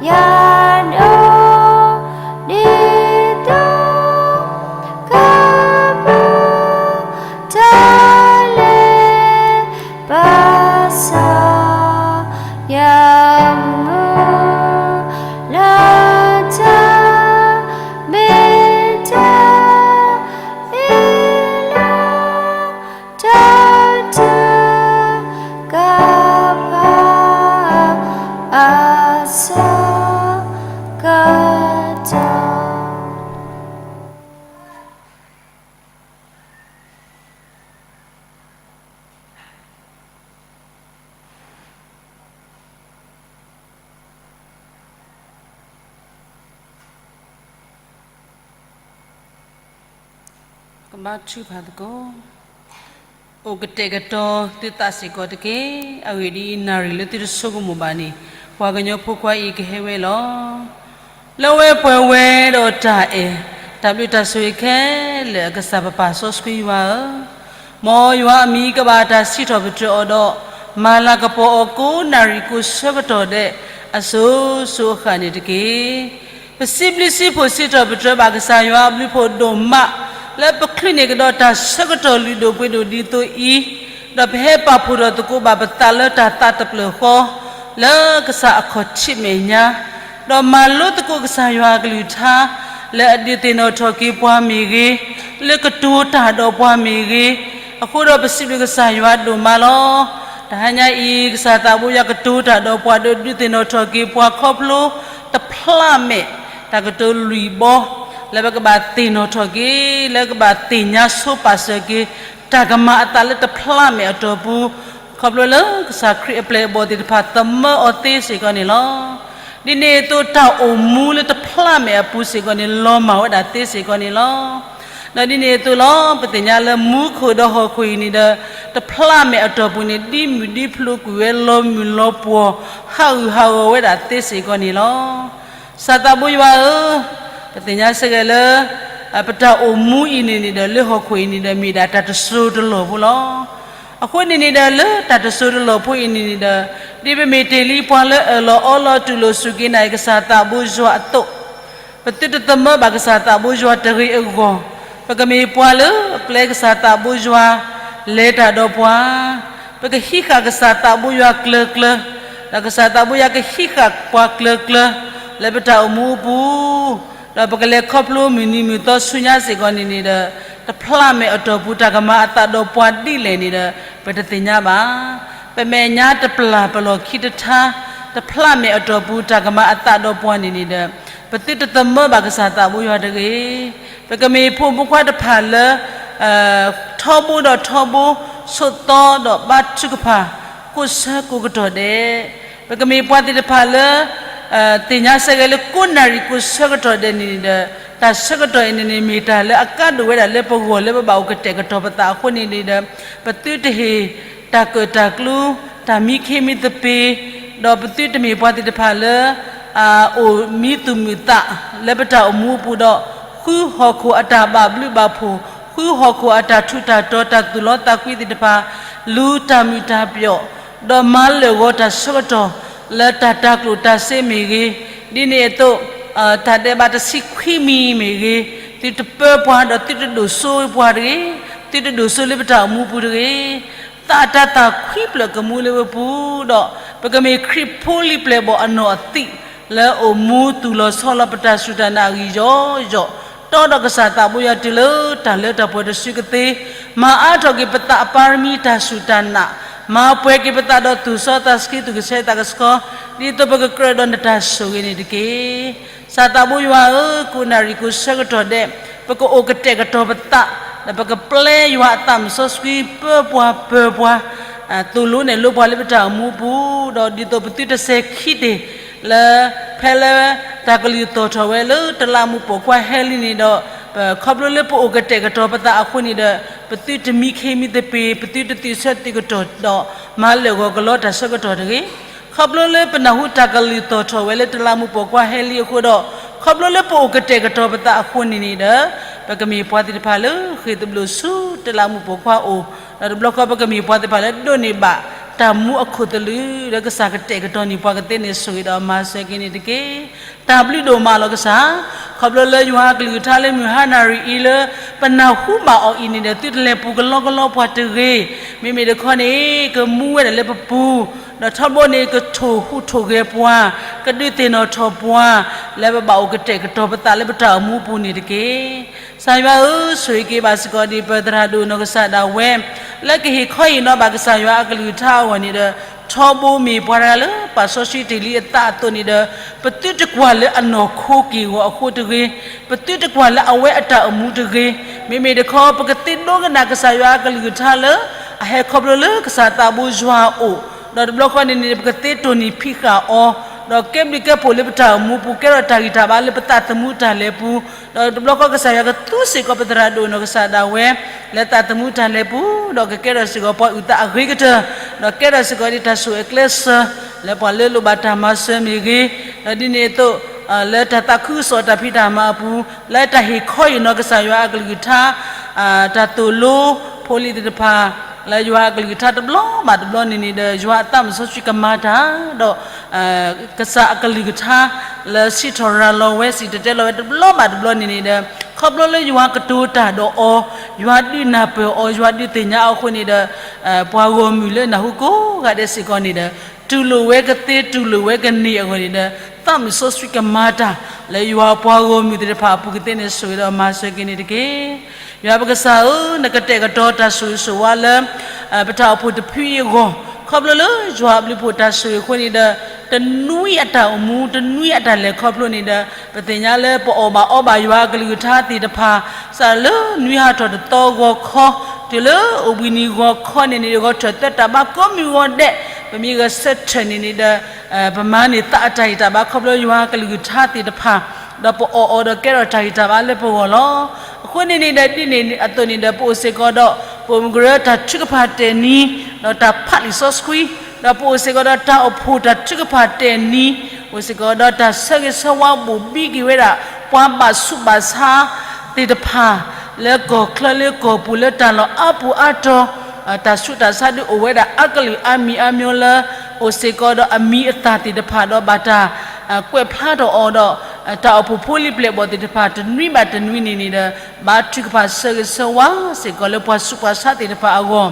ယၤဒိၣ် ဒ်သိး ကပၢၤ တၢ်လဲၤ ပစီ ယမုၢ် လၢတၢ် မ့ၢ်တၢ် မ့ၢ်လၢ တၢ်ထုကဖၣ် အဆၢကတီၢ်. ကဘါထုကဖၣ်သကိး, အိၣ်ကတဲာ်ကတီၤသုသးစ့ၢ်ကီးတက့ၢ်. အဂ့ၢ်ဒ်အံၤ, နၣ်ရံၣ်လၢသုတဆိကမိၣ်ဘၣ်န့ၣ် ပှၤကညီဖိခွါအံၤကဟဲဝဲလီၤ. လၢဝဲပှဲၤဝဲဒီးတၢ်အဲၣ်, တၢ်ဘျုးတၢ်ဆိၣ်ဂ့ၤခဲလၢာ် အကစၢ်ပပၢ်စီဆှံယွၤဧၢ, မ်ယွၤအမံၤကဘၣ်တၢ်စံးထီၣ်ပတြၢၤအီၤဒီး မၤလၤကပီၤအီၤကိးနၣ်ရံၣ်ကိးဆၢကတီၢ်ဒဲး အစိၤစိၤအဃၣ်န့ၣ်တက့ၢ်. ပစံးဘျုးစံးဖှိၣ်စံးထီၣ်ပတြၢၤဘၣ်ကစၢ်ယွၤအဘျုးဖှိၣ်ဒိၣ်မး လၢပချုးန့ၢ်ကဒီးတၢ်ဆၢကတီၢ်လုၢ်ဒိၣ်ပှ့ၤဒိၣ်ဒ်သိးအံၤ, ဒီးပဟဲပာ်ဖှိၣ်ထီၣ်သကိးဘၣ်ပသးလၢတၢ်သးတဖျၢၣ်ဃီ လၢကစၢ်အခီၣ်ထံးမဲာ်ညါ, ဒီးမၤလိသကိးကစၢ်ယွၤအကလုၢ်ကထါ လၢအဒုးသ့ၣ်နီၣ်ထီၣ်က့ၤပှၤမ့ၢ်ဂ့ၤ, လၢကတိၤတၢ်ဒီးပှၤမ့ၢ်ဂ့ၤ, အဃိဒီးပစံးဘျုးကစၢ်ယွၤဒိၣ်မးလီၤ. တဟါညါအံၤ ကစၢ်သးဘိယွၤကတိၤတၢ်ဒီးပှၤဒီးဒုးသ့ၣ်နီၣ်ထီၣ်က့ၤပှၤခီဖျိတဖျးမဲာ်, တၢ်ကတိၤလွံၢ်ဘီ လၢပကဘၣ်သ့ၣ်နီၣ်ထီၣ်က့ၤ, လၢကဘၣ်သ့ၣ်ညါဆိပာ်စၢၤက့ၤ တၢ်ကမၤအသးလၢတဖျးမဲာ်အတီၢ်ပူၤ, ခီဖျိလၢကစၢ်ခရံာ်အပျဲၢ်အဘီၣ်သ့ၣ်တဖၣ်သမၢအီၤသ့စ့ၢ်ကီးန့ၣ်လီၤ. ဒ်န့ၣ်အသိးတၢ်အိၣ်မူလၢတဖျးမဲာ်အပူၤစ့ၢ်ကီးန့ၣ် လီၤမၢ်ဝဲဒၣ်သ့စ့ၢ်ကီးန့ၣ်လီၤ. ဒီးဒ်န့ၣ်အသိးလီၤ ပသ့ၣ်ညါလၢမူခိၣ်ဒီးဟီၣ်ခိၣ်အံၤန့ၣ်ဒီး တဖျးမဲာ်အတီၢ်ပူၤန့ၣ် ဒ်မုၢ်ဒ်ဖျိကွံာ်ဝဲလီၤမုၢ်လီၤပှီၢ် ဟးဂူာ်ဟးဂီၤဝဲဒၣ်သ့စ့ၢ်ကီးန့ၣ်လီၤ. ကစၢ်သးဘိယွၤဧၢ, ပသ့ၣ်ညါစ့ၢ်ကီးလၢ ပတၢ်အိၣ်မူအံၤန့ၣ်န့ၣ်ဒီး လၢဟီၣ်ခိၣ်အံၤန့ၣ်ဒီး မ့ၢ်ဒၣ်တၢ်တစိၤတလီၢ်ဖိလီၤ. အဃိန့ၣ်န့ၣ်ဒီး လၢတၢ်တစိၤတလီၢ်ဖိအံၤန့ၣ်န့ၣ်ဒီး ဒ်ပမ့ၢ်တ့ၢ်လံပှၤလၢအၢၣ်လီၤအီလီၤတူၢ်လိာ်စူၢ်က့ၤနာ်က့ၤကစၢ်သးဘိယွၤအသိး, ပသုတသမၢဘၣ်ကစၢ်သးဘိယွၤတဂ့ၤအဂီၢ်, ပကမ့ၢ်ပှၤလၢအပျဲကစၢ်သးဘိယွၤ လဲၤတၢ်ဒီးပှၤ, ပကဟံးဃာ်ကစၢ်သးဘိယွၤကျၢၤကျၢၤ, ဒီးကစၢ်သးဘိယွၤကဟံးဃာ်ပှၤကျၢၤကျၢၤ လၢပတၢ်အိၣ်မူအပူၤ ဒီးပကလဲၤခီဖျိမုၢ်နံၤမုၢ်သီဆူညါစ့ၢ်ကီးန့ၣ်န့ၣ်ဒီး တဖျးမဲာ်အတီၢ်ပူၤတၢ်ကမၤအသးဒီးပှၤဒ်လဲၣ်န့ၣ်ဒီး ပတသ့ၣ်ညါဘၣ်. ပမဲာ်ညါတပျၢ်ပလီၢ်ခံတထါ, တဖျးမဲာ်အတီၢ်ပူၤတၢ်ကမၤအသးဒီးပှၤန့ၣ်န့ၣ်ဒီး ပသုတသမၢဘၣ်ကစၢ်သးဘိယွၤတဂ့ၤ. ပကမ့ၢ်ဖိမုၣ်ဖိခွါတဖၣ်လၢ ထီဘိဒီးထီဘိ, ဆိးသီဒီးဘါထုကဖၣ်, ကိးဆၢကိးကတီၢ်ဒဲး, ပကမ့ၢ်ပှၤသ့ၣ်တဖၣ်လၢ သ့ၣ်ညါစ့ၢ်ကီးလၢကိးနၣ်ရံၣ်ကိးဆၢကတီၢ်ဒဲးန့ၣ်န့ၣ်ဒီး တၢ်ဆၢကတီၢ်အံၤန့ၣ်န့ၣ် မ့ၢ်တၢ်လၢအကါဒိၣ်ဝဲဒၣ်လၢပဂီၢ်လၢပဘၣ်အိၣ်ကတဲာ်ကတီၤပသးအဃိန့ၣ်န့ၣ်ဒီး ပသုတဟ့ၣ်တၢ်ကၢၣ်တၢ်ကျူ, တၢ်မံခ့မံသပ့ၤ, ဒီးပသုတမ့ၢ်ပှၤသ့ၣ်တဖၣ်လၢ အအိၣ်မံသူၣ်မုာ်သး လၢပတၢ်အိၣ်မူအပူၤဒီး ဃုဟီၣ်ခိၣ်အတၢ်ဘၣ်ဘျုးဘၣ်ဖှိၣ်, ဃုဟီၣ်ခိၣ်အတၢ်ထူးတၢ်တီၤ တၢ်သူၣ်လီသးကွံသ့ၣ်တဖၣ်, လူၤတၢ်မုာ်တၢ်ပျီၣ်, ဒီးမၤလၢာ်ဂီၤတၢ်ဆၢကတီၢ် လၢတၢ်တၤကျိၣ်တၤစ့မ့ၢ်ဂ့ၤ, ဒ်န့ၣ်အသိး တၢ်ဒဲးဘးတဆံခွံမံၤမ့ၢ်ဂ့ၤ, သုတပၢပှၤဒီးသုတဒိၣ်စိပှၤတဂ့ၤ, သုတဒိၣ်စိလၢပတၢ်အိၣ်မူပူၤတဂ့ၤ. သးအတၤသၣ်ခွံဖျၢၣ်ကမူလၢပပူၤဒီး ပကမ့ၢ်ခရံာ်ဖိလံၤပျဲၢ်ဘီၣ်အနီၢ်အသံး လၢအိၣ်မူသူၣ်လီၤဆီလီၤပတၢ်စူၢ်တၢ်နာ်အဂံၢ်ယီယီ, တီဒီးကစၢ်သးဘိယွၤတုၤလၢတၢ်လၢတၢ်ပှဲၤတစုကသ့, မၤအါထီၣ်က့ၤပသးအပၢ်ရမံတၢ်စူၢ်တၢ်နာ်, မၤပှဲၤက့ၤပသးဒီးသူၣ်စီသးဆှံသူၣ်ကဆှီသးကဆှီ, ဒ်သိးပကကြၢးဒီးနတၢ်ဆိၣ်ဂ့ၤန့ၣ်တက့ၢ်. ကစၢ်သးဘိယွၤဧၢ, ကိးနၣ်ရံၣ်ကိးဆၢကတီၢ်ဒဲး ပကအိၣ်ကတဲာ်ကတီၤပသး, ဒီးပကပျဲယွၤအသးမုၣ်စီဆှံပၢပှၤပၢၤပှၤ သိၣ်လိနဲၣ်လိပှၤလၢပတၢ်အိၣ်မူအပူၤ, ဒီးဒ်သိးပသုတစဲၤခံတ့ၢ် လၢ ဖဲလၢတၢ်ကလုၢ်သီၣ်ထီၣ်ဝဲလၢတလးမူးပိာ်ခွါဟဲလံန့ၣ်ဒီး, ခီဖျိလၢပအိၣ်ကတဲာ်ကတီၤပသးအဃိန့ၣ်ဒီး, ပသုတမံခ့မံသပ့ၤ, ပသုတသုးဆၢသုးကတီၢ်ဒီး မၤလၢာ်ဂီၤကလီတၢ်ဆၢကတီၢ်တဂ့ၤ. ခီဖျိလၢပနၢ်ဟူတၢ်ကလုၢ်သီၣ်ထီၣ်ဝဲလၢတလးမူးပိာ်ခွါဟဲလံအဃိဒီး, ခီဖျိလၢပအိၣ်ကတဲာ်ကတီၤပသးအဃိန့ၣ်န့ၣ်ဒီး, ပကမ့ၢ်ပှၤသ့ၣ်တဖၣ်လၢဃ့ၢ်သဘျိးဆူတလးမူးပိာ်ခွါအိၣ်, ဒီးတဘျီဃီပကမ့ၢ်ပှၤသ့ၣ်တဖၣ်လၢဒိးန့ၢ်ဘၣ်တၢ်မူအခိၣ်သလုး လၢကစၢ်ကတဲာ်ကတီၤန့ၢ်ပှၤကသ့န့ၣ် ဆိၣ်ဂ့ၤဒီးမၤစၢၤက့ၤန့ၣ်တက့ၢ်. တၢ်ဘျုးဒိၣ်မးလီၤကစၢ်, ခီဖျိလၢယွၤအကလုၢ်ကထါလၢမုၢ်ဟါနၣ်ရံၣ်အံၤလၢ ပနၢ်ဟူဘၣ်အီၤအံၤန့ၣ်ဒီး သုတလဲၤပူၤကလီကလီပှၤတဂ့ၤ, မ့မ့ၢ်တခီန့ၣ် ကမူဝဲဒၣ်လၢပပူၤ, ဒီးထီဘိန့ၣ် ကထိၣ်ဟူးထိၣ်ဂဲၤပှၤ, ကဒုးသ့ၣ်နီၣ်ထီၣ်ပှၤ, လၢပဘၣ်အိၣ်ကတဲာ်ကတီၤပသးလၢပတၢ်အိၣ်မူပူၤန့ၣ်တက့ၢ်. ကစၢ်ယွၤဧၢ, ဆိၣ်ဂ့ၤက့ၤဘၣ်စ့ၢ်ကီးဒ်ပသရၣ်ဒိၣ်နီၢ်ကစၢ်ဒၣ်ဝဲ လၢကဟ့ၣ်ခီဟ့ၣ်နီၤဘၣ်ကစၢ်ယွၤအကလုၢ်ကထါအဂီၢ်န့ၣ်ဒီး, ထီဘိမ့ၢ်ပှၤတဂၤလၢပာ်စီဆှံတ့ၢ်လံအသးအသိးန့ၣ်ဒီး, ပသုတကွၢ်လၢအနီၢ်ခိက့ၢ်ဂီၤအဃိတဂ့ၤ, ပသုတကွၢ်လၢအဝဲအတၢ်အိၣ်မူတဂ့ၤ, မ့မ့ၢ်တခီ ပကသ့ဒိကနၣ်ကစၢ်ယွၤအကလုၢ်ကထါလၢ အဟဲခီဖျိလၢကစၢ်သးဘိယွၤအအိၣ်, ဒီးတဘျီဃီန့ၣ်န့ၣ် ပကသ့တိၢ်နီၣ်ဖံးဃာ်အီၤ, ဒီးကဲဘျုးကဲဖှိၣ်လၢပတၢ်အိၣ်မူပူၤ ကဲထီၣ်တၢ်ဂံၢ်တၢ်ဘါလၢပသးသမူတၢ်လဲၤပူၤ, ဒီးတဘျီဃီကစၢ်ယွၤကသူစ့ၢ်ကီးပသရၣ်ဒိၣ်နီၢ်ကစၢ်ဒၣ်ဝဲ လၢသးသမူတၢ်လဲၤပူၤ, ဒီးကကဲထီၣ်စ့ၢ်ကီးပှၤအုၣ်သးအဂ့ၤကတၢၢ်, ဒီးကဲထီၣ်စ့ၢ်ကီးဒ်တၢ်ဆိၣ်အကျဲစၢၤ လၢပှၤလၢလိၣ်ဘၣ်တၢ်မၤစၢၤမ့ၢ်ဂ့ၤ, ဒီးဒ်န့ၣ်အသိး လၢတၢ်သးခုကစီၣ်တၢ်ဖံးတၢ်မၤအပူၤ, လၢတၢ်ဟ့ၣ်ခီဟ့ၣ်နီၤကစၢ်ယွၤအကလုၢ်ကထါ, တၢ်သိၣ်လိဖိလံၤသ့ၣ်တဖၣ် လၢယွၤအကလုၢ်ကထါတဘျီဘၣ်တဘျီန့ၣ်န့ၣ်ဒီး ယွၤအသးမုၣ်စီဆှံကမၤတၢ်, ဒီး ကစၢ်အကလုၢ်ကထါ လၢစံးထီၣ်ရၤလီၤဝဲ စံၣ်တဲၤတဲလီၤဝဲတဘျီဘၣ်တဘျီန့ၣ်န့ၣ်ဒီး, ခီဖျိလၢယွၤကတိၤတၢ်ဒီးအီၤ, ယွၤဒုးနၢ်ပၢၢ်အီၤ, ယွၤဒုးသ့ၣ်ညါအီၤအဃိန့ၣ်ဒီး, ပှၤဂီၢ်မုၢ်လၢနၢ်ဟူကိးဂၤဒဲးစ့ၢ်ကီးန့ၣ်ဒီး, တူၢ်လိာ်ဝဲကသ့ တူၢ်လိာ်ဝဲကန့ၢ်အဂီၢ်န့ၣ်ဒီး, သးမုၣ်စီဆှံကမၤတၢ် လၢယွၤအပှၤဂီၢ်မုၢ်သ့ၣ်တဖၣ်အပူၤကသ့န့ၣ် ဆိၣ်ဂ့ၤဒီးမၤစၢၤက့ၤန့ၣ်တက့ၢ်. ယွၤပကစၢ်ဧၢ, နကတဲာ်ကတီၤတၢ်ဆိၣ်ဂ့ၤဆိၣ်ဝါလၢ ပတၢ်အိၣ်ဖှိၣ်တဖုအံၤအဂီၢ်, ခီဖျိလၢယွၤအဘျုးဖှိၣ်တၢ်ဆိၣ်ဂ့ၤအဃိန့ၣ်ဒီး, တနွံအတၢ်အိၣ်မူ တနွံအတၢ်လဲၤခီဖျိန့ၣ်ဒီး, ပသ့ၣ်ညါလၢပအီၣ်ဘၣ်အီဘၣ်ယွၤအကလုၢ်ကထါသ့ၣ်တဖၣ်, စးလၢနွံဟးထီၣ်တသီဂီၤခီ, တုၤလၢအိၣ်ဘှံးနံၤဂီၤခီန့ၣ်န့ၣ် ဂီၤထၢၣ်သၢတၢ်ဘါကိးမုၢ်ဂီၤဒဲး, ပမ့ၢ်ဂဲၤဆၢထၢၣ်န့ၣ်န့ၣ်ဒီး, ပမၤန့ၢ်သးအတၢ်ဂံၢ်တၢ်ဘါခီဖျိယွၤအကလုၢ်ကထါသ့ၣ်တဖၣ်, ဒီးပအီၣ်အီၤဒီးကဲထီၣ်တၢ်ဂံၢ်တၢ်ဘါလၢပဂီၢ်လီၤ. အဃိန့ၣ်န့ၣ်ဒီး ဒ်န့ၣ်အသိးန့ၣ်ဒီး ပအိၣ်စ့ၢ်ကီးဒီး ပအိၣ်မုၢ်ကရၢတၢ်ထုကဖၣ်တဲာ်နံၤ, ဒီးတၢ်ဖးလံာ်စီဆှံ, ဒီးပအိၣ်စ့ၢ်ကီးဒီးတၢ်အိၣ်ဖှိၣ်တၢ်ထုကဖၣ်တဲာ်နံၤ, အိၣ်စ့ၢ်ကီးဒီးတၢ်ဆၢဂ့ၤဆၢဝါဘိၣ်ဘံက့ၤဝဲဒၣ် ပှၤဘၣ်ဆူးဘၣ်ဆါသ့ၣ်တဖၣ် လၢကီၢ်ချၢလၢကီၢ်ပူၤလၢတၢ်လီၢ်အါပူၤအါတီၤ, တၢ်ဆူးတၢ်ဆါဒုးအိၣ်ဝဲဒၣ်အါကလုာ်အါမံၤအါမျိၤလၢ အိၣ်စ့ၢ်ကီးဒီးအမံၤအသၣ်သ့ၣ်တဖၣ်ဒီးဘၣ်တၢ်ကွဲးဖျါထီၣ်အီၤဒီး တၢ်အိၣ်ဖှိၣ်ဖိလံၤပျဲၢ်ဘီၣ်သ့ၣ်တဖၣ်တနွံဘၣ်တနွံန့ၣ်န့ၣ်ဒီး ဘါထုကဖၣ်ဆၢဂ့ၤဆၢဝါစ့ၢ်ကီးလၢပှၤဆူးပှၤဆါသ့ၣ်တဖၣ်အဂီၢ်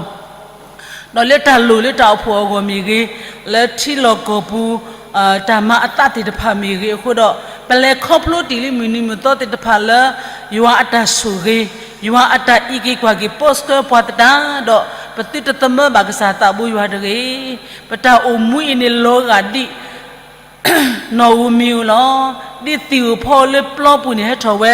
ဒီးလၢတၢ်လိၣ်လၢတၢ်အိၣ်ဖှိၣ်အဂီၢ်မ့ၢ်ဂ့ၤ, လၢထံလီၢ်ကီၢ်ပူၤ တၢ်မၤအသးသ့ၣ်တဖၣ်မ့ၢ်ဂ့ၤအဃိဒီး, ပလဲၤခီဖျိတ့ၢ်လံမုၢ်နံၤမုၢ်သီသ့ၣ်တဖၣ်လၢ ယွၤအတၢ်ဆိၣ်ဂ့ၤ, ယွၤအတၢ်အံးက့ၤကွၢ်က့ၤ ပီၣ်စၢၤပှၤသတးဒီး, ပသုတသမၢဘၣ်ကစၢ်သးဘိယွၤတဂ့ၤ. ပတၢ်အိၣ်မူအံၤန့ၣ်လီၤဂာ်ဒ် နီၣ်ဧိၤမံၤဧိၤလီၤ. ဒ်သံၣ်ဧိၤဖီဧိၤလၢပျီပူၤန့ၣ် ဟဲထီၣ်ဝဲ,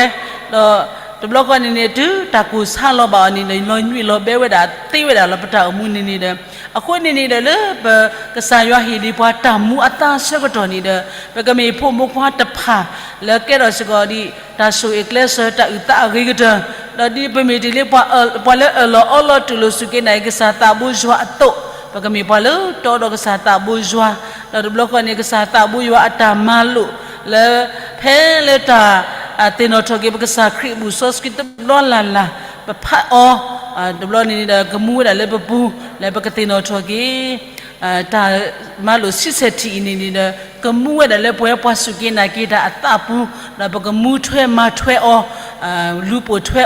ဒီးတဘျီဃီန့ၣ်န့ၣ် တုၤတၢ်ကိၢ်ဆါလီၤဘၣ်အီၤန့ၣ်ဒီး လီၤညွံးလီၤဘဲဝဲဒၣ်သ့ဝဲဒၣ်လီၤ ပတၢ်အိၣ်မူန့ၣ်န့ၣ်ဒီး, အဃိန့ၣ်န့ၣ်ဒီး လၢပကစၢ်ယွၤဟ့ၣ်ဒံးပှၤတၢ်မူအသါဆၢကတီၢ်န့ၣ်ဒီး, ပကမ့ၢ်ဖိမုၣ်ဖိခွါတဖၣ် လၢကဲထီၣ်စ့ၢ်ကီးဒ် တၢ်ဆိၣ်ဂ့ၤကျဲးစၢးတၢ်အုၣ်သးအဂ့ၤကတၢၢ်, ဒီးဒ်ပမ့ၢ်တ့ၢ်လံ ပှၤလၢအၢၣ်လီၤအီလီၤတူၢ်လိာ်စူၢ်က့ၤနာ်က့ၤကစၢ်သးဘိယွၤအသိး, ပကမ့ၢ်ပှၤလၢတီဒီးကစၢ်သးဘိယွၤ, ဒီးတဘျီဃီန့ၣ် ကစၢ်သးဘိယွၤအတၢ်မၤလိာ် လၢ ဖဲလၢတၢ် သ့ၣ်နီၣ်ထီၣ်က့ၤပကစၢ်ခရံာ်အဘူၣ်စီဆှံတဘျီလၢ်လၢ်, ပဖးအီၤ တဘျီန့ၣ်န့ၣ်ဒီး ကမူဝဲဒၣ်လၢပပူၤ လၢပကသ့ၣ်နီၣ်ထီၣ်က့ၤ တၢ်မၤလိာ်ဆံဆဲၣ်ထံၣ်အံၤန့ၣ်န့ၣ်ဒီး ကမူဝဲဒၣ်လၢပဝဲပှၤစူၢ်က့ၤနာ်က့ၤတၢ်အသးပူၤ ဒီးပကမူထွဲမၤထွဲအီၤ လူၤပိာ်ထွဲ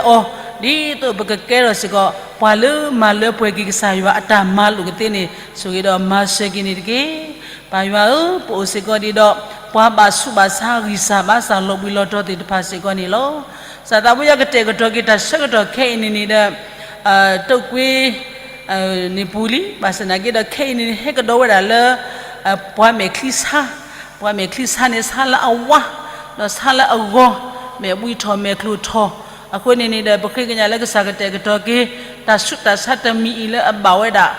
အီၤ ဒ်သိးပကကဲထီၣ်စ့ၢ်ကီး ပှၤလၢမၤလၢပှဲၤက့ၤကစၢ်ယွၤအတၢ်မၤလိာ်ကသ့န့ၣ် ဆိၣ်ဂ့ၤဒီးမၤစၢၤက့ၤန့ၣ်တက့ၢ်. ပၢ်ယွၤဧၢ, ပအိၣ်စ့ၢ်ကီးဒ်ဒီး ပှၤဘၣ်ဆူးဘၣ်ဆါ ဂံၢ်စၢ်ဘါစၢ် လီၤဘှံးလီၤတီၤသ့ၣ်တဖၣ်စ့ၢ်ကီးန့ၣ်လီၤ. ကစၢ်သးဘိယွၤ ကတဲာ်ကတီၤက့ၤတၢ်ဆၢကတီၢ်ခဲအံၤန့ၣ်န့ၣ်ဒီး တုးကွ့ န့ၣ်ပူၤလံ. ဘၣ်ဆၣ်သနာ်က့ဒီး ခဲအံၤန့ၣ်န့ၣ် ဟဲကဒီးဝဲဒၣ်လၢ ပှၤမဲာ်ချံဆါ, ပှၤမဲာ်ချံဆါန့ၣ် ဆါလၢအဝါ, ဒီးဆါလၢအဂီၤ, မဲာ်ဘှံးထီၣ်မဲာ်ချိၣ်ထီၣ်. အဃိန့ၣ်န့ၣ်ဒီး ပဃ့ကညးလၢကစၢ်ကတဲာ်ကတီၤက့ၤ တၢ်ဆူးတၢ်ဆါတမံၤအံၤလၢအဘၣ်ဝဲဒၣ်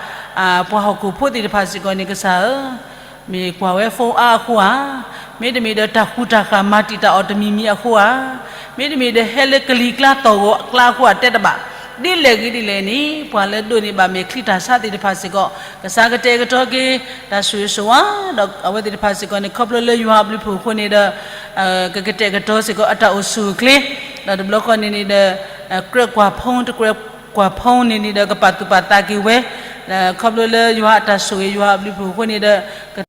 ပှၤဟီၣ်ခိၣ်ဖိသ့ၣ်တဖၣ်စ့ၢ်ကီးန့ၣ် ကစၢ်ဧၢ မ့ၢ်ကွၢ်ဝဲ phone အါအဃိဧါ, မ့တမ့ၢ်ဒီးတၢ်ဃူတၢ်ဃာ်မၤတံာ်တာ်အီၤတမံၤမံၤအဃိဧါ, မ့တမ့ၢ်ဒီးဟဲလၢကလံၤကျါသီၣ်ဂီၤအကျါအဃိဧါ တဲတဘၣ်. ဒ်လဲၣ်ဂ့ၤဒ်လဲၣ်န့ၣ် ပှၤလၢဒိးန့ၢ်ဘၣ်မဲာ်ချံတၢ်ဆါသ့ၣ်တဖၣ်စ့ၢ်ကီး ကစၢ်ကတဲာ်ကတီၤက့ၤ တၢ်ဆိၣ်ဂ့ၤဆိၣ်ဝါ ဒီးအဝဲသ့ၣ်တဖၣ်စ့ၢ်ကီးန့ၣ် ခီဖျိလၢယွၤအဘျုးဖှိၣ်အဃိန့ၣ်ဒီး ကကတဲာ်ကတီၤစ့ၢ်ကီးအတၢ်အိၣ်ဆူၣ်အိၣ်ချ့, ဒီးတဘျီဃီန့ၣ်န့ၣ်ဒီး ကြၢးကွၢ် phone တကြၢးကွၢ် phone န့ၣ်န့ၣ်ဒီး ကပာ်သူၣ်ပာ်သးက့ၤဝဲ, ခီဖျိလၢယွၤအတၢ်ဆိၣ်ဂ့ၤ ယွၤအဘျုးဖှိၣ်အဃိန့ၣ်ဒီး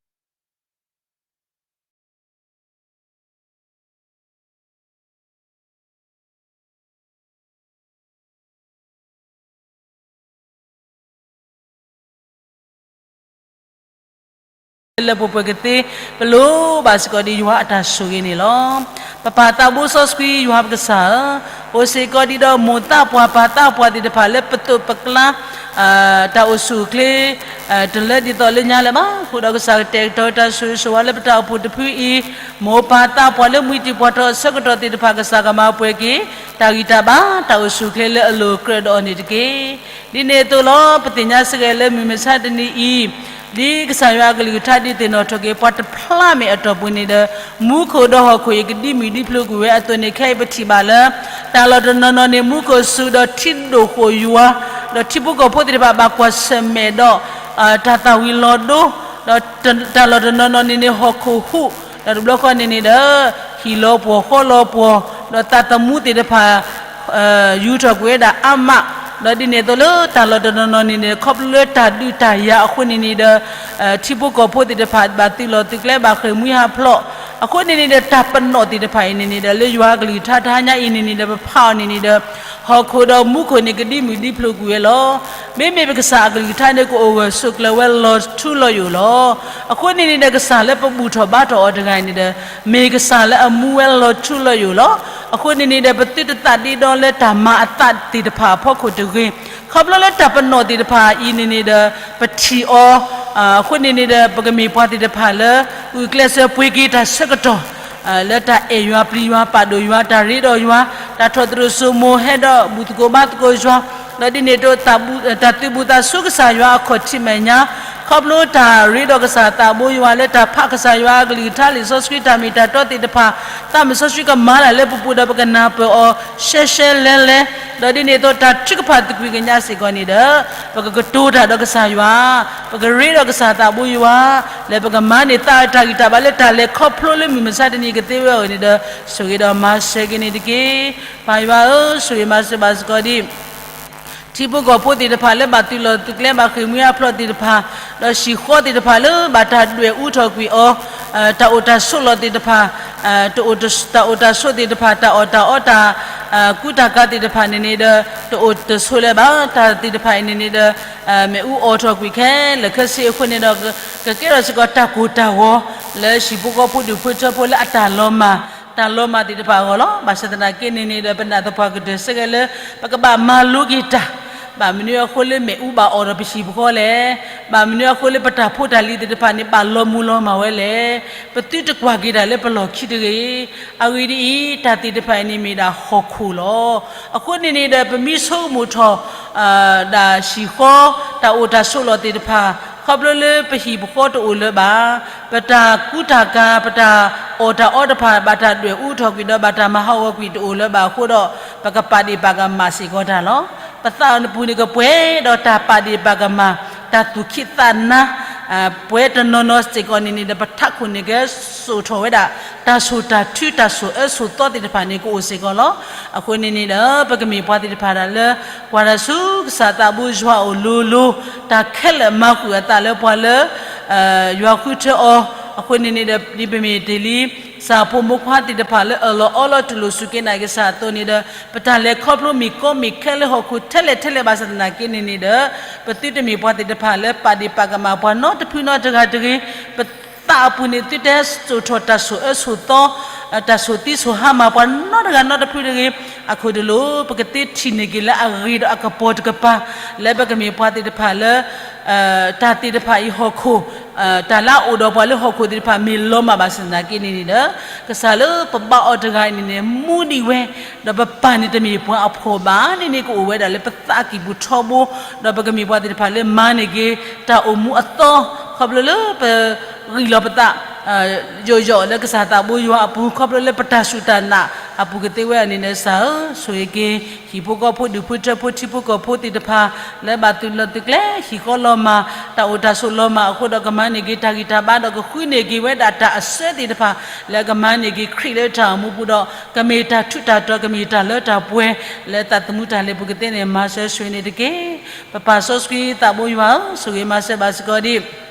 က လၢပှဲၤပှဲၤကသ့ ပလိၣ်ဘၣ်စ့ၢ်ကီးဒ်ယွၤအတၢ်ဆိၣ်ဂ့ၤန့ၣ်လီၤ. ပပၢ်သးဘိစီဆှံယွၤပကစၢ်ဧၢ, အိၣ်စ့ၢ်ကီးဒ်ဒီးမိၢ်သးပှၢ်ပၢ်သးပှၢ်သ့ၣ်တဖၣ်လၢပသိးပကျါ တၢ်အိၣ်ဆူၣ်အိၣ်ချ့ တလၢဒ်သိးလၢညါလၢၤဘၣ်. အဃိဒီးကစၢ်ကတဲာ်ကတီၤတၢ်ဆိၣ်ဂ့ၤဆိၣ်ဝါလၢပတၢ်အိၣ်ဖှိၣ်တဖုအံၤ, မိၢ်ပၢ်သးပှၢ်လၢမှံတံာ်ပှၢ်ထီၣ်အဆၢကတီၢ်သ့ၣ်တဖၣ် ကစၢ်ကမၤပှဲၤက့ၤ တၢ်ဂံၢ်တၢ်ဘါ တၢ်အိၣ်ဆူၣ်အိၣ်ချ့လၢအလိၤကြၢးဒီးအီၤန့ၣ်တက့ၢ်. ဒ်န့ၣ်အသိးလီၤ. ပသ့ၣ်ညါစ့ၢ်ကီးလၢမုၢ်မဆါတနံၤအံၤ ဒ်ကစၢ်ယွၤအကလုၢ်ကထါဒ်သ့ၣ်နီၣ်ထီၣ်က့ၤ ပှၤတဖျါမဲာ်အတီၢ်ပူၤန့ၣ်ဒီး မူခိၣ်ဒီးဟီၣ်ခိၣ်အံၤကဒံမုၢ်ဒံဖျိကွံာ်ဝဲအသိးန့ၣ် ခဲအံၤပထံၣ်ဘၣ်လၢ တၢ်လီၢ်တနီၤနီၤန့ၣ် မူခိၣ်စူၤဒီးထံဒိၣ်ဃိၣ်ယွၤ, ဒီးထံဖိကီၢ်ဖိသ့ၣ်တဖၣ်ဘၣ်ကွၢ်ဆၢၣ်မဲာ်ဒီး တၢ်သၣ်ဝံၤလီၤဒိ, ဒီးတၢ်လီၢ်တနီၤနီၤန့ၣ်န့ၣ် ဟီၣ်ခိၣ်ဟူး, ဒီးတဘျီဃီန့ၣ်န့ၣ်ဒီး ဟံၣ်လီၤပှီၢ်ဃီလီၤပှီၢ်, ဒီးသးသမူသ့ၣ်တဖၣ် ယူၤထီၣ်ကွံာ်ဝဲဒၣ်အါမး, ဒီးဒ်န့ၣ်အသိးလၢတၢ်လီၢ်တနီၤနီၤန့ၣ်န့ၣ် ခီဖျိလၢတၢ်ဒုးတၢ်ယၤအဃိန့ၣ်န့ၣ်ဒီး ထံဖိကီၢ်ဖိသ့ၣ်တဖၣ် ဘၣ်သုးလီၢ်သုးကျဲဘၣ်ဃ့ၢ်မှံဟးဖျိး, အဃိန့ၣ်န့ၣ်ဒီး တၢ်ပနီၣ်သ့ၣ်တဖၣ်အံၤန့ၣ်န့ၣ်ဒီး လၢယွၤအကလုၢ်ကထါတဟါညါအံၤန့ၣ်န့ၣ်ဒီး ပဖးအီၤန့ၣ်န့ၣ်ဒီး ဟီၣ်ခိၣ်ဒီးမူခိၣ်န့ၣ် ကဒံမုၢ်ဒံဖျိကွံာ်ဝဲလီၤ. မ့မ့ၢ်ပကစၢ်အကလုၢ်ကထါန့ၣ် ကအိၣ်ဂၢၢ်ဆိးကျၢၤဝဲလီၤထူလီၤယိာ်လီၤ. အဃိန့ၣ်န့ၣ်ဒီး ကစၢ်လၢပဘူၣ်ထီၣ်ဘါထီၣ်အီၤတဂၤအံၤန့ၣ်ဒီး မ့ၢ်ကစၢ်လၢအမူဝဲလီၤထူလီၤယိာ်လီၤ. အဃိန့ၣ်န့ၣ်ဒီး ပသုတသးဒ့ဒီလၢတၢ်မၤအသးသ့ၣ်တဖၣ်အဖီခိၣ်တဂ့ၤ. ခီဖျိလၢတၢ်ပနီၣ်သ့ၣ်တဖၣ်အံၤန့ၣ်န့ၣ်ဒီး ပထံၣ်အီၤ အဃိန့ၣ်န့ၣ်ဒီး ပကမ့ၢ်ပှၤသ့ၣ်တဖၣ်လၢ ဂုာ်ကျဲးစၢးပှ့ၤက့ၤတၢ်ဆၢကတီၢ် လၢတၢ်အဲၣ်ယွၤပျံၤယွၤပာ်ဒိၣ်ယွၤ တၢ်ရ့ဒီးယွၤ တၢ်ထီၣ်သရူးစိမိၤဟဲဒီးဘူၣ်သကိးဘါသကိးယွၤ, ဒီးဒ်န့ၣ်အသိး တၢ်သူၣ်ဘူးသးဆူကစၢ်ယွၤအခီၣ်ထံးမဲာ်ညါ, ခီဖျိတၢ်ရ့ဒီးကစၢ်သးဘိယွၤလၢတၢ်ဖးကစၢ်ယွၤအကလုၢ်ကထါလံာ်စီဆှံတၢ်မ့ၢ်တၢ်တီသ့ၣ်တဖၣ်, သးမုၢ်စီဆှံကမၤတၢ်လၢပပူၤဒီးပကနၢ်ပၢၢ်အီၤရှဲရှဲလဲလဲ, ဒီးဒ်န့ၣ်အသိး တၢ်ထုကဖၣ်သကွံာ်ကညးစ့ၢ်ကီးန့ၣ်ဒီး ပကကတိၤတၢ်ဒီးကစၢ်ယွၤ, ပကရ့ဒီးကစၢ်သးဘိယွၤ, လၢပကမၤန့ၢ်သးတၢ်ဂံၢ်တၢ်ဘါလၢတၢ်လဲၤခီဖျိလၢမုၢ်မဆါတနံၤကသ့ဝဲအဂီၢ်န့ၣ်ဒီး ဆိၣ်ဂ့ၤဒီးမၤစၢၤက့ၤန့ၣ်တက့ၢ်. ပၢ်ယွၤဧၢ, ဆိၣ်ဂ့ၤမၤစၢၤဘၣ်စ့ၢ်ကီးဒ် ထံဖိကီၢ်ဖိသ့ၣ်တဖၣ်လၢဘၣ်သုးလီၢ်သုးကျဲဘၣ်ဃ့ၢ်မှံဟးဖျိးသ့ၣ်တဖၣ်, ဒီးဟံၣ်ဃီသ့ၣ်တဖၣ်လၢဘၣ်တၢ်ဒွဲၣ်အူထီၣ်ကွံာ်အီၤ, တၢ်အိၣ်တၢ်ဆိးလီၢ်သ့ၣ်တဖၣ်, တၢ်အိၣ်တၢ်ဆိးသ့ၣ်တဖၣ် တၢ်အီၣ်တၢ်အီတၢ် ကူတၢ်ကၤသ့ၣ်တဖၣ်န့ၣ်န့ၣ်ဒီး တအိၣ်တဆိးလၢၤဘၣ်. တၢ်သ့ၣ်တဖၣ်အံၤန့ၣ်န့ၣ်ဒီး မ့ၣ်အူအီၣ်ထီၣ်ကွံာ်ခဲလၢာ်ခဲဆ့အဃိန့ၣ်ဒီး ကကဲထီၣ်စ့ၢ်ကီးတၢ်ကိၢ်တၢ်ဂီၤ လၢဟံၣ်ဖိဃီဖိဒူၣ်ဖိထၢဖိလၢအတၢ်လီၤမၢ်, တၢ်လီၤမၢ်သ့ၣ်တဖၣ်အဂီၢ်လီၤ. ဘၣ်ဆၣ်သနာ်က့န့ၣ်န့ၣ်ဒီး ပနာ်သပှၢ်ကတၢၢ်စ့ၢ်ကီးလၢ ပကဘၣ်မၤလိက့ၤတၢ်, ဘၣ်မနုၤအဃိလၢမ့ၣ်အူဘၣ်အီၣ်ဒီးပဟံၣ်ပဃီလဲၣ်, ဘၣ်မနုၤအဃိလၢပတၢ်ဖိတၢ်လံၤသ့ၣ်တဖၣ်န့ၣ် ဘၣ်လီၤမုၢ်လီၤမၢ်ဝဲလဲၣ်, ပသုတကွၢ်က့ၤတၢ်လၢပလီၢ်ခံတဂ့ၤ. အဂ့ၢ်ဒ်အံၤ, တၢ်သ့ၣ်တဖၣ်အံၤန့ၣ်မ့ၢ်ဒၣ်ဟီၣ်ခိၣ်လီၤ. အဃိန့ၣ်န့ၣ်ဒီး ပမ့ၢ်ဆိကမိၣ်ထီၣ် ဒၣ်ဟံၣ်ဃီ တၢ်အိၣ်တၢ်ဆိးလီၢ်သ့ၣ်တဖၣ်, ခီဖျိလၢပဟံၣ်ပဃီတအိၣ်လၢၤဘၣ်, ပတၢ်ကူတၢ်ကၤ ပတၢ်အီၣ်တၢ်အီတဖၣ် ဘၣ်တၢ်ဒွဲၣ်အူထီၣ်ကွံာ်ဒီး ဘၣ်တၢ်မၤဟးဂီၤကွံာ်တအိၣ်လၢၤဘၣ်အဃိဒီး ပကပာ်ဒ့ၣ်ပာ်ကမၣ်စ့ၢ်ကီးတၢ်လီၤ. ပသးအပူၤန့ၣ်ကပှဲၤဒီးတၢ်ပာ်ဒ့ၣ်ပာ်ကမၣ်, တၢ်သူၣ်ခံးသးနါ, ပဝဲတနီၤနီၤစ့ၢ်ကီးန့ၣ်န့ၣ်ဒီး ပထးခိၣ်န့ၣ်ကဲစိာ်ထီၣ်ဝဲဒၣ် တၢ်ဆိၣ်တၢ်ထု တၢ်ဆိၣ်အၢဆိၣ်သီသ့ၣ်တဖၣ်န့ၣ် ကအိၣ်စ့ၢ်ကီးလီၤ. အဃိန့ၣ်န့ၣ်ဒီး ပကမ့ၢ်ပှၤသ့ၣ်တဖၣ်ဒၣ်လၢ ကွၢ်တၢ်ဆူကစၢ်သးဘိယွၤအအိၣ်လိၤလိၤ, တၢ်ခဲလၢာ်မၤဃုာ်အသးလၢပှၤလၢ ယွၤဃုထၢအီၤ, အဃိန့ၣ်န့ၣ်ဒီး ဒ်ပမ့ၢ်တ့ၢ်လံ စၢ်ဖိမိၢ်ခွါသ့ၣ်တဖၣ်လၢအၢၣ်လီၤအီလီၤတူၢ်လိာ်စူၢ်က့ၤနာ်က့ၤကစၢ်အသိးန့ၣ်ဒီး ပတၢ်လဲၤခီဖျိမ့ၢ်ကီမ့ၢ်ခဲလၢဟီၣ်ခိၣ်ထဲလဲၣ်ထဲလဲၣ်ဘၣ်ဆၣ်သနာ်က့န့ၣ်န့ၣ်ဒီး ပသုတမ့ၢ်ပှၤသ့ၣ်တဖၣ်လၢပာ်ဒ့ၣ်ပာ်ကမၣ်ပှၤနီတဖုနီတဂၤတဂ့ၤ, ပသးအပူၤန့ၣ်သုတဟဲစိာ်ထီၣ်တၢ်ဆိၣ်အၢဆိၣ်သီ တၢ်ဆိၣ်သံဆိၣ်ဟါမၤပှၤနီတဂၤနီတဖုတဂ့ၤ, အခိၣ်တလိၤ ပကသ့ထံၣ်န့ၢ်က့ၤလၢအဂ့ၤဒီးအကပီၤတကပၤ လၢပကမ့ၢ်ပှၤသ့ၣ်တဖၣ်လၢ တၢ်သ့ၣ်တဖၣ်အံၤဟီၣ်ခိၣ် တၢ်လၢအအိၣ်ဒီးပှၤလၢဟီၣ်ခိၣ်သ့ၣ်တဖၣ်မ့ၢ်လီၤမၢ်ဘၣ်ဆၣ်သနာ်က့န့ၣ်န့ၣ်ဒီး ကစၢ်လၢပဘါအီၤတဂၤအံၤန့ၣ်န့ၣ် မူဒံးဝဲ, ဒီးပပၢ်န့ၣ်တမ့ၢ်ပှၤအဖှီၣ်ဘၣ်န့ၣ်န့ၣ် ကအိၣ်ဝဲဒၣ်လၢပသးကံၢ်ပူၤထီဘိ, ဒီးပကမ့ၢ်ပှၤသ့ၣ်တဖၣ်လၢမၤန့ၢ်က့ၤ တၢ်အိၣ်မူအသီ, ခီဖျိလၢပ ဂံၢ်လီၤပသး ယိာ်ယိာ်လၢကစၢ်သးဘိယွၤအပူၤ ခီဖျိလၢပတၢ်စူၢ်တၢ်နာ်အပူၤကသ့ဝဲန့ၣ်ဒီး ကစၢ်ဧၢ, ဆိၣ်ဂ့ၤက့ၤ ဟံၣ်ဖိဃီဖိဒူၣ်ဖိထၢဖိထံဖိကီၢ်ဖိသ့ၣ်တဖၣ် လၢဘၣ်သုးလီၤသုးကျဲ ဟံၣ်ဃီလီၤမၢ် တၢ်အိၣ်တၢ်ဆိးလီၤမၢ်အဃိဒီး ကမၤန့ၢ်က့ၤတၢ်ဂံၢ်တၢ်ဘါဒီးကဃုန့ၢ်က့ၤဝဲဒၣ်တၢ်အစၢသ့ၣ်တဖၣ် လၢကမၤန့ၢ်က့ၤခရံာ်လၢတၢ်အိၣ်မူပူၤဒီး ကမ့ၢ်တၢ်ထူးတၢ်တီၤ ကမ့ၢ်တၢ်လၢတၢ်ပှဲၤ လၢသးသမူတၢ်လဲၤပူၤကသ့န့ၣ် မၤစၢၤဆိၣ်ဂ့ၤန့ၣ်တက့ၢ်. ပပၢ်စီဆှံသးဘိယွၤဧၢ, ဆိၣ်ဂ့ၤမၤစၢၤဘၣ်စ့ၢ်ကီးဒ်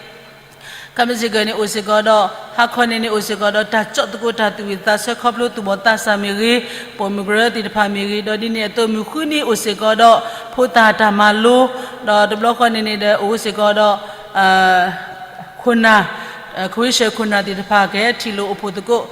ခမ့ၢ်စ့ၢ်ကီးန့ၣ်အိၣ်စ့ၢ်ကီးဒီး ဟါခီန့ၣ်န့ၣ်အိၣ်စ့ၢ်ကီးဒီး တၢ်ကၠီၣ်သကိးတၢ်သူၣ်ဝံၣ်သးဆၢခီဖျိသူၣ်ဘီၣ်သးစၢ်မ့ၢ်ဂ့ၤ, ပိာ်မုၣ်ကရၢသ့ၣ်တဖၣ်မ့ၢ်ဂ့ၤ, ဒီးဒ်န့ၣ်အသိးမုၢ်ဃုနံၤအိၣ်စ့ၢ်ကီးဒီး ဖိသၣ်တၢ်မၤလိ, ဒီးတဘျီဃီန့ၣ်န့ၣ်ဒီးအိၣ်စ့ၢ်ကီးဒီး ခိၣ်နၢ် ခဝ့ၡၢၣ်ခိၣ်နၢ်သ့ၣ်တဖၣ်ကဲထံၣ်လိာ်အိၣ်ဖှိၣ်သကိး,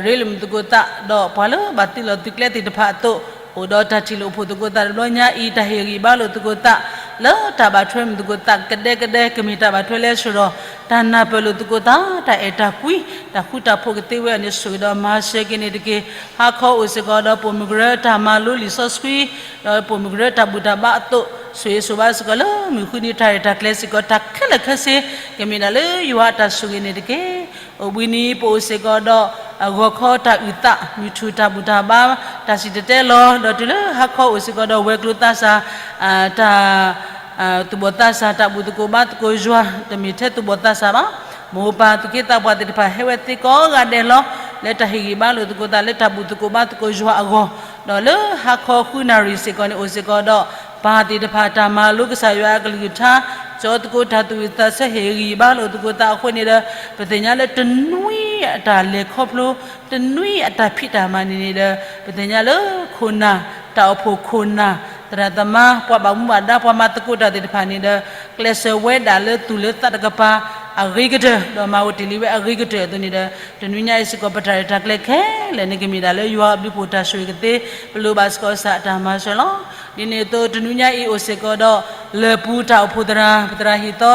ရ့လိာ်မုာ်သကိးသး ဒီးပှၤလၢဘၣ်သုးလီၤသုးကျဲသ့ၣ်တဖၣ်အသိး, အိၣ်ဒီးတၢ်ထံၣ်လိာ်အိၣ်ဖှိၣ်သကိးသးတဘျီညါအံၤ တၢ်ဟ့ၣ်ဂံၢ်ဘါလိာ်သကိးသး လၢတၢ်ဘၣ်ထွဲမုာ်သကိးသး ကဒဲကဒဲ ကမ့ၢ်တၢ်ဘၣ်ထွဲလဲၣ်ဆိဒီး တၢ်နၢ်ပၢၢ်လိာ်သကိးသး တၢ်အဲၣ်တၢ်ကွံ တၢ်ဃူတၢ်ဖိးကသ့ဝဲအံၤန့ၣ် ဆိၣ်ဂ့ၤဒီးမၤစၢၤက့ၤန့ၣ်တက့ၢ်. ဟါခီအိၣ်စ့ၢ်ကီးဒီးပိာ်မုၣ်ကရၢတၢ်မၤလိလံာ်စီဆှံ ဒီးပိာ်မုၣ်ကရၢတၢ်ဘူၣ်တၢ်ဘါအသိး, ဆိၣ်ဂ့ၤဆိၣ်ဝါစ့ၢ်ကီးလၢမုၢ်ဃုနံၤတၢ်ရဲၣ်တၢ်ကျဲၤစ့ၢ်ကီး တၢ်ခဲလၢာ်ခဲဆ့ ကမ့ၢ်ဒၣ်လၢယွၤအတၢ်ဆိၣ်ဂ့ၤန့ၣ်တက့ၢ်. အိၣ်ဘှံးနံၤပအိၣ်စ့ၢ်ကီးဒီး အဂီၤခီတၢ်အုၣ်သး မုၢ်ထူၣ်တၢ်ဘူၣ်တၢ်ဘါ တၢ်စံၣ်တဲၤတဲလီၤ ဒီးတုၤလၢဟါခီအိၣ်စ့ၢ်ကီးဒီးဝဲၤကျိၤသးစၢ် တၢ် သူၣ်ဘီၣ်သးစၢ် တၢ်ဘူၣ်သကိးဘါသကိးယွၤ တမ့ၢ်ထဲသူၣ်ဘီၣ်သးစၢ်ဘၣ်, မိၢ်ပၢ်သူၣ်က့သးပှၢ်သ့ၣ်တဖၣ်ဟဲဝဲသ့ကိးဂၤဒဲးလီၤ. လၢတၢ်ဟ့ၣ်ဂံၢ်ဘါလိာ်သကိးသး လၢတၢ်ဘူၣ်သကိးဘါသကိးယွၤအဂီၢ်, ဒီးလၢဟါခီဃုနၣ်ရံၣ်စ့ၢ်ကီးန့ၣ် အိၣ်စ့ၢ်ကီးဒီး ပၢ်သ့ၣ်တဖၣ်တၢ်မၤလိကစၢ်ယွၤအကလုၢ်ကထါ, ကၠီသကိးတၢ်သူၣ်ဝံၣ်သးဆၢ ဟ့ၣ်ဂံၢ်ဘါလိာ်သကိးသးအဃိန့ၣ်ဒီး ပသ့ၣ်ညါလၢတနွံအတၢ်လဲၤခီဖျိ တနွံအတၢ်ဖံးတၢ်မၤန့ၣ်န့ၣ်ဒီး ပသ့ၣ်ညါလၢခိၣ်နၢ် တၢ်အိၣ်ဖှိၣ်ခိၣ်နၢ် သရၣ်သမါ ပှၤဘၣ်မူဘၣ်ဒါ ပှၤမၤသကိးတၢ်သ့ၣ်တဖၣ်န့ၣ်ဒီး ကျဲးစၢးဝဲဒၣ်လၢသူၣ်လၢသးတကပၤ အဂ့ၤကတၢၢ် ဒီးမၤဝဲတ့ၢ်လံဝဲအဂ့ၤကတၢၢ်အသိးန့ၣ်ဒီး တနွံညါအံၤစ့ၢ်ကီး ပတၢ်ရဲၣ်တၢ်ကျဲၤခဲလၢာ်န့ၣ် ကမ့ၢ်ဒၣ်လၢယွၤအဘျုးဖှိၣ်တၢ်ဆိၣ်ဂ့ၤကသ့ ပလိၣ်ဘၣ်စ့ၢ်ကီးကစၢ်အတၢ်မၤစၢၤလီၤ. ဒ်န့ၣ်အသိး တနွံညါအံၤအိၣ်စ့ၢ်ကီးဒီး လၢၢ်ပူၤတၢ်အိၣ်ဖှိၣ်သရၣ် ပသရၣ်ဟ့ၣ်သီ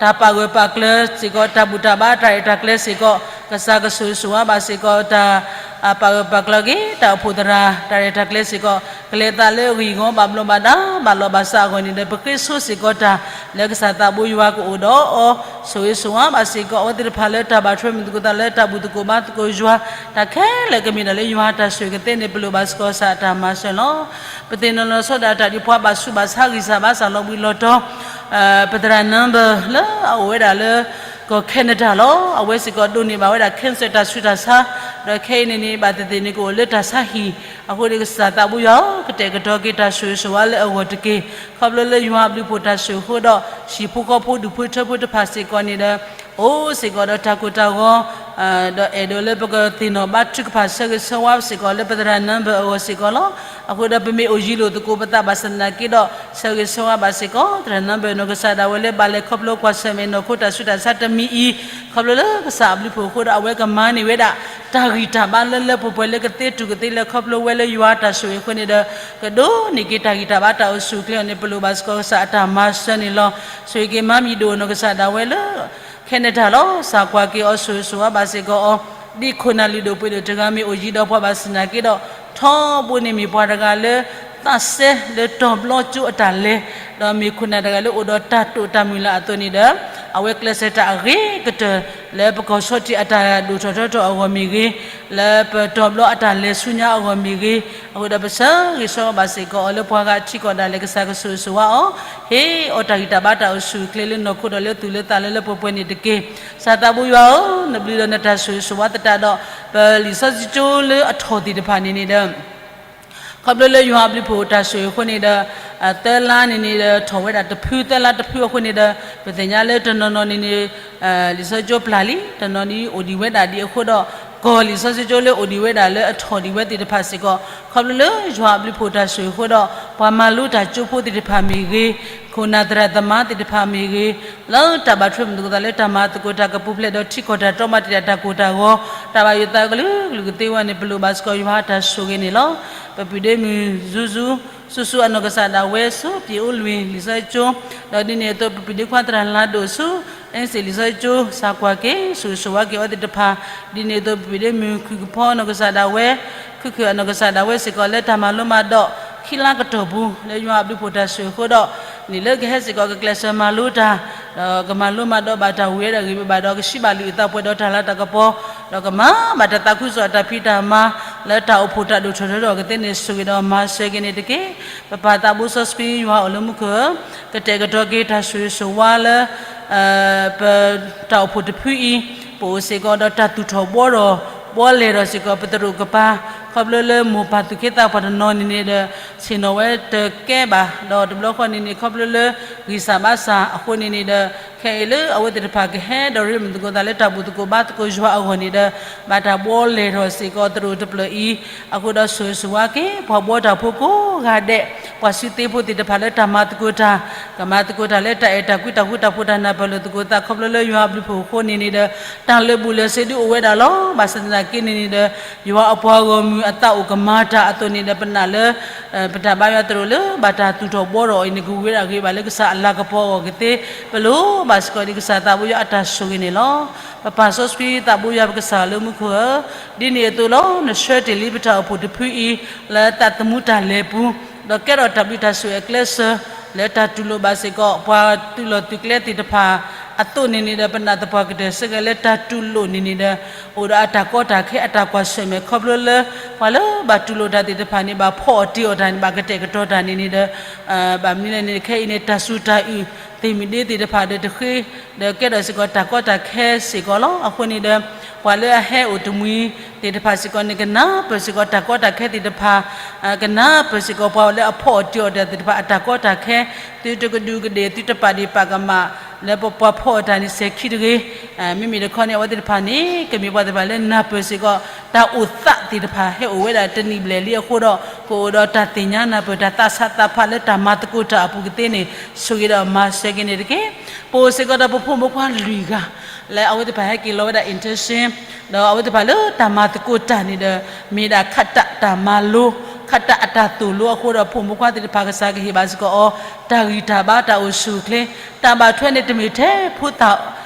တၢ်ပာ်ဂၢၢ်ပာ်ကျၢၤစ့ၢ်ကီး တၢ်ဘူၣ်တၢ်ဘါ တၢ်ရဲၣ်တၢ်ကျဲၤစ့ၢ်ကီး ကစၢ်ကဆိၣ်ဂ့ၤဆိၣ်ဝါဘၣ်စ့ၢ်ကီး တၢ်ပာ်ဂၢၢ်ပာ်ကျၢၤက့ၤ တၢ်အိၣ်ဖှိၣ်သရၣ် တၢ်ရဲၣ်တၢ်ကျဲၤစ့ၢ်ကီး ကလဲၤသးလၢအဂံၢ်အဂီၢ် ဘၣ်ဘျီးဘၣ်ဒါ ဘၣ်လီၤဘၣ်စးအဂီၢ်န့ၣ်ဒီး ပဃ့ဆိစ့ၢ်ကီးတၢ် လၢကစၢ်သးဘိယွၤကအိၣ်ဒီးအီၤ ဆိၣ်ဂ့ၤဆိၣ်ဝါဘၣ်စ့ၢ်ကီး အဝဲသ့ၣ်တဖၣ်လၢတၢ်ဘၣ်ထွဲမုာ်သကိးသး လၢတၢ်ဘူၣ်သကိးဘါသကိးယွၤ တၢ်ခဲလၢာ်ကမ့ၢ်ဒၣ်လၢယွၤတၢ်ဆိၣ်ဂ့ၤကသ့န့ၣ် ပလိၣ်ဘၣ်စ့ၢ်ကီးကစၢ်အတၢ်မၤစၢၤလီၤ. ပသ့ၣ်နီၣ်လီၤဆီဒၣ်တၢ်ဒ်ပှၤဘၣ်ဆူးဘၣ်ဆါဂံၢ်စၢ်ဘါစၢ်လီၤဘှံးလီၤတီၤ ပသရၣ် number လၢအအိၣ်ဝဲဒၣ်လၢ ကီၢ် Canada လီၤ. အဝဲစ့ၢ်ကီးဒိးန့ၢ်ဘၣ်ဝဲဒၣ် cancer တၢ်ဆူးတၢ်ဆါ ဒီးခဲအံၤန့ၣ်န့ၣ် ဘၣ်သ့ၣ်သ့ၣ်န့ၣ်ကအိၣ်လၢတၢ်ဆါဟံၣ် အဃိန့ၣ်ကစၢ်သးဘိယွၤဧၢ ကတဲာ်ကတီၤက့ၤတၢ်ဆိၣ်ဂ့ၤဆိၣ်ဝါလၢအဂီၢ်တက့ၢ်. ခီဖျိလၢယွၤအဘျုးဖှိၣ်တၢ်ဆိၣ်ဂ့ၤအဃိဒီး ဟံၣ်ဖိဃီဖိဒူၣ်ဖိထၢဖိတဖၣ်စ့ၢ်ကီးန့ၣ်ဒီး အိၣ်စ့ၢ်ကီးဒီးတၢ်ကိၢ်တၢ်ဂီၤ ဒီးအဲၣ်ဒိးလၢပကသ့ၣ်နီၣ်ဘါထုကဖၣ်ဆၢဂ့ၤဆၢဝါစ့ၢ်ကီးလၢပသရၣ် number အဂီၢ်စ့ၢ်ကီးလီၤ. အဃိဒီးပမ့ၢ်အိၣ်ယံၤလိာ်သကိးပသးဘၣ်ဆၣ်သနာ်က့ဒီး ဆၢဂ့ၤဆၢဝါဘၣ်စ့ၢ်ကီး သရၣ် number နီၢ်ကစၢ်ဒၣ်ဝဲလၢဘၣ်လဲၤခီဖျိကွၢ်ဆၢၣ်မဲာ်နီၢ်ခိတၢ်ဆူးတၢ်ဆါတမံၤအံၤ ခီဖျိလၢကစၢ်အဘျုးဖှိၣ်အဃိဒီး အဝဲကမၤန့ၢ်ဝဲဒၣ် တၢ်ဂံၢ်တၢ်ဘါလၢလၢပှဲၤပှဲၤလၢကသ့တူၢ်ကသ့လၢခီဖျိဝဲလၢယွၤတၢ်ဆိၣ်ဂ့ၤအဃိန့ၣ်ဒီး ကဒိးန့ၢ်က့ၤတၢ်ဂံၢ်တၢ်ဘါတၢ်အိၣ်ဆူၣ်အိၣ်ချ့အီၤန့ၣ် ပလိၣ်ဘၣ်စ့ၢ်ကီးကစၢ်အတၢ်မၤစၢၤန့ၣ်လီၤ. ဆိၣ်ဂ့ၤက့ၤမါမံၤဒိၣ်နီၢ်ကစၢ်ဒၣ်ဝဲလၢ Canada လီၤ. ကစၢ်ကွၢ်က့ၤအီၤဆိၣ်ဂ့ၤဆိၣ်ဝါဘၣ်စ့ၢ်ကီးအီၤ ဒ်ခိၣ်နၢ်လုၢ်ဒိၣ်ပှ့ၤဒိၣ်တဂၤမ့ၢ်အိၣ်ယံၤဒီးပှၤဘၣ်ဆၣ်သနာ်က့ဒီး ထီဘိန့ၣ်မ့ၢ်ပှၤတဂၤလၢ သးစဲလၢတီၤဘျီကၠိအတၢ်လဲၤ ဒီးမ့ၢ်ခိၣ်နၢ်တဂၤလၢအိၣ်ဒီးတၢ်တိာ်တၢ်မုၢ်လၢ်အသိးန့ၣ်ဒီး အဝဲကျဲးစၢးတၢ်အဂ့ၤကတၢၢ် လၢပကီၢ်ဆီထံးအတၢ်ဒိၣ်ထီၣ်ထီထီၣ်အဂီၢ်မ့ၢ်ဂ့ၤ, လၢပတီၤဘျီအတၢ်လဲၤဆူညါအဂီၢ်မ့ၢ်ဂ့ၤ, အဃိဒီးပဆၢဂ့ၤဆၢဝါဘၣ်စ့ၢ်ကီးအီၤလၢပှၤဂၤထံကီၢ်ဒၣ်လဲာ် ကစၢ်ကဆိၣ်ဂ့ၤဆိၣ်ဝါအီၤ, ဟ့ၣ်အီၤတၢ်ဂံၢ်တၢ်ဘါတၢ်အိၣ်ဆူၣ်အိၣ်ချ့လၢနီၢ်ခိဒီးလၢသူၣ်လၢသးလၢလၢပှဲၤပှဲၤန့ၣ်တက့ၢ်. ကစၢ်သးဘိယွၤဧၢ, နဘျုးဒီးနတၢ်ဆိၣ်ဂ့ၤဆိၣ်ဝါသတးဒီး ပလံာ်စီဆှံကၠိလၢအထီၣ်သ့ၣ်တဖၣ်န့ၣ်န့ၣ်ဒီး ခီဖျိလၢယွၤအဘျုးဖှိၣ်တၢ်ဆိၣ်ဂ့ၤအဃိန့ၣ်ဒီး သၢလါန့ၣ်န့ၣ်ဒီး ထီၣ်ဝဲဒၣ်တဖု သၢလါတဖုအဃိန့ၣ်ဒီး ပသ့ၣ်ညါလၢတနီၤနီၤန့ၣ်န့ၣ် လံာ်စီဆှံကၠိပျၢ်လံ, တနီၤန့ၣ်အိၣ်ဒံးဝဲဒၣ်ဒံးအဃိဒီး ကီၢ်လံာ်စီဆှံကၠိလၢအိၣ်ဒံးဝဲဒၣ်လၢအထီၣ်ဒံးဝဲသ့ၣ်တဖၣ်စ့ၢ်ကီး ခီဖျိလၢယွၤအဘျုးဖှိၣ်တၢ်ဆိၣ်ဂ့ၤအဃိဒီး ပှၤမၤလိတၢ်ကၠိဖိသ့ၣ်တဖၣ်မ့ၢ်ဂ့ၤ, ခိၣ်နၢ်သရၣ်သမါသ့ၣ်တဖၣ်မ့ၢ်ဂ့ၤ, လၢတၢ်ဘၣ်ထွဲမုၢ်သကိးသးလၢတၢ်မၤသကိးတၢ်ကပူၤဖျဲးဒီးထံကီၢ်တၢ်တီမၤတံာ်တာ်တၢ်ကိၢ်တၢ်ဂီၤ တၢ်ဘၣ်ယိၣ်သးကလုာ်ကလုာ်ကသ့ဝဲန့ၣ် ပလိၣ်ဘၣ်စ့ၢ်ကီးယွၤအတၢ်ဆိၣ်ဂ့ၤန့ၣ်လီၤ. ပပုၢ်ဒ့မုၣ် ဆူဆူအနီၢ်ကစၢ်ဒၣ်ဝဲဆူ ပအိၣ်လွံၢ်လံာ်စီဆှံကၠိ, ဒီးဒ်န့ၣ်အသိး ပပုၢ်ဒ့ခွါသရၣ်လါဒိၣ်ဆူ အ့စ့ၣ်လံာ်စီဆှံကၠိ စၢ်ကွၢ်က့ၤ ဆိၣ်ဂ့ၤဆိၣ်ဝါက့ၤအဝဲသ့ၣ်တဖၣ်, ဒ်န့ၣ်အသိး ပပုၢ်ဒ့မုၣ်ခုၣ်ကဖီအနီၢ်ကစၢ်ဒၣ်ဝဲ ခုၣ်ခုၣ်အနီၢ်ကစၢ်ဒၣ်ဝဲစ့ၢ်ကီးလၢတၢ်မၤလိမၤဒိး ခံလါကတီၢ်ပူၤ လၢယွၤအဘျုးဖှိၣ်တၢ်ဆိၣ်ဂ့ၤအဃိဒီး န့ၣ်လၢကဟဲစ့ၢ်ကီးကကျဲးစၢးမၤလိတၢ် ဒီးကမၤလိမၤဒိးဘၣ်တၢ်ဝံၤဝဲဒၣ်ဂ့ၤဝဲဘၣ်ဒီး ကဆှံဘၣ်လုၢ်အသးပှဲၤဒီးတၢ်လၤတၢ်ကပီၤ, ဒီးကမၤဘၣ်တၢ်သးခုကစီၣ်တၢ်ဖံးတၢ်မၤ လၢတၢ်အိၣ်ဖှိၣ်တၢ်ဒိၣ်ထီၣ်ထီထီၣ်ကသ့န့ၣ် ဆိၣ်ဂ့ၤဒီးမၤစၢၤက့ၤန့ၣ်တက့ၢ်. ပပၢ်သးဘိစီဆှံယွၤအိၣ်လၢမူခိၣ်ဧၢ, ကတဲာ်ကတီၤက့ၤတၢ်ဆိၣ်ဂ့ၤဆိၣ်ဝါလၢ ပတၢ်အိၣ်ဖှိၣ်တဖုအံၤ ပအိၣ်စ့ၢ်ကီးဒီးတၢ်သူၣ်ထီၣ်ဘှီထီၣ် ဘှီလဲၢ်ထီၣ်စ့ၢ်ကီးပသရိာ်ကပၤ, ခီဖျိလၢမိၢ်ပၢ်သူၣ်က့သးပှၢ်တနီၤန့ၣ်န့ၣ်ဒီး ဆ့ၣ်နီၤဝဲတကဲဘၣ်, ဒီးတဘျီဃီန့ၣ်န့ၣ် ခီဖျိလၢဂံၢ်စၢ်ဘါစၢ်အဃိန့ၣ်န့ၣ်ဒီး ခဲအံၤလၢအဝဲသ့ၣ်တဖၣ်ကဟဲဒီးရ့မုၢ်သကိးသးလၢတၢ်ဘူၣ်သကိးဘါသကိးယွၤအဂီၢ်န့ၣ်ဒီး ဘၣ်တၢ်ဘှီလဲၢ်ထီၣ်စ့ၢ်ကီးသရိာ်တဖျၢၣ်အံၤ, အဃိဒီးဆိၣ်ဂ့ၤဆိၣ်ဝါက့ၤ ပှၤဘှီတၢ်ဖိကိးဂၤဒဲး, ပှၤစုသ့ဖိသ့ၣ်တဖၣ်လၢတၢ်မၤသကိးတၢ်, ကမၤသကိးတၢ်လၢတၢ်အဲၣ်တၢ်ကွံတၢ်ဃူတၢ်ဖိးတၢ်နၢ်ပၢၢ်လိာ်သကိးသး ခီဖျိလၢယွၤအဘျုးဖှိၣ်အဃိန့ၣ်န့ၣ်ဒီး တၢ်လၢာ်ဘူၣ်လၢာ်စ့ဒုအိၣ်ဝဲဒၣ်လီၤ. ဘၣ်ဆၣ်သနာ်က့န့ၣ်န့ၣ်ဒီး ယွၤအပှၤဂီၢ်မုၢ်အသးအိၣ်ကမၤတၢ်အသိးန့ၣ်ဒီး ပနာ်လၢ ပတၢ်ဘါယွၤသရိာ်လၢဘၣ်တၢ်သူၣ်ထီၣ်ဘှီထီၣ်အံၤန့ၣ် ကဝံၤဝဲဒၣ်ဂ့ၤဘၣ်လၢကစၢ်အလၤကပီၤအဂီၢ်ကသ့, ပလိၣ်ဘၣ်စ့ၢ်ကီးဒ်ကစၢ်သးဘိယွၤအတၢ်ဆိၣ်ဂ့ၤန့ၣ်လီၤ. ပပၢ်စီဆှံသးဘိယွၤပကစၢ်လၢမူခိၣ်ဧၢ, ဒ်န့ၣ်အသိးလီၤ နဆှၢတ့ၢ်လံပတၢ်အိၣ်ဖှိၣ်တဖုအံၤ လၢသးသမူတၢ်လဲၤပူၤ, ဒီးကဲထီၣ်တၢ်ဘျုးတၢ်ဆိၣ်ဂ့ၤအကျဲးစၢး လၢတၢ်တူၢ်လိာ်ဘၣ်စ့ၢ်ကီး ပှၤတူၢ်လိာ်သုးကျဲသ့ၣ်တဖၣ်အသိးန့ၣ်န့ၣ်ဒီး ပနာ်သပှၢ်ကတၢၢ်စ့ၢ်ကီးလၢတၢ်တူၢ်လိာ်န့ၣ်န့ၣ်ဒီး အိၣ်ဒီးအတၢ်ကီတၢ်ခဲအတၢ်ကွၢ်ဆၢၣ်မဲာ် ခီဖျိလၢ ပှၤလၢဘၣ်တူၢ်လိာ်တၢ်သ့ၣ်တဖၣ်န့ၣ် ဘၣ်ဖီအီၣ်တ့ၤအီၣ်တၢ်န့ၣ် ဘၣ်ကတဲာ်ကတီၤတၢ်န့ၣ်န့ၣ်ဒီး ဘၣ်မနုၤလဲၣ်န့ၣ် ခဲအံၤန့ၣ် တၢ်စူၤတၢ်အုး သ့ၣ်မုၢ်ဒ့သ့ၣ်တဖၣ်ဒီးတဃ့ ဒီးကဲထီၣ်စ့ၢ်ကီးတၢ်ကီတၢ်ခဲစ့ၢ်ကီးလီၤ. အဃိန့ၣ်ဒီး ပှၤလၢအဟဲအိၣ်တမှံၤသ့ၣ်တဖၣ်စ့ၢ်ကီးန့ၣ် ကနၢ်ပၢၢ်စ့ၢ်ကီးတၢ်ကီတၢ်ခဲသ့ၣ်တဖၣ် ကနၢ်ပၢၢ်စ့ၢ်ကီးပှၤလၢအဖီအီၣ်တ့ၤအီၣ်တၢ်သ့ၣ်တဖၣ်အတၢ်ကီတၢ်ခဲ, သုတကဒူးကဒ့ၣ် သုတပာ်ဒ့ၣ်ပာ်ကမၣ် လၢပပှၤဖီအီၣ်တၢ်န့ၣ်စဲၤခံတဂ့ၤ. မ့မ့ၢ်တခီန့ၣ် အဝဲသ့ၣ်တဖၣ်န့ၣ် ကမ့ၢ်ပှၤသ့ၣ်တဖၣ်လၢနၢ်ပၢၢ်စ့ၢ်ကီး တၢ်အိၣ်သးသ့ၣ်တဖၣ် ဟဲအိၣ်ဝဲဒၣ်တနံၣ်ဘျဲၣ်လံအဃိဒီး ကအိၣ်ဒီးတၢ်သ့ၣ်ညါနၢ်ပၢၢ် တၢ်သးဆးသးဖးလၢတၢ်မၤသကိးတၢ်အပူၤကသ့န့ၣ် ဆိၣ်ဂ့ၤဒီးမၤစၢၤက့ၤန့ၣ်တက့ၢ်. ပအိၣ်စ့ၢ်ကီးဒီးပဖိမုၣ်ဖိခွါလွံၢ်ဂၤ လၢအဝဲသ့ၣ်တဖၣ်ဟဲက့ၤလီၤဝဲဒၣ် internship ဒီးအဝဲသ့ၣ်တဖၣ်လၢတၢ်မၤသကိးတၢ်န့ၣ်ဒီး မ့ၢ်ဒၣ်ခးတၢ်တၢ်မၤလိ ခးတၢ်အတၢ်သိၣ်လိအဃိဒီး ဖိမုၣ်ဖိခွါသ့ၣ်တဖၣ်ကစၢ်ကဟ့ၣ်ဘၣ်စ့ၢ်ကီးအီၤ တၢ်ဂံၢ်တၢ်ဘါတၢ်အိၣ်ဆူၣ်အိၣ်ချ့, တၢ်ဘၣ်ထွဲန့ၣ်တမ့ၢ်ထဲ ဖိသၣ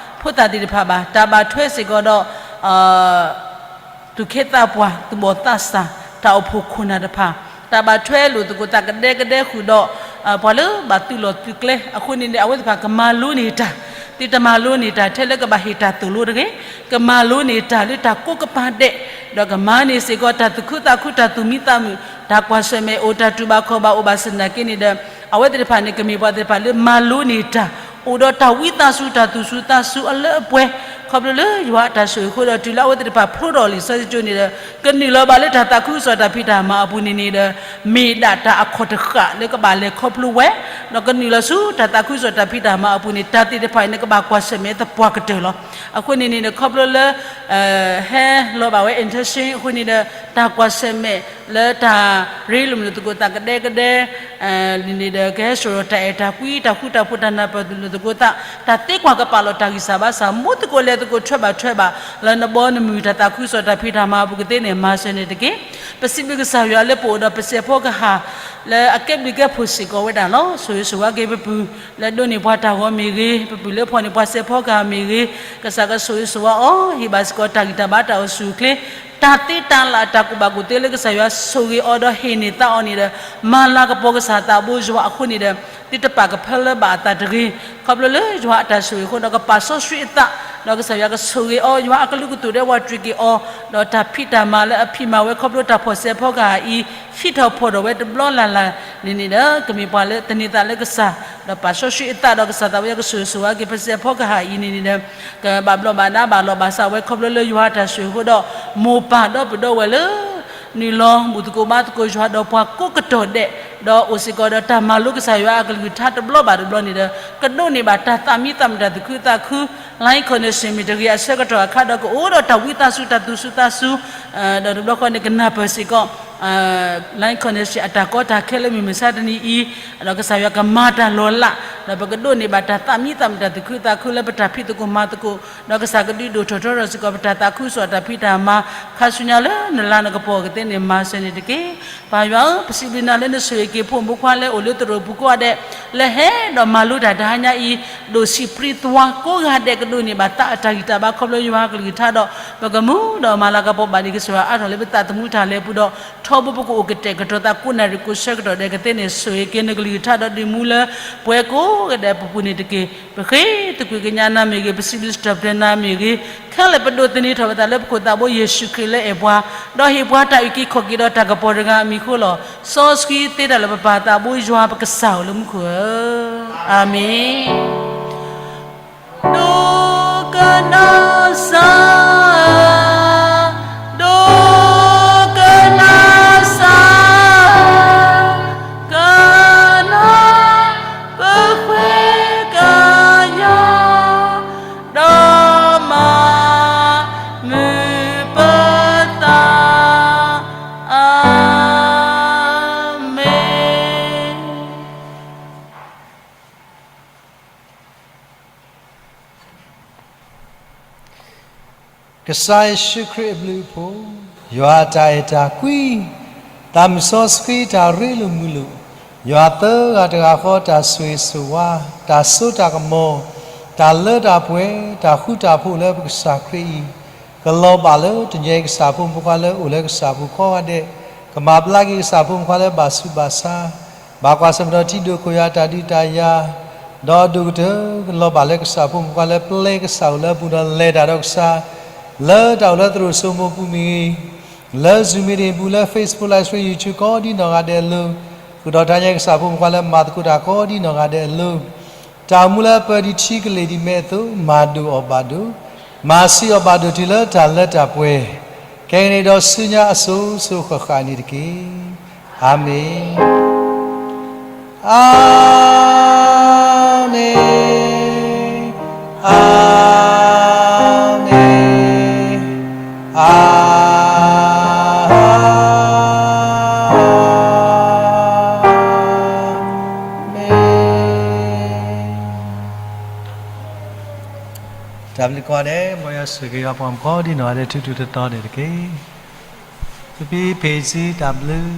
်သ့ၣ်တဖၣ်ဘၣ်, တၢ်ဘၣ်ထွဲစ့ၢ်ကီးဒီး သူၣ်က့သးပှၢ် သူၣ်ဘီၣ်သးစၢ် တၢ်အိၣ်ဖှိၣ်ခိၣ်နၢ်တဖၣ်, တၢ်ဘၣ်ထွဲလိာ်သကိးသးကဒဲကဒဲဃုာ်ဒီး ပှၤလၢဘၣ်သူၣ်လီၤသုးကျဲ အဃိန့ၣ်န့ၣ် အဝဲသ့ၣ်တဖၣ်ကမၤလိန့ၢ်တၢ်, သုတမၤလိန့ၢ်တၢ်ထဲလၢကဘၣ်ဟ့ၣ်တၢ်သိၣ်လိတဂ့ၤ, ကမၤလိန့ၢ်တၢ်လၢတၢ်ကိးကပၤဒဲး, ဒီးကမၤန့ၢ်စ့ၢ်ကီးတၢ်သူၣ်ခုသးခု တၢ်သူၣ်မံသးမုာ်, တၢ်ကွၢ်ဆၢၣ်မဲာ်အိၣ် တၢ်တူၢ်ဘၣ်ခီၣ်ဘၣ်အိၣ်ဘၣ်ဆၣ်သနာ်က့န့ၣ်ဒီး အဝဲသ့ၣ်တဖၣ်န့ၣ် ကမ့ၢ်ပှၤသ့ၣ်တဖၣ်လၢမၤလိန့ၢ်တၢ်, အိၣ်ဒီးတၢ်ဝံသးစူၤ တၢ်သူၣ်စူၤသးစူၤအလၢအပှဲၤ, ခီဖျိလၢယွၤအတၢ်ဆိၣ်ဂ့ၤအဃိဒီး တုၤလၢအဝဲသ့ၣ်တဖၣ်ဖျိထီၣ်လံာ်စီဆှံကၠိန့ၣ်ဒီး ကနုာ်လီၤဘၣ်လၢတၢ်သးခုကစီၣ်တၢ်ဖံးတၢ်မၤအပူၤန့ၣ်န့ၣ်ဒီး မ့ၢ်ဒၣ်တၢ်အခီၣ်တဃာ်လၢကဘၣ်လဲၤခီဖျိဝဲ, ဒီးကနုာ်လီၤဆူတၢ်သးခုကစီၣ်တၢ်ဖံးတၢ်မၤအပူၤန့ၣ် တၢ်သ့ၣ်တဖၣ်အံၤန့ၣ် ကဘၣ်ကွၢ်ဆၢၣ်မဲာ်သပှၢ်ကတၢၢ်လီၤ. အဃိန့ၣ်န့ၣ်ဒီး ခီဖျိလၢ ဟဲလီၤဘၣ်ဝဲ internship အဃိန့ၣ်ဒီး တၢ်ကွၢ်ဆၢၣ်မဲာ်လၢတၢ်ရ့လိာ်မုာ်လိာ်သကိးသးကဒဲကဒဲ န့ၣ်န့ၣ်ဒီး ကဟဲစိာ်ထီၣ်တၢ်အဲၣ်တၢ်ကွံ တၢ်ဃူတၢ်ဖိး တၢ်နၢ်ပၢၢ်လိာ်သကိးသး တၢ်သ့ကွၢ်ကပာ်လီၤတၢ်ဂံၢ်စၢ်ဘါစၢ် မူသကိးလဲၤသကိးထွဲဘၣ်ထွဲဘၣ် လၢနဘီနမုၢ်တၢ်သးခုကစီၣ်တၢ်ဖံးတၢ်မၤအပူၤကသ့န့ၣ် မၤစၢၤန့ၣ်တက့ၢ်. ပစံးဘျုးကစၢ်ယွၤလၢပအိၣ်ဒီးပစဲးဖီကဟၣ် လၢအကဲဘျုးကဲဖှိၣ်စ့ၢ်ကီးဝဲဒၣ်လီၤ. ဆိၣ်ဂ့ၤဆိၣ်ဝါက့ၤပပုၢ် လၢဒိးန့ၢ်ပှၤတၢ်ဂီၤမ့ၢ်ဂ့ၤ, ပပုၢ်လၢဖီၣ်န့ၢ်ပှၤစဲးဖီကဟၣ်မ့ၢ်ဂ့ၤ, ကစၢ်ကဆိၣ်ဂ့ၤဆိၣ်ဝါအီၤ, ဟ့ၣ်ဘၣ်စ့ၢ်ကီးတၢ်ဂံၢ်တၢ်ဘါတၢ်အိၣ်ဆူၣ်အိၣ်ချ့, တၢ်သ့တၢ်လၢ်တၢ်ကူၣ်ဘၣ်ကူၣ်သ့လၢကစၢ်ယွၤဆိၣ်ဂ့ၤအီၤဒီးဟ့ၣ်န့ၢ်သါအီၤန့ၣ်ဒီး, မၤလၤကပီၤကစၢ်သးဘိယွၤအဃိန့ၣ်ဒီး, သုတပာ်ကဖၢလၢဘၣ်အသးတဂ့ၤ. ခီဖျိလၢယွၤအတၢ်ဆိၣ်ဂ့ၤအဃိဒီးကပာ်စီဆှံအသး, ဒီးကစၢ်ယွၤကဆိၣ်ဂ့ၤအီၤ, ယွၤအကလုၢ်ကတိၢ်ဒဲးဝးတြံၤက့ၤအီၤ, ဒီးတၢ်ဖံးတၢ်မၤလၢအဖံးမၤဝဲခီဖျိတၢ်ဖီၣ်စဲးဖီကဟၣ်အံၤ, ဟံးထီၣ်ဖီၣ်ထီၣ်ဝဲတဘျီလၢ်လၢ်န့ၣ်န့ၣ်ဒီး, ကမ့ၢ်ပှၤလၢသန့ၤသးလၢကစၢ်, ဒီးပာ်စီဆှံအသးဒီးကစၢ်သးဝဲကဆိၣ်ဂ့ၤဆိၣ်ဝါက့ၤပစဲးဖီကဟၣ်အံၤန့ၣ်န့ၣ်ဒီး, ကဘၣ်ဘျီးဘၣ်ဒါဘၣ်လီၤဘၣ်စးဝဲခီဖျိလၢယွၤတၢ်ဆိၣ်ဂ့ၤအဃိဒီး, မိၢ်ပၢ်ဒီပုၢ်ဒီဝဲၢ်လၢ နုာ်လီၤဘူၣ်သကိးဘါသကိးယွၤဒီးပှၤကိးကတီၢ်ဒဲး, ဒီးအိၣ်စ့ၢ်ကီးဒီးတၢ်မၤလိကစၢ်ယွၤအကလုၢ်ကထါတဘျီဘၣ်တဘျီန့ၣ်ဒီး, ကဒိးန့ၢ်ဘၣ်တၢ်သးမံသးမုာ်တၢ်သူၣ်ခုသးခု, Lion Connection မ့ၢ်တဂ့ၤအဆၢကတီၢ်အခါဒီးကအိၣ်ဒီးတၢ်ဝံသးစူၤတၢ်သူၣ်စူၤသးစူၤ, ဒီးတဘျီဃီန့ၣ်ကနၢ်ပၢၢ်စ့ၢ်ကီး Lion Connection အတၢ်ကီတၢ်ခဲလၢမုၢ်မဆါတနံၤအံၤ, ဒီးကစၢ်ယွၤကမၤတၢ်လီၤလး, ဒီးပကဒိးန့ၢ်ဘၣ်တၢ်သးမံသးမုာ်တၢ်သူၣ်ခုသးခုလၢပတၢ်ဖံးသကိးမၤသကိး, ဒီးကစၢ်ကဒုးဒိၣ်ထီၣ်ထီထီၣ်စ့ၢ်ကီးပတၢ်သးခုကစီၣ်တၢ်ဖံးတၢ်မၤ, ခါဆူညါလၢနလၤနကပီၤကသ့န့ၣ်မၤစၢၤန့ၣ်တက့ၢ်. ပၢ်ယွၤဧၢ, ပစံးဘျုးနၤလၢနဆိၣ်ဂ့ၤက့ၤဖိမုၣ်ဖိခွါလၢအိၣ်လၢသရိာ်ပူၤကိးဂၤဒဲး, လၢဟဲဒီးမၤလိတၢ်တဟါညါအံၤ, ဒိၣ်ဆံးပြံသွါကိးဂၤဒဲးကဒိးန့ၢ်ဘၣ်သးအတၢ်ဂံၢ်တၢ်ဘါခီဖျိယွၤကလုၢ်ကထါဒီး, ပကမူဒီးမၤလၤကပီၤဘၣ်ဒံးကစၢ်ယွၤအါထီၣ်လၢပသးသမူတၢ်လဲၤပူၤဒီး, ထီဘိပကအိၣ်ကတဲာ်ကတီၤသးကိးနၣ်ရံၣ်ကိးဆၢကတီၢ်ဒဲးကသ့န့ၣ် ဆိၣ်ဂ့ၤက့ၤနကလုၢ်ကထါဒီးဒုးမူလၢပှၤကိးဂၤဒဲးအပူၤန့ၣ်တက့ၢ်. ပဃ့သကွံၢ်ကညးနၤမ့ၢ်ဂ့ၤ, ပစံးဘျုးစံးထီၣ်ပတြၢၤနၤမ့ၢ်ဂ့ၤ, ခဲလၢာ်ပဒိးသန့ၤထီၣ်ပသးလၢပခိၣ်သးဘိယ့ၣ်ၡူးခရံာ်လၢအဲၣ်ပှၤ, ဒီးဟ့ၣ်ပှၤတၢ်အုၣ်က့ၤခီၣ်က့ၤဒီးတၢ်ကပီၤတဂၤအမံၤအဃိလီၤ. စီဆှံသ့တၢ်လၢပပၢ်သးဘိယွၤပကစၢ်ဧိၤလၢမူခိၣ်ဧၢ, အၤမ့ၣ်. ဒိကနၣ်စၢ်, ဒိကနၣ်စၢ်, ကနၣ်ပဃ့ကညး, ဒီးမၤမုာ်ပသး, အၤမ့ၣ်. ကစၢ်ယ့ၣ်ၡူးခရံာ်အဘျုးအဖှိၣ်, ယွၤအတၢ်အဲၣ်တၢ်ကွံ, သးမုၢ်စီဆှံတၢ်ရ့လိာ်မုာ်လိာ်, ယွၤသၢဂၤတဂၤဃီတၢ်ဆိၣ်ဂ့ၤဆိၣ်ဝါ, တၢ်စိတၢ်ကမီၤ, တၢ်လၢတၢ်ပှဲၤ, တၢ်ဃူတၢ်ဖိးလၢပကစၢ်ခရံာ်အံၤ, ကလီၤဘၣ်လၢတညဲကစၢ်ဖိမုၣ်ဖိခွါလၢအိၣ်လၢကစၢ်ပူၤကိးဂၤဒဲး, ကမၤဘျါက့ၤကစၢ်ဖိမုၣ်ဖိခွါလၢဘၣ်ဆူးဘၣ်ဆါ, ဘၣ်ကွၢ်ဆၢၣ်မဲာ်ဒီးထံဒိၣ်ခိၣ်ယွၤတၢ်ဒုးတၢ်ယၤ, ဒီးအဒိၣ်ကတၢၢ်ကလီၤဘၣ်လၢကစၢ်ဖိမုၣ်ဖိခွါလၢပျဲကစၢ်အိၣ်လၢအပူၤဒီးလဲၤတၢ်ဒီးကစၢ်, လၢတၢ်အိၣ်လၢသရိာ်စိမိၤပူၤမ့ၢ်ဂ့ၤ, လၢ Zoom meeting ပူၤ လၢ Facebook Live Stream YouTube ကိးဒ်နီၢ်ဂၤဒဲးအလိၤ, ဃုာ်ဒီးတၢ်ညဲကစၢ်ဖိမုၣ်ဖိခွါလၢမၤသကိးတၢ်ကိးဒ်နီၢ်ဂၤဒဲးအလိၤ, တၢ်အိၣ်မူလၢအပၢၤဒံးထံကလ့ၢ်ဒံးမဲးအသိး မၤဒိၣ်အီၤဘၣ်ဒိ, မၤဆံးအီၤဘၣ်ဒိၣ်တုၤလၢတၢ်လၢတၢ်ပှဲၤ, ခဲကနံၣ်ဒီးဆူညါအစိၤစိၤဃၣ်ဃၣ်န့ၣ်တက့ၢ်. အၤမ့ၣ်, အၤမ့ၣ်, အၤမ့ၣ်, အၤမ့ၣ်. တၢ်ဘျုးကိးဂၤဒဲး, မ်ယွၤဆိၣ်ဂ့ၤက့ၤပှၤမုၣ်ဖိခွါဒ်နီၢ်ဂၤဒဲး ထူထူတီတီန့ၣ်တက့ၢ်. သုဖဲဖ့းစံတၢ်ဘျုး